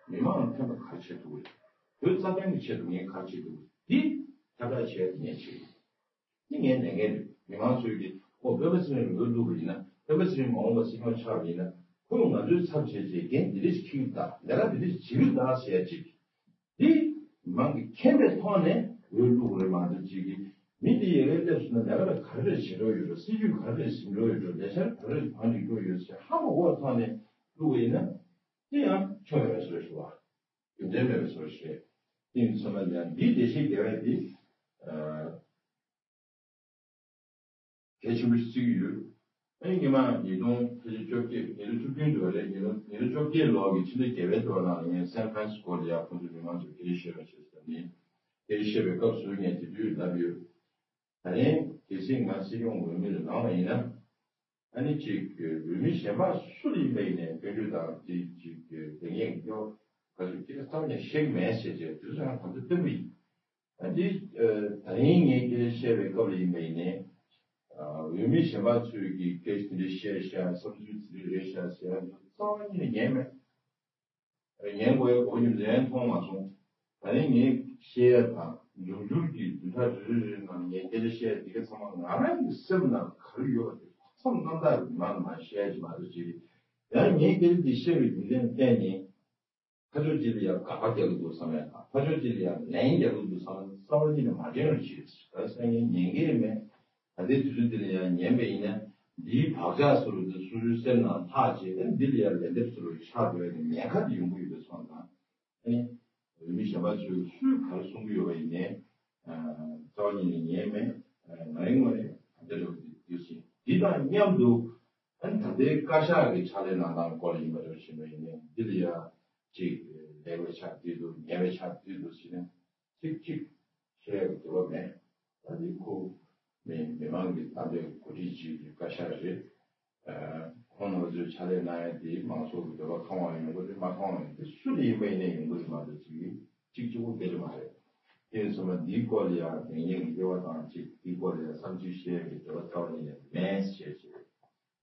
མི་མང་ལ་ཕན་པ་ག་རེ་བྱེད་ཐུབ་ཀྱི་རེད། བོད་རྩ་དོན་གྱི་ཆེད་དུ་ངས་ག་རེ་བྱེད་ཐུབ་ཀྱི་རེད། འདི་ཁྱབ་བསྒྲགས་བྱས་ངས་བྱེད་ཀྱི་ཡོད། འདི་ངའི་ལས་འགན་རེད། མི་མང་ཚོས་ཀྱིས་ཨོ་སྤེན་པ་ཚེ་རིང་ལ་འོས་བླུགས་པ་ཡིན་ན་སྤེན་པ་ཚེ་རིང་མ་འོངས་པ་སྲིད་སྐྱོང་ཆགས་པ་ཡིན་ན་ཁོས་ང་ཚོའི་ཚབ་བྱས་བྱས་འགན་འདི་འདྲ་ཞིག་འཁྱེར་གྱི་རེད་ད། ལས་ཀ་འདི་འདྲ་ཞིག་བྱེད་ཀྱི་རེད་ད་ཟེར་ཡ་གཅིག་འདི་མང་གིས་མཁྱེན་པའི་ཐོག་ནས་འོས་བླུགས་རེད་མ་གཏོགས་གཅིག་གིས་མི་འདི་ཡ་གིར་སླེབས་སོང་ན་ལས་ཀ་ལ་ག་རེ་བྱེད་འགྲོ་ཡོད་འགྲོ། སྲིད་ཇུས་ག་རེ་ཟིན་འགྲོ་ཡོད་འགྲོ། ལས་འཆར་ག་རེ་གང་སྒྲིག་འགྲོ་ཡོད་ཟེར་ཧ་མ་གོ་བའི་ཐོག་ནས་བླུགས་པ་ཡིན་ན་དེ་ཡང་ཆོ་མེད་པའི་བཟོ་ཞིག་རེད་བ། རྒྱུ་མཚན་མེད་པའི་བཟོ་ཞིག་རེད། དེ་ཡིན་ཚང་མ་ལ་ཡང་འདི་འགྲེལ་བཤད་རྒྱག་ཡ་དེ་གལ་ཆེན་པོ་ཞིག་བརྩི་གི་ཡོད། ཨ་ནི་སྔོན་མ་ཉིས་སྟོང་ཕལ་ཆེར་བཅོ་བརྒྱད་ཉིས་སྟོང་བཅུ་བདུན་དུ་བ་རེད། ཉིས་སྟོང་ཉིས་སྟོང་བཅོ་བརྒྱད་ལོ་གི་ཕྱི་ཟླ་བརྒྱད་པའི་ཐོག་ནང་ལ་ངས་སན་ཧྥ་རན་སི་སྐོར་ལ་ཡང་ཁོང་ཚོ་མི་མང་ཚོར་སྐད་ཆ་བཤད་པ་བྱས་ཟེར་ནས་སྐད་ཆ་བཤད་པའི་སྐབས་སུ་ངས་དེ་དུས་ལབ་ཡོད། ད་ལན་གལ་སྲིད་ང་སྲིད་སྐྱོང་འོས་མི་ལ་ལངས་པ་ཡིན་ན། ཨ་ནི་ཅིག་འོས་མི་གཞན་པ་སུ་ལ་ཡིན་པ་ཡིན་ནའི་སྐྱོན་བརྗོད་དང་དེ་ཅིག་ལས་ངན་གྱི་སྐྱོ་ག་ཚོད་སྐད་ཆ་རྩ་བ་ནས་བཤད་ཀྱི་མེད་ཟེར་བྱས་དེ་ཚོ་ཡང་དམ་བཅའ་བརྟན་པོ་ཡིན། ཨ་འདི་ད་རིང་ངས་སྐད་ཆ་བཤད་པའི་སྐབས་ལ་ཡིན་པ་ཡིན་ནའི། འོས་མི་གཞན་པ་ཚོས་ཀྱི་སྐད་ཆ་དེ་འདྲ་བཤད་ཤག་བསམ་ཚུལ་དེ་འདྲ་རེད་ཤག་ཟེར་ཡ་རྩ་བ་ཉིད་ནས་ཉན་མེད། ཉན་དགོས་ཡ་གོ་རྒྱུ་ལན་མཐོང་མ་སོང་། ད་རིང་ངས་བཤད་ཡ་དང་འབྱུང་འགྱུར་གྱི་བདུན་ཕྲག་རེ་རེ་རེ་ནང་ངས་སྐད་ཆ་བཤད་ཡ་དེ་ག་ཚང་མ་ང་རང་གི་སེམས་ནང་ག་རེ་ཡོད་པ་དེ་ལྷག་བསམ་རྣམ་དག་གི་མ་མ་བཤད་ཡ་ཅིག་མ་གཏོགས་ཅིག་རེད། ཡང་ངས་སྐད་ཆ་འདི་བཤད་པའི་རྒྱུ་མཚན་བརྟེན་ནས། ཕ་ཕྱོགས་གཅིག་ལ་ཡང་དགག་པ་རྒྱག་གི་འདུག་བསམ་ཡ་དང་ཕ་ཕྱོགས་གཅིག་ལ་ཡང་ལན་རྒྱག་གི་འདུག་བསམ་ན་རྩ་བ་ཉིད་ནས་མ་དྲན་རོགས་བྱེད། ག་རེ་ཟེར་ན་ངས་ཉན་གི་རེད་མེད། ད་ལྟའི་དུས་ཚོད་འདི་ལ་ཡང་ཉན་པ་ཡིན་ན་འདིའི་བག་ཆགས་སུ་རུ་འདི་སོ་སོའི་སེམས་ནང་ལྷག་བྱས་ཨ་འདི་ལ་ཡང་ལན་འདེབས་སུ་རུ་ཆགས་འགྲོ་ཡ་གི་ཉེན་ཁ་དེ་ཡོང་གི་ཡོད་པའི་ཚོད་དང་། ཨ་ནི་འོས་མི་གཞན་པ་ཚོས་སུས་ག་རེ་གསུང་གི་ཡོད་པ་ཡིན་ནའི་རྩ་བ་ཉིད་ནས་ཉན་མེད། ང་རང་ངོས་ནས་ད་ལྟ་འདྲ་བོ་འདི་འདུག་ཟིན་འདི་དང་མཉམ་དུ་ཨ་ནི་ད་ལྟའི་བཀའ་ཤག་གི་ཕྱག་ལས་གནང་སྟངས་སྐོར་ལ་ཡིན་པ་འདྲ་བོ་བྱས་པ་ཡིན་ནའི་འདི་ལ་ཡང་ཅིག་ལེགས་པའི་ཆ་འདི་འདུག་ཉེས་པའི་ཆ་འདི་འདུག་ཟེར་ནས་ཚིག་གཅིག་བཤད་ཡག་གི་འདོད་པ་མེད། ད་འདི་ཁོ་མི་མི་མང་གི་གཏམ་དཔེ་གོ་སྒྲིག་བྱེད་ཀྱི་བཀའ་ཤག་རེད། ཨ་ ཁོང་རྣམ་པ་ཚོས་ཕྱག་ལས་གནང་ཡ་དེ་མང་ཚོགས་ཀྱི་འདོད་པ་ཁེངས་པ་ཡོང་གི་རེད། མ་ཁེངས་པ་ཡོང་དེ་སུ་ལ་ཡིན་པ་ཡིན་ནའི་ཡོང་གི་རེད་མ་གཏོགས་ཅིག་གཅིག་གཅིག་པོ་དེ་རེད་མ་རེད། དེ་ཡིན་ཙང་མ་འདིའི་སྐོར་ལ་ཡང་དེ་ཉིད་ཀྱི་དབྱེ་བ་དང་ཅིག་འདིའི་སྐོར་ལ་ཡང་བསམ་ཚུལ་བཤད་ཡ་གི་འདོད་པ་རྩ་བ་ནས་ཡང་མེད་ཅེས་ཅིག་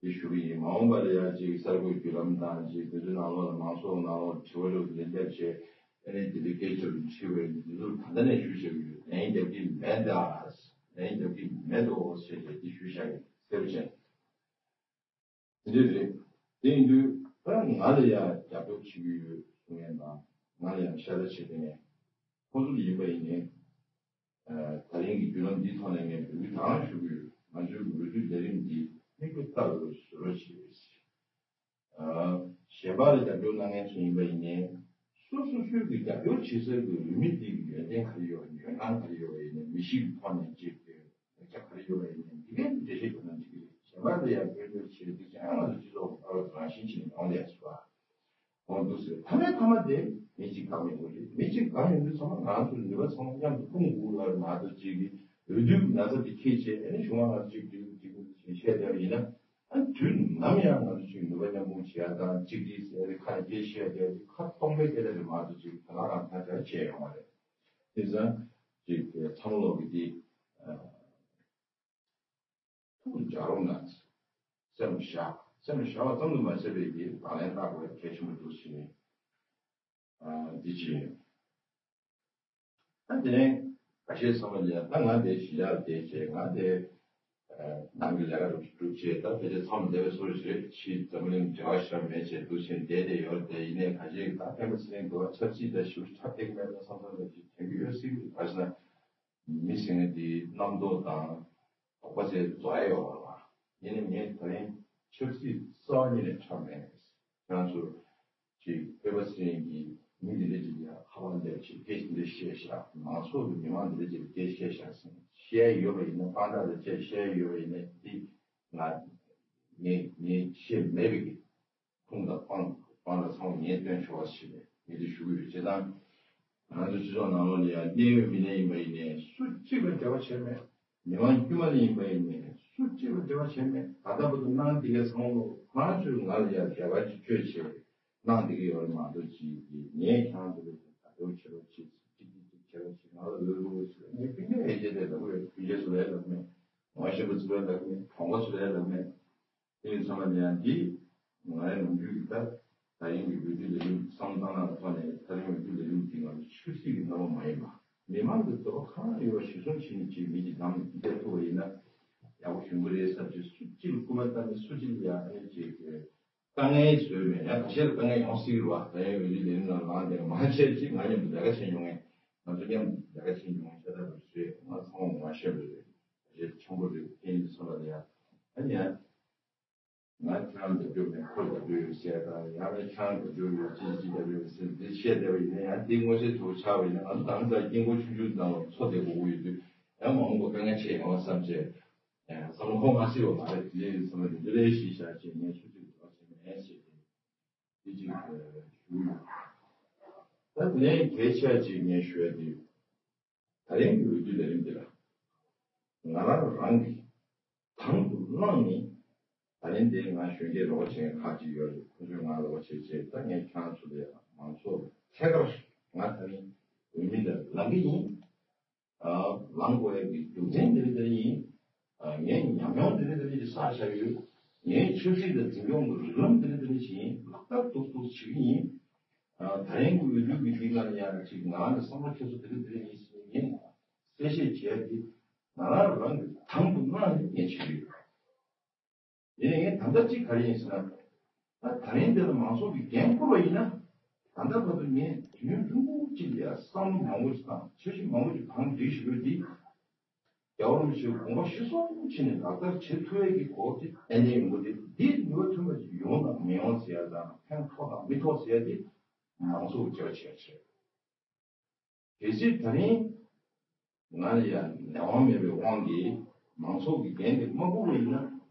དེ་ཞུ་གི་ཡིན། མ་འོངས་པ་ལ་ཡང་ཅིག་གསར་འགོད་བརྒྱུད་ལམ་དང་ཅིག་དེ་ཚོའི་ནང་ལོགས་ལ་མང་ཚོགས་ནང་ལོགས་དྲི་བ་རེ་དེ་སླེབས་བྱས་ཨ་ནི་དེ་འདྲའི་སྐད་ཆ་རེ་འཁྲི་བའི་འདི་ཚོར་ད་ལྟ་ནས་ཞུ་བྱ་གི་ཡོད། ལན་རྒྱབ་ཀྱི་མེད་ད། ལན་རྒྱབ་ཀྱི་མེད་དོ་ཞེས་བྱས་འདི་ཞུ་བྱ་གི་གསལ་པོ་བྱས། དེ་འདྲ་རེད། དེ་ཡིན་དུས་ད་ང་ལ་ཡང་རྒྱབ་སྐྱོར་བྱེད་ཀྱི་ཡོད་གསུང་མཁན་དང་ང་ལ་ཡང་ཤ་ཚ་བྱེད་མཁན་ཁོང་ཚོ་ལ་ཡིན་པ་ཡིན་ནའི། ད་རིང་གི་བརྒྱུད་ལམ་འདིའི་ཐོག་ནས་ངས་འབོད་སྐུལ་དང་ཞུ་གི་ཡོད། ང་ཚོའི་འོས་བསྡུ་ལས་རིམ་འདི་མིག་དཔེ་ལྟ་རོགས་བཟོ་རོགས་བྱེད། གཞན་པ་ལ་རྒྱབ་སྐྱོར་གནང་མཁན་ཚོ་ཡིན་པ་ཡིན་ནའི་སོ་སོ་སོའི་གི་རྒྱབ་སྐྱོར་བྱེད་སའི་གི་འོས་མི་དེ་གི་ཡོན་ཏན་ག་རེ་ཡོད་པ་ཡོན་སྣང་ག་རེ་ཡོད་པ་ཡིན་ནའི་མི་གཤིས་ཀྱི་ཐོག་ནས་ཅིག་གི་ལེགས་ཆ་ག་རེ་ཡོད་པ་ཡིན་ནའི་འདི་གའི་འགྲེལ་བཤད་དགོས་ན་འགྲིག་གི་རེད། གཞན་པ་ལ་ཡང་སྐྱོན་བརྗོད་བྱེད་དུས་ཀྱང་ང་ཚོ་སྤྱི་ཚོགས་ཀྱི་ལྟ་བ་རང་བཞིན་ཅིག་ནས་ཡོང་བསྡད་ཟེར་བ། འོང་འདུག་ཟེར། མཐའ་མའི་མཐའ་མ་དེ་མི་གཅིག་གང་ཡོང་གི་རེད། མི་གཅིག་གང་ཡོང་དུས་ཚང་མ་ང་ཚོ་ནུས་པ་ཚང་མ་མཉམ་དུ་སྤུངས་དགོས་ལ་མ་གཏོགས་ཅིག་གི་འོས་བསྡུའི་ན་ཚ་དེ་ཁྱེད་བྱས་ཨ་ནི་གཞུང་ང་ང་ཚོ་གཅིག་སྒྲིལ་གཅིག་པུ་ཞེས་བཤད་བསྡད་པ་ཡིན་ན་ཨ་ནི་དུས་ནམ་ཡང་ང་ཚོ་གཅིག་ནུས་པ་མཉམ་སྤུངས་བྱེད་ཡ་དང་གཅིག་སྒྲིལ་ཟེར་ཏེ་ཁ་ནས་སྐད་བཤད་བསྡད་དེ་ཁ་སྟོང་པའི་སྐད་ཆ་རེད་མ་གཏོགས་ཅིག་ད་ག་རང་ཐག་ཆོད་བྱས་ཡོང་བ་རེད། དེ་ཙང་ཅིག་ཚང་མ་ལོག་གི་དེ། ཐུགས་ལ་འཇགས་རོགས་གནང་། སེམས་ལ་བཞག་སེམས་ལ་བཞག་པ་ཙམ་དུ་མ་ཟད་པའི་གི་ལག་ལེན་བསྟར་དགོས་གལ་ཆེན་པོ་འདུག་ཟེར་ནས། ཨ་འདི་བྱས་ཡོད། ད་དེ་ནས་ཁ་ཤས་བསམ་པ་ལ་ཡང་ད་ང་དེ་གཞིས་ཆགས་བསྡད་བྱས་ང་དེ་ནང་གི་ལས་ཀ་རུ་སྒྲུབ་བྱས་ད་ཕལ་ཆེར་མཚམས་བསྡད་པའི་སོར་ཞིག་རེད། ཕྱིའི་འཛམ་བུ་གླིང་འབྲེལ་བ་ཞེ་དྲག་མེད་བྱས་འདུག་བྱས་བསྡད་བསྡད་ཡོད་རེད། དེ་ཡིན་ནའི་ཁ་ཤས་ཀྱིས་ད་སྤེན་པ་ཚེ་རིང་འདུག་བ་ཆབ་སྲིད་དང་ཞུ་འཁྲབ་སྟེགས་མེད་པ་བསམ་བསམ་ལ་ཅིག་དྲན་གྱི་ཡོད་སྲིད་གི་རེད། ག་རེ་ཟེར་ན། མི་ཟེར་མཁན་དེའི་རྣམ་རྟོག་དང་དོགས་པ་ཟེར་རྫོགས་ཡ་ཡོད་པ་རེད་བ། ཡིན་ནའི་ངས་ད་རིང་ཆབ་སྲིད་རྩ་བ་ཉིད་ནས་འཁྲབ་མེད། ཁྱེད་རང་ཚོ་ཅིག་སྤེན་པ་ཚེ་རིང་གིས་མི་འདི་འདྲ་ཅིག་ལ་ཁ་པར་སླེབས་ཅིག་སྐད་འདི་འདྲ་བཤད་བཞག་མང་ཚོགས་ཀྱི་མི་མང་འདི་འདྲ་ཅིག་ལ་སྐད་བཤད་བཞག་ཟེར་བཤད་ཡོད་པ་ཡིན་ན་དཔང་རྟགས་དང་བཅས་བཤད་ཡོད་པ་ཡིན་ན་འདི་ང་ངས་ངས་བཤད་མེད་པའི་གི་ཁུངས་དང་དཔང་དཔང་དང་ཚང་མ་ངས་སྟོན་ཆོག་པ་ཞིག་རེད། ངས་འདི་ཞུ་གི་ཡོད། བྱས་ཙང་ང་ཚོ་སྤྱི་ཚོགས་ནང་ལོགས་ལ་ཡང་གནད་ཡོད་མི་སྣ་ཡིན་པ་ཡིན་ནའི་སུ་གཅིག་ལ་འབྲེལ་བ་བྱས་མེད། མི་མང་དཀྱུས་མ་ལ་ཡིན་པ་ཡིན་ནའི་སུ་གཅིག་ལ་འབྲེལ་བ་བྱས་མེད། ད་ལྟ་བར་དུ་གནང་འདི་གའི་ཚང་མ་ལོ་ཁོ་རང་ཚོས་ང་ལ་ཡང་འབྲེལ་བ་ཅིག་བཅོས་བྱས་གནང་འདི་གའི་ཡོད་རེད་མ་གཏོགས་ཅིག་གིས་ངས་ཁྱེད་རང་ཚོ་ལ་ད་ལྟ་བྱེད་རོགས་བྱེད་ཅིག་ཅིག་ཅིག་བྱེད་རོགས་བྱེད་ང་ལ་འོས་འགྲོ་ཟེར་ངས་ཕན་ཆད་ཨེ་བྱེད་དེ་ལབ་གི་ཡོད། ཕན་ཆད་ཚོ་ལ་ཡང་ལབ་མེད། ངོ་ཤེས་པ་ཚོ་ལ་ཡང་ལབ་མེད། གྲོང་པ་ཚོ་ལ་ཡང་ལབ་མེད། དེ་ཡིན་ཙང་ལ་ཡང་འདི་ང་རང་ནམ་རྒྱུན་གྱི་ད་ད་རིང་གི་འོས་བསྡུ་ལས་རིམ་བསམ་བློ་བཏང་གནང་ཐོག་ནས་ད་རིང་འོས་བསྡུ་ལས་རིམ་འདི་ང་ཚོ་ཆབ་སྲིད་ཀྱི་རྣམ་པ་མ་ཡིན་པ་མི་མང་གི་འདོད་པ་གང་ཡོད་པ་གཞིར་བཟུང་བྱས་ནས་ཅིག་མི་གཅིག་བདམས་ནས་འདི་བསྡད་ཐུབ་པ་ཡིན་ན་ཡག་པོ་ཞུ་གི་རེད་བསམ་ཅིག་སུ་གཅིག་ལ་སྐུལ་མ་བཏང་ནས་སུ་གཅིག་ལ་ཡང་ཨ་ནི་ཅིག་དཀའ་ངལ་བཟོས་མེད། ཡང་ཁ་ཤས་ལ་དཀའ་ངལ་ཡོང་སྲིད་ཀྱི་རེད་བ། ད་ཡང་འོས་བསྡུ་ལས་རིམ་ནང་ལངས་ཏེ་མང་ཆེ་ཅིག་ང་མཉམ་དུ་ལས་ཀ་བྱེད་མྱོང་མཁན་ང་ཚོ་མཉམ་དུ་ལས་ཀ་བྱེད་མྱོང་མཁན་ཤ་སྟག་རུ་བཟོས་ང་ཚང་མ་ངོ་ཤེས་པ་རེད། ཁ་ཤས་ཆེན་པོ་རེད། ཨེ་འདི་ཚོ་ལ་ཡང་ཨ་ནི་ཡང་། ང་ཁྱེད་རང་འདོད་རྒྱུ་མེད། ཁོ་འདོད་རྒྱུ་ཡོད་ཟེར་དང་ཡང་ན་ཁྱེད་རང་འདོད་རྒྱུ་ཡོད་ཅི་ཅི་འདོད་རྒྱུ་ཡོད་ཟེར་འདི་བཤད་བསྡད་པ་ཡིན་ན་ཡང་འདི་མངོན་གསལ་དོད་པོ་ཆགས་པ་ཡིན་ན་ང་ཚོ་ད་ལྟ་དཀྱིལ་འཁོར་ཆུང་ཆུང་ནང་ལ་འཚོ་བསྡད་དགོས་ཀྱི་ཡོད་དུས་ཡང་མ་འོངས་པ་དཀའ་ངལ་ཆེ་ཡོང་བ་བསམ་བྱས་བསམ་བློ་འཁོར་མ་སྲིད་པ་མ་རེད། དེ་འདྲའི་བསམ་བློ་དེ་འདྲ་རེ་ཞིག་བཞག་བྱས་ངས་ཆུ་ཚོད་འགྲོ་བ་བྱས་ནས་ཟེར་ཏེ་འདི་ཅིག་ཞུ་གི་ཡོད། ད་དེ་ནས་གལ་ཆེ་བ་ཅིག་ངས་ཞུ་ཡ་དེ། ད་རིང་གི་འོས་བསྡུ་ལས་རིམ་འདི་ལ་ང་རང་རང་གིས་དང་དུ་བླངས་ནས་ད་རིང་འདིར་ང་གཞོན་སྐྱེས་རོགས་བྱེད་མཁན་ཁག་ཅིག་ཡོད་རེད། ཁོ་ཚོས་ང་རོགས་བྱེད་ཅེས་ད་ངས་ཁྱེད་རང་ཚོ་ལ་མང་ཚོགས་ལ་ཐད་ཀར་ང་ད་རིང་འོས་མི་ལ་ལངས་ཀྱི་ཡིན། ལངས་དགོས་ཡ་གི་རྒྱུ་མཚན་འདི་རེད་འདི་རེད་ཡིན། ངས་ཉམས་མྱོང་འདི་རེད་འདི་རེད་ཅིག་བསགས་བཞག་ཡོད། ངའི་ཆབ་སྲིད་དང་འཛིན་སྐྱོང་གི་རིགས་ལམ་འདི་རེད་འདི་རེད་ཅིག་ཡིན། ལག་བསྟར་ཏོག་ཏོག་བྱེད་ཀྱི་ཡིན། ད་རིང་གི་འོས་བསྡུ་གི་འདི་ང་ལ་ཡང་ཅིག་ང་རང་གི་བསམ་བློ་འཁྱེར་སོ་དེ་རིང་དེ་རིང་ཡིན་ཟེར་ནས་ངས་གསལ་བཤད་བྱས་ཏེ་ང་རང་རང་གི་དང་དུ་བླངས་ནས་ངས་བྱེད་ཀྱི་ཡོད། ཡིན་ནའི་ངས་ད་ལྟ་ཅིག་ག་རེ་ཡིན་ཟེར་ན། ད་ད་རིང་འདི་ལ་མང་ཚོགས་ཀྱི་འགན་འཁུར་བ་ཡིན་ན་ད་ལྟ་བར་དུ་ངས་དུས་ཡུན་རིང་པོ་ཅིག་ལ་བསམ་བློ་མང་པོ་ཞིག་དང་འཆར་གཞི་མང་པོ་ཞིག་གང་སྒྲིག་བཞིན་ཡོད་འདི། རྒྱལ་བ་རིན་པོ་ཆེའི་དགོངས་པ་གཞིར་བཟུང་བྱས་ནས་ལག་བསྟར་བྱེད་ཐུབ་ཡས་ཀྱི་གོ་སྐབས་དེ་ཨེ་ནས་ཡོང་གི་རེད། འདི་ནུས་པ་ཐོན་པ་ཅིག་ཡོང་དང་མི་ཡོང་ཟེར་ཡ་དང་ཕན་ཐོགས་དང་མི་ཐོགས་ཟེར་ཡ་དེ་མང་ཚོགས་ཀྱི་བྱ་བ་བྱེད་ཡ་བྱེད། གལ་སྲིད་ད་རིང་ང་ལ་ཡང་ལས་དབང་མེད་པའི་དབང་གིས་མང་ཚོགས་ཀྱི་འགན་དེ་མ་འཁུར་བ་ཡིན་ན་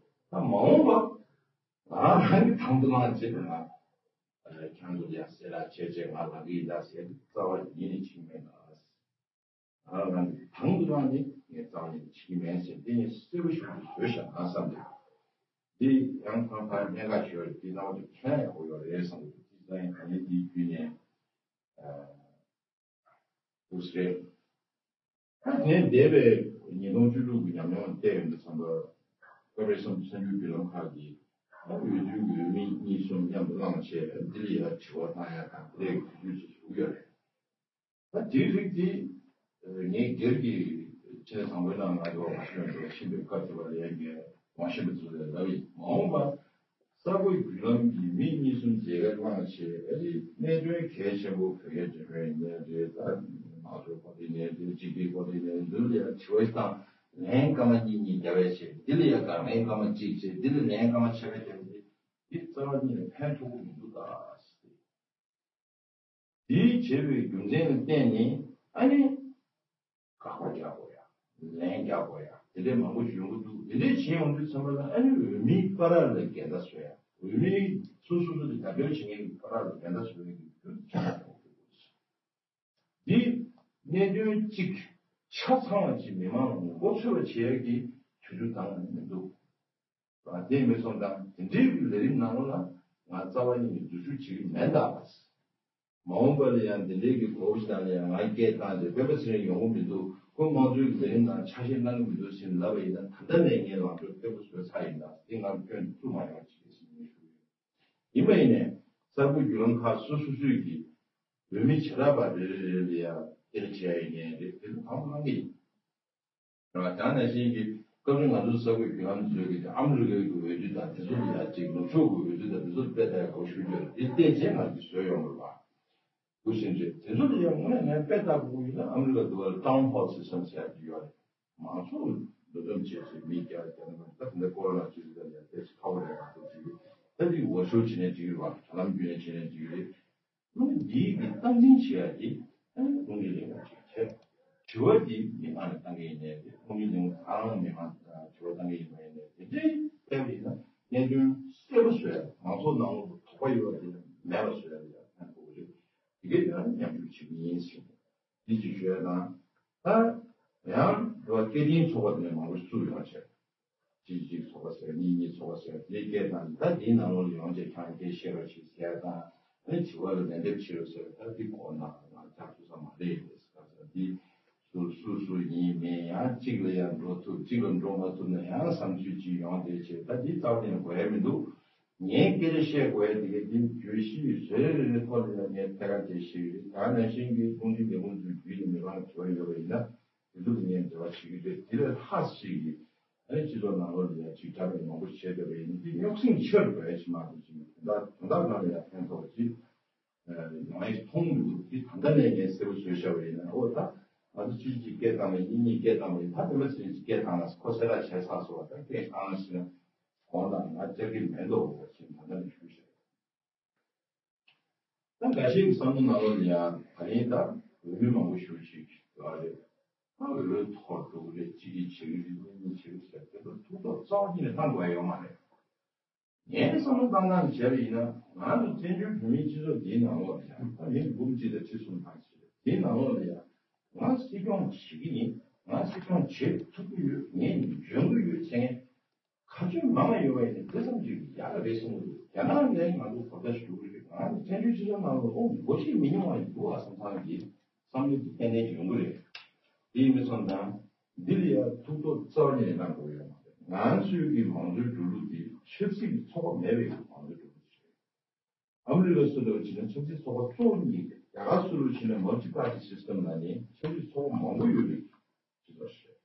ད་མ་འོངས་པ་ང་རང་གི་དང་དུ་བླངས་བྱས་ཏེ་ང་ཁྱང་དུ་ཡང་གསལ་བསྒྲགས་བྱས་བྱས་ང་ལངས་ཀྱི་ཡིན་ད་ཟེར་ཏེ་རྩ་བ་ཉིད་ནས་བྱེད་ཀྱི་མེད་ལ། ང་རང་གི་དང་དུ་བླངས་ནས་ངས་རྩ་བ་ཉིད་ནས་བྱེད་ཀྱི་མེད་ཟེར་ཏེ་ངས་གསལ་པོ་ཞིག་ཏུ་བཟོས་བཞག་ན་བསམ་སྟེ། དེ་ཡང་ཐང་ཐང་གནད་འགག་ཞུ་བ་དེ་ལྟ་བུ་དེ་ཁྱེད་ཡག་པོ་ཡོད་རེད་བསམ་གྱི་འདུག་དེ་ཙང་ཡང་ག་ནས་དེའི་བརྒྱུད་ནས་འདུག་ཟེར། ད་དེ་འདས་པའི་ཉིས་སྟོང་བཅུ་དྲུག་གི་ཉམས་མྱོང་བལྟས་ཡོང་དུས་ཙམ་པ། སྐབས་རེ་བསམ་གསར་འགྱུར་བརྒྱུད་ལམ་ཁག་གིས་འོས་བསྡུའི་འོས་མི་གཉིས་གསུམ་མཉམ་དུ་བླངས་བྱས་འདི་ལ་ཡ་དྲི་བ་བཏང་ཡ་དང་དེ་འདྲའི་དུས་ཚོད་ཅིག་བཞུགས་ཡོད་རེད། ད་དེའི་རིགས་དེ་ངས་སྒེར་གྱི་ཆེད་བཟང་པོའི་ནང་ང་ཚོ་ཝ་ཤིང་ཊོན་དུ་ཕྱིན་པའི་སྐབས་དེ་བ་ལ་ཡ་ངས་མ་ཤེས་པ་ཚོ་ལ་ལབ་ཡིན། མ་འོངས་པ་གསར་འགོད་བརྒྱུད་ལམ་གྱི་མི་གཉིས་གསུམ་མཇལ་ཁ་བླངས་བྱས་ཨ་ནི་གནད་དོན་གལ་ཆེན་པོ་བོད་རྒྱ་འབྲེལ་བའི་གནད་དེ་ད་ང་ཚོའི་སྐོར་དེ་གནད་དེ་གཅིག་གི་སྐོར་དེ་གནད་འདི་ལ་ཡ་དྲི་བ་ཞིག་དང་ལན་སྐར་མ་གཉིས་གཉིས་རྒྱབ་པ་བྱས་འདི་ལ་ཡ་དགག་ལན་སྐར་མ་གཅིག་བྱས་འདི་ལ་ལན་སྐར་མ་ཕྱེད་ཀ་རྒྱབ་པ་དེ་འདི་རྩ་བ་ཉིད་ནས་ཕན་ཐོགས་ཀྱི་མི་འདུག་ད། དེའི་བྱས་པའི་རྒྱུ་མཚན་ལ་བརྟེན་ནས་ཨ་ནི་དགག་པ་རྒྱག་དགོས་ཡ། ལན་རྒྱག་དགོས་ཡ། དེ་འདྲའི་མང་པོ་ཞིག་ཡོང་གི་འདུག་དེ་འདྲའི་བྱེད་ཡོང་དུས་ཚང་མ་ལ་ཨ་ནི་འོས་མིའི་བར་ལ་འགལ་ཟླ་བཟོ་ཡ། འོས་མི་སོ་སོ་སོ་དེ་རྒྱབ་སྐྱོར་བྱེད་མཁན་གྱི་བར་ལ་འགལ་ཟླ་བཟོ་ཡ་གི་རྒྱུ་ཆ་ཡོང་གི་འདུག་འདི་གནད་དོན་གཅིག་ཆ་ཚང་བ་ཅིག་མི་མང་ལ་མགོ་ཚོས་པ་བྱེད་ཡ་གི་དུས་ཚོད་འདང་མི་འདུག་དེ་མི་སོང་ཙང་དེ་འདྲའི་གི་ལས་རིམ་ནང་ལ་ང་རྩ་བ་ཉིད་ནས་འཛུལ་ཞུགས་བྱེད་ཀྱི་མེད་ད། མ་འོངས་པ་ལ་ཡང་འདི་འདྲའི་གི་གོ་བ་ཞིག་དང་ལ་ཡང་ང་སྐད་བཏང་སྟེ་སྤེན་པ་ཚེ་རིང་ཡོང་གི་མི་འདུག་ཁོ་དམངས་གཙོའི་གི་ལས་རིམ་ནང་ཆ་ཤས་གནང་གི་མི་འདུག་ཟེར་ལབ་པ་ཡིན་ན་ད་ལྟ་ནས་ངས་ལངས་ཕྱོགས་བརྟན་པོ་བཟོས་ཚར་ཡིན་ད། དེ་ང་སྐྱོན་བཙུགས་མ་ཡོང་ཅིག་ཟེར་ངས་ཞུ་གི་ཡོད། ཡིན་པ་ཡིན་ནས་གསར་འགོད་བརྒྱུད་ལམ་ཁག་སོ་སོ་སོས་ཀྱི་འོས་མི་བྱེ་བྲག་པ་རེ་རེ་རེ་ལ་ཡང་སྐད་ཆ་དྲིས་ཡ་ཡིན་ནའི་རེད། དེ་ཚོ་དང་པོ་གནང་གི་ཡིན། རེད་བ། དེ་ནང་བཞིན་གྱི་སྐབས་རེ་ང་ཚོ་གསར་འགོད་བརྒྱུད་ལམ་བཟོས་ཀྱི་ཨ་མི་རི་ཀའི་གི་འོས་བསྡུ་དང་དེ་ཚོ་ལ་ཡང་ཅིག་ནུབ་ཕྱོགས་ཀྱི་འོས་བསྡུ་དང་དེ་ཚོ་དཔེ་ལྟ་ཡ་གོ་ཤུགས་རྒྱོབ་དེ་བལྟས་རྗེས་ང་ཚོ་བཟོས་ཡོང་བ་རེད་བ། དེ་བཞིན་རེད། དེ་ཚོ་ལ་ཡང་དངོས་གནས་དཔེ་ལྟ་དགོས་ཡིན་ན་ཨ་མི་རི་ཀ་འདི་བར་ཊའུན་ཧོལ་སི་སི་ཊམ་ཟེར་ཡ་ཅིག་ཡོད་རེད། མང་ཚོགས་འདུ་འཛོམས་བྱས་ཚེ་མི་བརྒྱ་བརྒྱ་ནང་ད་དེ་འདྲ་ཀོ་རོ་ན་བཅུ་གཅིག་ལ་ཡང་དེ་ཚོ་ཁ་བོ་རེད་ད་དེ་ཚོ་ད་དེ་ཝར་ཆུ་ཨལ་བྱས་ནས་འགྲིག་གི་རེད་བ། དྲ་ལམ་བརྒྱུད་ནས་བྱས་ནས་འགྲིག་གི་རེད། ཨ་ནི་འདིའི་གི་སྟངས་འཛིན་བྱེད་ཡ་དེ་ཨ་ནི་དབུ་མའི་ལས་ཁུངས་ཅིག་བྱས། དྲི་བ་དེ་མི་མང་ལ་བཏང་གི་ཡིན་ནའི་དེ་དབུ་མའི་ལས་ཁུངས་ད་རང་མི་མང་ལ་དྲི་བ་བཏང་གི་ཡིན་པ་ཡིན་ནའི་དེ་འདྲའི་བལྟས་པ་ཡིན་ན་གནད་དོན་གསལ་པོ་བཟོ་ཡ་མང་ཚོགས་ནང་ལོགས་སུ་དོགས་པ་ཡོད་པ་དེ་མེད་པ་བཟོ་ཡ་ལ་ཡ་ཕན་ཐོགས་ཀྱི་རེད། དེ་གས་དེ་ཨ་ནི་མཉམ་ཞུགས་བྱེད་ཀྱི་ཡིན་ཟེར་ནས་འདི་ཅིག་ཞུ་ཡ་དང་། ད་ཡང་འགྲོ་བ་སྐད་འཕྲིན་ཚོགས་པ་དེ་ནས་མང་པོ་བཙུགས་ཡོང་བྱས། གཅིག་གཅིག་ཚོགས་པ་ཟེར་གཉིས་གཉིས་ཚོགས་པ་ཟེར་དེའི་སྐད་དང་ད་དེའི་ནང་ལོགས་ལ་ཡོང་བྱས་ཁྱང་སྐད་བཤད་རོགས་བྱེད་ཟེར་དང་ཨ་ནི་དྲི་བ་ལ་ལན་འདེབས་བྱེད་རོགས་ཟེར་ད་འདི་གོ་ན་ང་ལྕགས་ཐུག་ས་མ་རེད་ཟེར་ད་འདི་སུ་སུ་སུ་ཡིན་མིན་ཡང་གཅིག་ལ་ཡང་འགྲོ་ཐུབ་གཅིག་ལ་འགྲོ་མ་ཐུབ་ན་ཡང་བསམ་ཚུལ་གཅིག་ཡོང་བསྡད་བྱས་ད་འདི་རྩ་བ་ནས་གོ་ཡ་མི་འདུག་ངས་སྐད་ཆ་བཤད་དགོས་ཡ་དེ་ག་འདི་བརྗོད་གཞི་རེ་རེ་རེ་ཐོག་ལ་ཡང་ངས་ཐད་ཀར་དེ་བཤད་ཀྱི་རེད། ད་ནང་བཞིན་གྱི་དབུ་མའི་ལས་ཁུངས་ཚོའི་བརྒྱུད་ནས་མི་མང་དྲི་བ་ཡོད་པ་ཡིན་ན། དེ་ཚོ་ལ་ངས་འབྲེལ་བ་བྱེད་ཀྱི་རེད། དེ་ལས་ལྷག་ཅིག་གིས་ཨ་ནི་སྤྱི་ཚོགས་ནང་ལོགས་ལ་ཡང་ཅིག་དྲ་བའི་མང་པོ་བྱས་བསྡད་པ་ཡིན་ན་དེ་རྙོག་ཟིང་ཆེ་རུ་འགྲོ་ཡ་ཞིག་མ་གཏོགས་ཅིག་དོན་དག་དོན་དག་ནང་ལ་ཡང་ཕན་ཐོགས་ཅིག་ཡོང་ཡ་མཐོང་མི་འདུག་དེ་ད་ལྟ་ནས་ངས་གསལ་པོ་བཟོས་བཞག་པ་ཡིན་ན་ཨོ་ད་ང་ཚོ་གཅིག་གཅིག་སྐད་བཏང་ནས་གཉིས་གཉིས་སྐད་བཏང་བ་ཡིན་ད་དེ་མ་ཚད་སྐད་བཏང་ན་ཁོ་གསལ་བསྒྲགས་བྱས་ཚར་སོང་བ་ད་སྐད་བཏང་ན་ཞིག་ན་གོང་དང་ང་བཅར་གྱི་མེད་འདུག་ཟེར་ད་ལྟ་ནས་ཞུས་བཞག་ད་འགའ་ཤས་ཀྱི་བསམ་བློ་ནང་ལོགས་ལ་ཡང་ད་རིང་ད་འོས་མི་མང་པོ་ཞེ་པོ་ཅིག་ཡོད་རེད། ད་འོས་འཐོར་འགྲོ་གི་རེད། གཅིག་གིས་བྱེད་ཀྱི་རེད། གཉིས་བྱེད་ཀྱི་ཟེར་དེ་ཚོ་ཐུགས་ཐོག་རྩ་བ་ཉིད་ནས་བཏང་དགོས་ཡ་ཡོད་མ་རེད། ངའི་བསམ་བློ་བཏང་སྟངས་བྱས་པ་ཡིན་ན་ང་ཚོ་བཙན་བྱོལ་བོད་མིའི་སྤྱི་ཚོགས་འདིའི་ནང་ལོགས་ལ་ཡང་ད་མི་འབུམ་གཅིག་དང་ཁྲི་གསུམ་ལྷག་ཅིག་རེད། དེའི་ནང་ལོགས་ལ་ཡང་ང་སྲིད་སྐྱོང་བྱེད་ཀྱི་ཡིན། ང་སྲིད་སྐྱོང་བྱེད་ཐུབ་ཀྱི་ཡོད། ངས་འཇོན་གྱི་ཡོད་ཟེར་མཁན་ཁ་ཚོན་མང་བ་ཡོད་པ་ཡིན་ན་དེ་ཙམ་གྱིས་ཡག་ག་རེད་བསམ་གྱི་འདུག་རྒྱ་ནག་ནས་ང་ཚོ་གོ་བརྡ་ཞུ་གི་རེད། ང་ཚོ་བཙན་བྱོལ་སྤྱི་ཚོགས་ནང་ལ་ཨོ་མགོ་ཁྲིད་མི་ཉུང་བ་ཞིག་འདུག་ཨ་བསམ་བསམ་གྱི་བསམ་བློ་དེ་ཏན་ཏན་ཡོང་གི་རེད། དེ་ཡིན་མིན་སོང་ཙང་འདི་ལ་ཡང་ཐུགས་ཐོག་རྩ་བ་ཉིད་ནས་གནང་དགོས་ཡོད་མ་རེད། ང་ཚོའི་གི་མང་གཙོའི་འགྲོ་ལུགས་དེ་ཆབ་སྲིད་ཀྱི་ཚོགས་པ་མེད་པའི་མང་གཙོའི་འགྲོ་ལུགས་ཤིག་རེད། ཨ་མི་རི་ཀ་སུ་འདྲ་བ་བྱས་ན་ཆབ་སྲིད་ཚོགས་པ་གཙོ་བོ་གཉིས་རེད། རྒྱ་གར་སུ་འདྲ་བ་བྱས་ན་མལ་ཊི་པར་ཊི་སིས་ཊམ་ལ་ནི་ཆབ་སྲིད་ཚོགས་པ་མང་པོ་ཡོད་པའི་སྤྱི་ཚོགས་ཤིག་རེད།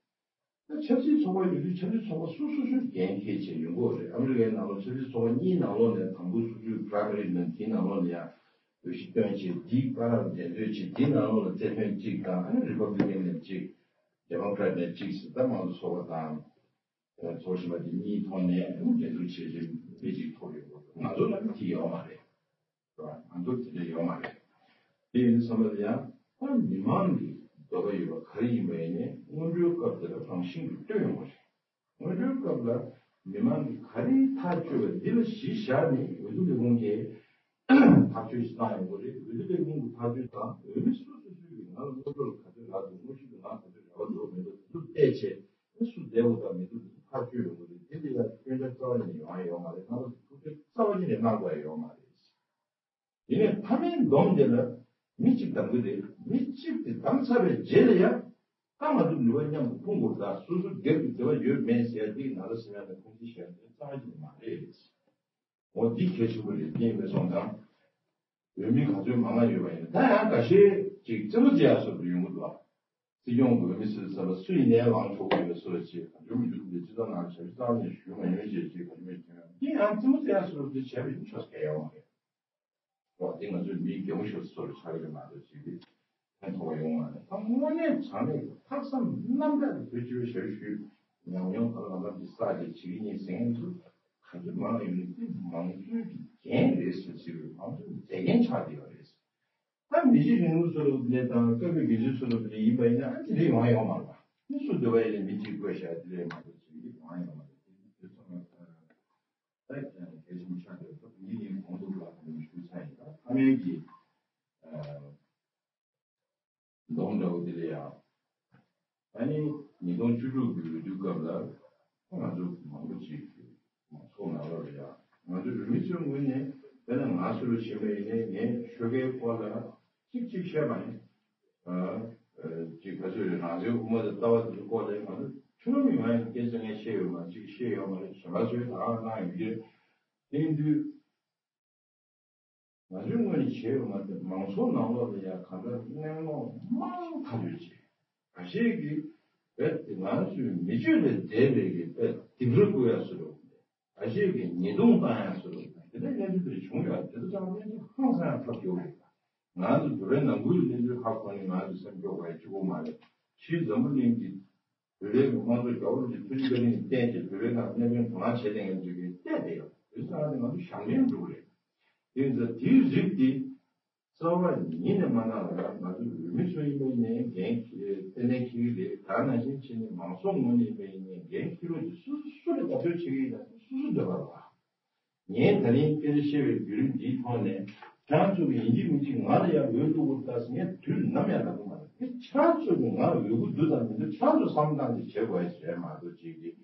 ད་ཆབ་སྲིད་ཚོགས་པ་ཡོད་དུས་ཆབ་སྲིད་ཚོགས་པ་སོ་སོ་སོས་འགན་འཁྱེར་བྱས་ཡོང་གི་ཡོད་རེད། ཨ་མི་རི་ཀའི་ནང་ལ་ཆབ་སྲིད་ཚོགས་པ་གཉིས་ནང་ལོགས་ནས་དང་པོ་སོ་སོའི་པ་རའི་མ་རི་ནས་དེའི་ནང་ལོགས་ལ་ཡང་འོས་གཞི་བཏོན་བྱས་དེའི་བར་ལ་འགྲན་རྩོད་བྱས་དེའི་ནང་ལོགས་ལ་རྩེ་ཕན་གཅིག་དང་ཨ་ནི་རི་པབ་ལི་ཀན་ནས་གཅིག་ཌེ་མོ་ཀྲེ་ཊི་ནས་གཅིག་ཟེར་ད་མང་གཙོ་ཚོགས་པ་དང་ཚོགས་ཞུགས་པ་དེ་གཉིས་ཐོག་ནས་འགྲན་བསྡུར་བྱས་རྗེས་མི་གཅིག་ཐོབ་ཡོད་སྐོར་ང་ཚོ་ལ་དེ་ཡོད་མ་རེད། ང་ཚོ་དེ་འདྲ་ཡོད་མ་རེད། དེ་ཡིན་དུས་ཙམ་པ་ལ་ཡང་ད་མི་མང་གི་འདོད་པ་ཡོད་པ་ག་རེ་ཡིན་པ་ཡིན་ནའི་སྔོན་འགྲོའི་སྐབས་དེ་ལ་རང་བཞིན་གྱིས་བཏོན་ཡོང་བ་རེད། སྔོན་འགྲོའི་སྐབས་ལ་མི་མང་གིས་ག་རེ་ཐག་གཅོད་པ་འདི་ལ་གཞི་བཞག་ནས་འོས་བསྡུ་ལས་ཁུངས་ཀྱིས་ཐག་གཅོད་ཞིག་བཏང་ཡོང་གི་རེད། འོས་བསྡུ་ལས་ཁུངས་ཀྱི་ཐག་གཅོད་དང་འོས་མི་སོ་སོ་སོའི་གི་ང་ལ་སྔོན་འགྲོ་ལ་ག་ཚོད་རག་འདུག་སྔོན་ཞིབ་ཏུ་ང་ག་ཚོད་རག་པ་འགྲོ་མི་འགྲོ་དེ་ཚོ་བལྟས་བྱས་ཨ་སུ་བསྡད་འོ་དང་མི་འདུག་དེ་ཚོ་ཐག་གཅོད་ཡོང་གི་རེད། དེ་ དེ་ལ་སྐྱོན་ཆ་རྩ་བ་ཉིད་ནས་ཡོང་ཡ་ཡོད་མ་རེད། ང་རང་ཚོ་ཐུགས་ཁུར་རྩ་བ་ཉིད་ནས་གནང་དགོས་ཡ་ཡོད་མ་རེད། དེ་ནས་མཐའ་མའི་སྡོམ་དེ་ལ་མི་གཅིག་བདམས་ཀྱི་རེད། མི་གཅིག་དེ་བདམས་ཚར་བའི་རྗེས་ལ་ཡང་ད་ང་ཚོ་ནུས་པ་མཉམ་དུ་སྤུངས་དགོས། ད་སོ་སོ་སྒེར་གྱི་འབྲེལ་བ་ཡོད་མེད་ཟེར་ཡ་དེ་ང་རང་སེམས་ཡ་དང་ཁོང་ཚོའི་ཞལ་དེ་རྩ་བ་ཉིད་ནས་མ་རེད། འོ་འདི་གལ་ཆེན་པོ་རེད། དེ་ཡིན་པའི་སོང་ཙང་འོས་མི་ག་ཚོད་མང་ང་ཡོད་པ་ཡིན་ན། ད་ཡང་འགའ་ཤས་ཅིག་རྩེད་མོ་རྩེ་ཡ་སོགས་ཡོང་གི་འདུག་བ། སྲིད་སྐྱོང་གི་འོས་མི་སུ་ཟེར་བ་སུ་ཡིན་ནའི་ལངས་ཆོག་གི་ཡོད་སོགས་ཅིག་ག་ཚོད་མི་འདུག་འདི་སྤྱི་ཚོགས་ནང་ཞབས་ཕྱི་རྩ་བ་ནས་ཞུ་མ་ཡོང་ཅེས་ཅིག་ག་ཚོད་མི་ཐོན། འདི་ཡང་རྩེད་མོ་རྩེ་ཡ་སོགས་འདི་བྱས་པ་ཡིན་ཆོག་གི་ཡོད་མ་རེད། འོ་དེ་ང་ཚོའི་མི་རྒན་པོ་ཤོར་སོར་ཆགས་ཀྱི་མ་གཏོགས་ཅིག་ཕན་ཐོགས་ཡོང་བ་ནི། ད་དངོས་གནས་དྲང་གནས་ཀྱི་ལྷག་བསམ་རྣམ་དག་གི་བོད་སྤྱི་བའི་ཞབས་ཞུ་ཉམས་མྱོང་གང་ལ་ལམ་གྱི་ས་དེ་བྱེད་ཀྱི་ཡིན་ཟེར་མཁན་ཚོ་ག་ཚོད་མང་ཡོད་ནི་དེ་མང་གཙོའི་གི་འགན་རེད་ཟེར་ཟེར་བའི་མང་གཙོའི་གི་མཛད་འགན་ཆགས་བསྡད་ཡོད་རེད། ད་མི་གཅིག་རིང་ལུགས་སུ་ལུགས་ལས་དང་སྐབས་བུ་དགེ་ཚུལ་སུ་ལུགས་ལས་ཡིན་པ་ཡིན་ན་ཨ་ཙི་རེ་ཡོང་ཡོང་མ་རེད་པ། མི་སུ་འདོད་པ་ཡིན་ནས་མི་གཅིག་བསྐོས་བཞག་དེ་རེད་མ་གཏོགས་ཅིག་ཡོང་ཡོང་མ་རེད། དེ་ཚོ་ང་ད་གལ་ཆེན་པོ་ཆགས་ཡོད། ད་ཡིན་ཡིན་གོང་དུ་ལ་ཞུ་ཚར་ཡིན། ད་ཕ་མེས་ཀྱི་ལྡོང་འདྲ་བོ་དེ་ལ་ཡང་ཨ་ནི་ཉིས་སྟོང་བཅུ་དྲུག་གི་འོས་བསྡུ་སྐབས་ལ་ང་ཚོ་མང་པོ་ཅིག་མང་ཚོགས་ནང་ལོགས་ལ་ཡང་ང་ཚོ་འོས་མི་ཚོའི་ངོས་ནས་དཔེར་ན་ང་ཚོ་ལ་བྱིན་པ་ཡིན་ནའི་ངས་ཆོལ་ཁའི་སྐོར་ལ་གཅིག་གཅིག་བཤད་པ་ཡིན། ཅིག་ག་ཚོད་རེད། རང་བཙན་དབུ་མ་དང་ལྟ་བ་དེ་ཚོ་སྐོར་ལ་ང་ཚོ་ཆུང་མི་ཡོང་ཡང་སྐད་ཆ་ངས་བཤད་ཡོད་མ་ཅིག་བཤད་ཡོད་མ་རེད། གཞན་པ་ཚོས་ད་ག་གནང་ཡོད་ཀྱི་རེད། དེ་ཡིན་དུས། ང་ཚོའི་ངོས་ནས་བྱས་ཡོད་མ་རེད། མང་ཚོགས་ནང་ལོགས་ལ་ཡང་གང་ལྟར་གླེང་སློང་མང་ཐག་ཡོད་ཅིག་ཁ་ཤས་ཀྱིས་རྦད་དེ་ང་ཚོའི་མི་སྤྱོད་ལས་འདས་པའི་གི་རྦད་དེ་རྡིབ་ར་བསྐུལ་ཡ་བཟོ་འདྲ་བོ་རེད། ཁ་ཤས་ཀྱིས་ཉེས་རྡུང་བཏང་ཡ་བཟོ་འདྲ་བོ་རེད། དེ་འདྲའི་གནས་ཚུལ་དེ་བྱུང་ཡོད། དེ་ཚོ་ཅང་གནས་ཚུལ་ཧང་སང་ཡ་ཐབས་སྐྱོ་བོ་རེད། ང་ཚོ་བོད་པའི་ནང་ཁུལ་གྱི་གནས་ཚུལ་ཧ་གོ་ནས་ང་ཚོ་སེམས་སྐྱོ་བ་ཡ་གཅིག་པོ་མ་རེད། ཕྱིའི་འཛམ་བུ་གླིང་གི་བོད་པའི་གི་དམངས་གཙོ་རྒྱལ་བ་རིན་པོ་ཆེ་ཐུགས་རྗེ་བཀའ་དྲིན་གྱིས་བརྟེན་བྱས་བོད་པའི་ནང་གནད་དོན་དོ་སྣང་བྱས་བསྡད་མཁན་ཚོ་གིས་བལྟས་བསྡད་ཡོད། དེ་ཚོ་ང་ཚོ་ང་ཚོ་ཞབས་འདྲེན་འགྲོ་གི་རེད། དེ་ཡིན་ཙང་དེའི་རིགས་དེ་རྩ་བ་ཉིད་ནས་མ་གནང་བར་ང་ཚོ་འོས་མི་ཚོ་ཡིན་པ་ཡིན་ནའི་འགན་ཏན་ཏན་འཁྱེར་གྱི་རེད། ད་ནང་བཞིན་བྱས་ནས་མང་ཚོགས་ངོས་ནས་ཡིན་པ་ཡིན་ནའི་འགན་འཁྱེར་རོགས་ཀྱིས། སོ་སོ་སུ་ལ་རྒྱབ་སྐྱོར་བྱེད་ཀྱི་ཡིན་ན་སོ་སོ་འདོད་པ་རེད་པ། ངས་ད་རིང་སྐད་ཆ་བཤད་པའི་བརྒྱུད་རིམ་འདིའི་ཐོག་ནས་ཁྱེད་རང་ཚོ་གིས་ཡིན་གཅིག་མིན་གཅིག་ང་ལ་ཡང་འོས་བླུག་དགོས་ད་ཟེར་ངས་དུས་ནམ་ཡང་ལབ་ཀྱི་མ་རེད། ངས་ཁྱེད་རང་ཚོ་གིས་ང་ལ་འོས་བླུག་དགོས་དང་མི་འདུག་ཁྱེད་རང་ཚོ་བསམ་བློ་བཏང་ནས་བྱེད་དགོས་ཡ་ཞིག་རེད་མ་གཏོགས་ཅིག་གིས་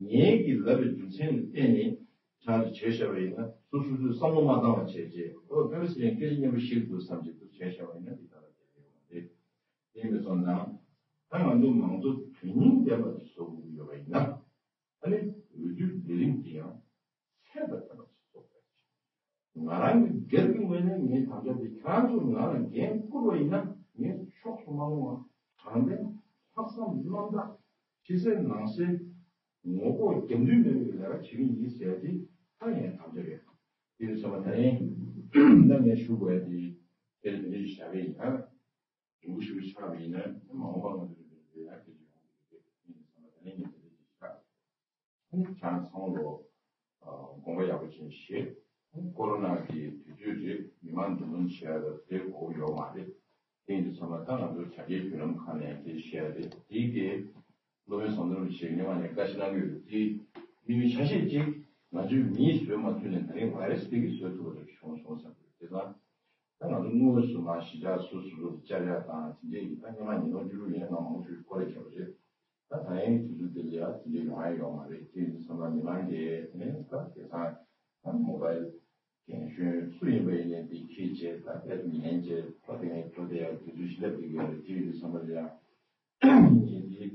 ངས་ཀྱི་ལབ་པའི་རྒྱུ་མཚན་ལ་བརྟེན་ནས་ཁྱེད་རང་ཚོ་བྱས་བཞག་པ་ཡིན་ན་སོ་སོ་ཚོས་བསམ་བློ་མ་བཏང་བ་བྱས་རྗེས་ཨོ་ཕ་མི་སི་ལན་སྐད་ཆ་སྙན་པོ་ཞིག་འདུག་བསམ་བྱས་འདུག་བྱས་བཞག་པ་ཡིན་ན་འདི་ལྟ་བ་དེ་ཡོང་བ་རེད། དེ་ཡིན་པའི་སོང་ཙང་ད་ང་ཚོ་མང་གཙོ་དོན་སྙིང་ལྡན་པ་ཞིག་བཟོ་དགོས་ཀྱི་ཡོད་པ་ཡིན་ན། ཨ་ནི་འོས་བསྡུའི་ལས་རིམ་འདི་ཡང་ཚད་དང་ལྡན་པ་ཞིག་བཟོ་དགོས། ང་རང་གི་སྒེར་གྱི་ངོས་ནས་ངའི་དམ་བཅའ་འདི་ཁྱེད་རང་ཚོས་ང་ལ་འགན་བསྐུར་བ་ཡིན་ན་ངས་ཕྱོགས་སུ་མ་ལྷུང་བ་དྲང་བདེན་ལྷག་བསམ་རྣམ་དག་ཕྱི་གསལ་ནང་གསལ་ངོ་ལྐོག་རྒྱབ་མདུན་མེད་པའི་ལས་ཀ་བྱེད་ཀྱི་ཡིན་ཟེར་ཏེ་ད་ངའི་དམ་བཅའ་རེད། དེ་ཡིན་ཙང་ད་རིང་ད་ངས་ཞུ་དགོས་ཡ་དེ་དེ་རེད། དེ་རེད་བཞག་པ་ཡིན་ན། རིང་པོ་ཞིག་ཆགས་པ་ཡིན་ན་མ་འོངས་པ་ང་ཚོའི་རིང་པོ་ཡང་སྐད་ཆ་ཡོང་གི་རེད། ཡིན་ཙང་ད་ལན་ངས་དེ་འདྲ་ཞིག་ཆགས། ཁྱེད་རང་ཚང་ལོ་དགོངས་པ་ཡག་པོ་ཅན་བཞེས། ཀོ་རོ་ན་གི་དུས་ཚོད་རེད། མི་མང་འདུ་འཛོམས་བྱེད་ཡ་ལ་དེ་གོ་ཡོད་མ་རེད། དེ་ཡིན་དུས་ཚང་མ་ད་ང་ཚོ་དྲ་རྒྱའི་བརྒྱུད་ལམ་ཁག་ནས་དེ་བཤད་ཡ་རེད། དེ་གའི་སློབ་དཔོན་ཟམ་གདོང་རིན་པོ་ཆེས་སྔོན་མ་ནས་བཀའ་ཤག་གནང་གི་ཡོད་རེད། དེ་དམིགས་ཡུལ་ཆ་ཤས་གཅིག་ང་ཚོའི་མིས་བཟོས་མ་ཐུབ་ནས་ད་རིང་བྷའི་རེ་སི་དེ་གིས་བཟོ་ཐུབ་པ་ཞིག་བྱུང་སོང་བསམ་གི་རེད། དེ་ཙང་། ད་ང་ཚོ་དངོས་སུ་མ་གཞིས་ཆགས་སོ་སོ་སོ་བཅར་ཡག་དང་དེ་འདྲའི་ཡིན་ད་སྔོན་མ་ཉིས་སྟོང་བཅུ་དྲུག་ཡན་ལ་མང་པོ་ཞིག་སྐོར་ར་བརྒྱབ་པ་རེད། ད་ད་ཡན་དུས་ཚོད་འདི་ལ་ཡ་དེ་འདྲའི་ཡོང་ཡ་ཡོད་མ་རེད། དེ་ཡིན་དུས་ཙམ་པ་མི་མང་གིས་ནས་ད་དེང་སང་ད་མོ་བྷའིལ་རྒན་གཞོན་སུ་ཡིན་པ་ཡིན་ནའི་འདི་འཁྱེར་བྱས་ད་ཨེབ་ཉན་བྱས་འགྲོ་དེ་ངས་འགྲོ་བསྡད་ཡག་དུས་ཚོད་ཞིག་སླེབས་བསྡད་ཀྱི་ཡོད་རེད། དེ་ཡིན་དུས་ཙམ་པ་ལ་ཡ། ངས་འདི་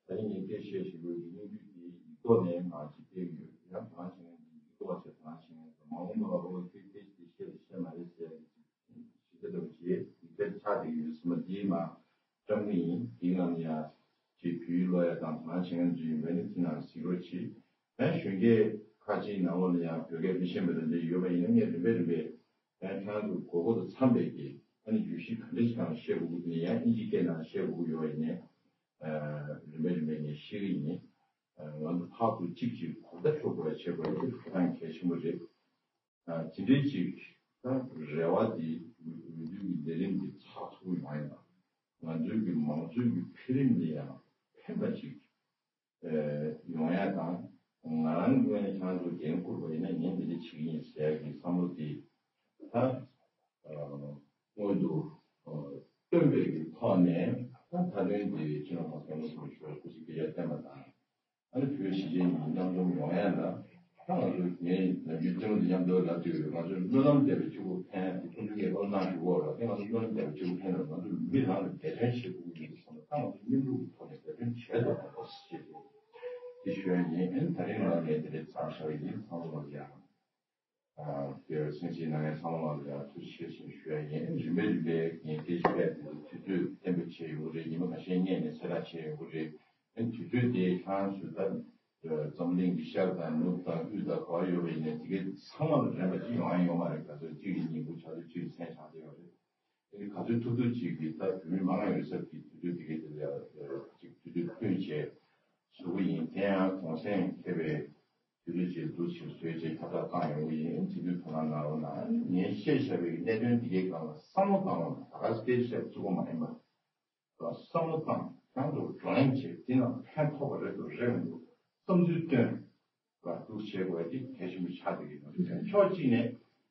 ད་རིང་ངས་སྐད་བཤད་བཞིན་པའི་གི་སྙིང་བསྡུས་འདི་ཡིག་ཐོག་ནས་མར་ཅིག་སྤེལ་གྱི་ཡོད། ཡང་དོ་སྣང་བྱེད་མཁན་འདི་ཡིག་ཐོག་བ་ཆེད་དོ་སྣང་བྱེད་མཁན་ཚོ་མ་འོངས་པ་ལ་ཨོ་ཁྱོད་སྐད་ཅིག་བཤད་བཤད་མ་རེད་ཟེར་ཡ་གི་ཅིག་ཞིབ་ཕྲ་འདྲ་བོ་ཅིག་ཡིག་ཐོག་ཆགས་བསྡད་ཀྱི་ཡོད་ཟེར་མ་འདི་མར་བཀྲམ་གི་ཡིན། འདིའི་ནང་ནས་ཡང་ཅིག་བོད་ཡིག་ཀློག་ཡ་དང་དོ་སྣང་བྱེད་མཁན་ཚོ་ཡིན་པ་ཡིན་ན་དེ་ནང་གཟིགས་རོགས་གྱིས། ཡང་གཞོན་སྐྱེས་ཁག་ཅིག་ནང་ལོགས་ལ་ཡང་བོད་སྐད་མི་ཤེས་པ་དང་འདྲ་ཡོད་པ་ཡིན་ན་ངས་རིམ་པས་རིམ་པས་ཡང་ཁྱེད་རང་ཚོ་དགོས་མཁོ་དང་འཚམས་པའི་གི་ཨ་ནི་བརྗོད་གཞི་ག་འདྲ་ཞིག་ནང་བཤད་དགོས་ཀྱི་འདུག་ནས་ཡང་ཨིན་ཇིའི་སྐད་ནང་བཤད་དགོས་ཀྱི་ཡོད་པ་ཡིན་ནའི་རིམ་པས་རིམ་པས་ངས་ཤེས་ཀྱི་ཡིན། ང་ཚོ་ལྷག་ཏུ་གཅིག་གཅིག་གོ་བརྡ་འཕྲོད་དགོས་པ་བྱེད་དགོས་པ་དེ་ཧ་ཅང་གལ་ཆེན་པོ་རེད། དེ་འདྲའི་གཅིག་ད་རེ་བ་དེ་འོས་བསྡུ་གི་ལས་རིམ་དེ་ཚགས་ཚུད་པོ་ཡོང་ཡ་དང་ང་ཚོའི་གི་མང་གཙོའི་གི་འཕེལ་རིམ་ལ་ཡང་ཕན་པ་ཅིག་ཡོང་ཡ་དང་། ང་རང་ངོས་ནས་ཁྱེད་རང་ཚོ་འགན་བསྐུར་བ་ཡིན་ན་ངས་འདི་འདྲ་བྱེད་ཀྱི་ཡིན་ཟེར་ཡ་གི་བསམ་བློ་དེ་ད་སྔོན་དུ་བཏོན་པའི་གི་ཐོག་ནས་ད་མཐའ་དོན་དེ་སྤྱི་ནོར་༸གོང་ས་༸སྐྱབས་མགོན་ཆེན་པོ་མཆོག་སྐུ་ཚེ་བསྐལ་བརྒྱར་བརྟན་པ་དང་། ཨ་ནི་བོད་གཞིས་བྱེས་གཉིས་མཉམ་འཛོམས་ཡོང་ཡ་ལ། ད་ང་ཚོ་ངས་ནམ་རྒྱུན་སྟོན་མོ་དེ་མཉམ་དུ་ལབ་དུས་ང་ཚོ་སྨོན་ལམ་འདེབས་པའི་གཅིག་པུ་ཕན་ཡ་དེ་ཁོང་ཚོ་ངས་སློབ་གནང་ཞུ་འོག་ལ་དེ་ང་ཚོ་སྨོན་ལམ་འདེབས་པའི་གཅིག་པུ་ཕན་ལ་ང་ཚོ་མི་རང་ལ་འབད་བརྩོན་བྱེད་དགོས་ཀྱི་ཡིན་བསམ་ན་ད་ང་ཚོ་མཉམ་རུབ་ཀྱི་ཐོག་ནས་འབད་བརྩོན་བྱས་ཐུབ་པ་ཞིག་བྱེད་དགོས་དེ་ཞུ་ཡ་ཡིན། ཨ་ནི་ད་རིང་ང་ངས་དེ་འདྲའི་མཚམས་བཞག་ཡིན། ཚང་མ་ལ་ཡང་དེར་སེམས་ཅན་ནང་ཡང་ཚང་མ་ལ་ཡང་ཐུགས་རྗེ་ཆེ་ཞེས་ཞུ་ཡ་ཡིན། རིམ་པས་རིམ་པས་ངས་སྐད་ཆ་བཤད་དེ་དུས་ཚོད་བརྟན་པོ་བྱས་ཡོང་གི་རེད། ཉི་མ་ཁ་ཤས་སྔས་ནས་གསལ་བསྒྲགས་བྱས་ཡོང་གི་རེད། ཨ་ནི་དུས་ཚོད་དེ་ཁྱེད་རང་ཚོས་ད་འཛམ་གླིང་གི་ཤར་དང་ནུབ་དང་དབུས་དང་ག་པར་ཡོད་པ་ཡིན་ནའི་དེ་གའི་ཚང་མ་ལ་རན་པ་ཅིག་ཡོང་ཡ་ཡོད་མ་རེད། ག་ཚོད་གཅིག་གི་ཉིན་གུང་ཆ་ཚོད་གཅིག་གི་མཚན་ཆགས་བསྡད་ཡོད་རེད། དེ་ག་ཚོད་ཐུབ་ཐུབ་ཅིག་གིས་ད་བོད་མི་མང་ཡོད་ས་གི་དུས་ཚོད་དེ་གའི་དེ་ལ་ཅིག་དུས་ཚོད་བསྟུན་བྱས་བཟོ་གི་ཡིན། དེ་ཡང་གུང་སེང་ཐེ་བའི་དུས་ཚོད་ཅིག་འདུག་ཅིག་བཟོས་བྱས་ཁྱབ་བསྒྲགས་བཏང་ཡོང་གི་ཡིན། དེ་དུས་དོ་སྣང་གནང་རོགས་གནང་། ངས་བཤད་བཞག་པའི་གནད་དོན་འདི་གའི་སྒང་ལ་བསམ་བློ་བཏང་རོགས་གནང་། ད་ག་སེ་སྐད་ཆ་བཤད་བཅུག་པ་མ་ཡིན་པ། བསམ་བློ་བཏང་། རང་ཚོ་བགྲོ་གླེང་བྱེད། འདི་ནང་ཕན་ཐོགས་པ་རེད་འདུག་རེད་མི་འདུག་བསམ་ཚུལ་བཏོན། ལ་འདུག་བྱེད་དགོས་ཡ་དེ་གལ་ཆེན་པོ་ཆགས་བསྡད་ཀྱི་འདུག་ཕྱོགས་གཅིག་ནས་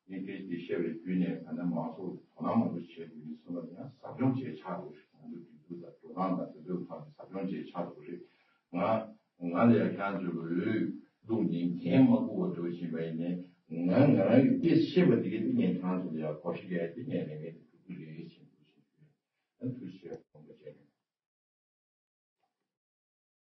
ངས་སྐད་ཆ་དེ་བཤད་པའི་བརྒྱུད་ནས་ད་ལྟ་མང་ཚོགས་ཀྱི་དོ་སྣང་མང་པོ་བྱས་བརྒྱུད་ནས་སོང་བ་ཡིན་ན་ཟབ་སྦྱོང་བྱས་ཆགས་འདུག་ང་ཚོ་སྒྲིག་འཛུགས་དང་འགྲོ་སྟངས་དང་དེ་ཚོའི་ཐོག་ནས་ཟབ་སྦྱོང་བྱས་ཆགས་འདུག་རེད། ང་ང་ལ་ཡང་ཁྱེད་ཚོས་འོས་བླུགས་ནས་འགན་མ་འཁུར་བ་འགྲོ་བཞིན་པ་ཡིན་ནའི་ང་ང་རང་གི་སྐད་ཆ་བཤད་པ་དེ་གའི་དེ་ངས་ཁྱེད་ཚོ་ལ་ཡང་གོ་ཤེས་ཡ་དེ་ངས་ལས་ངན་དེ་ཐུགས་ཁུར་ལེན་ཡས་བྱེད་འདུག་ཞེས་ཞུ་ཡ། ཐུགས་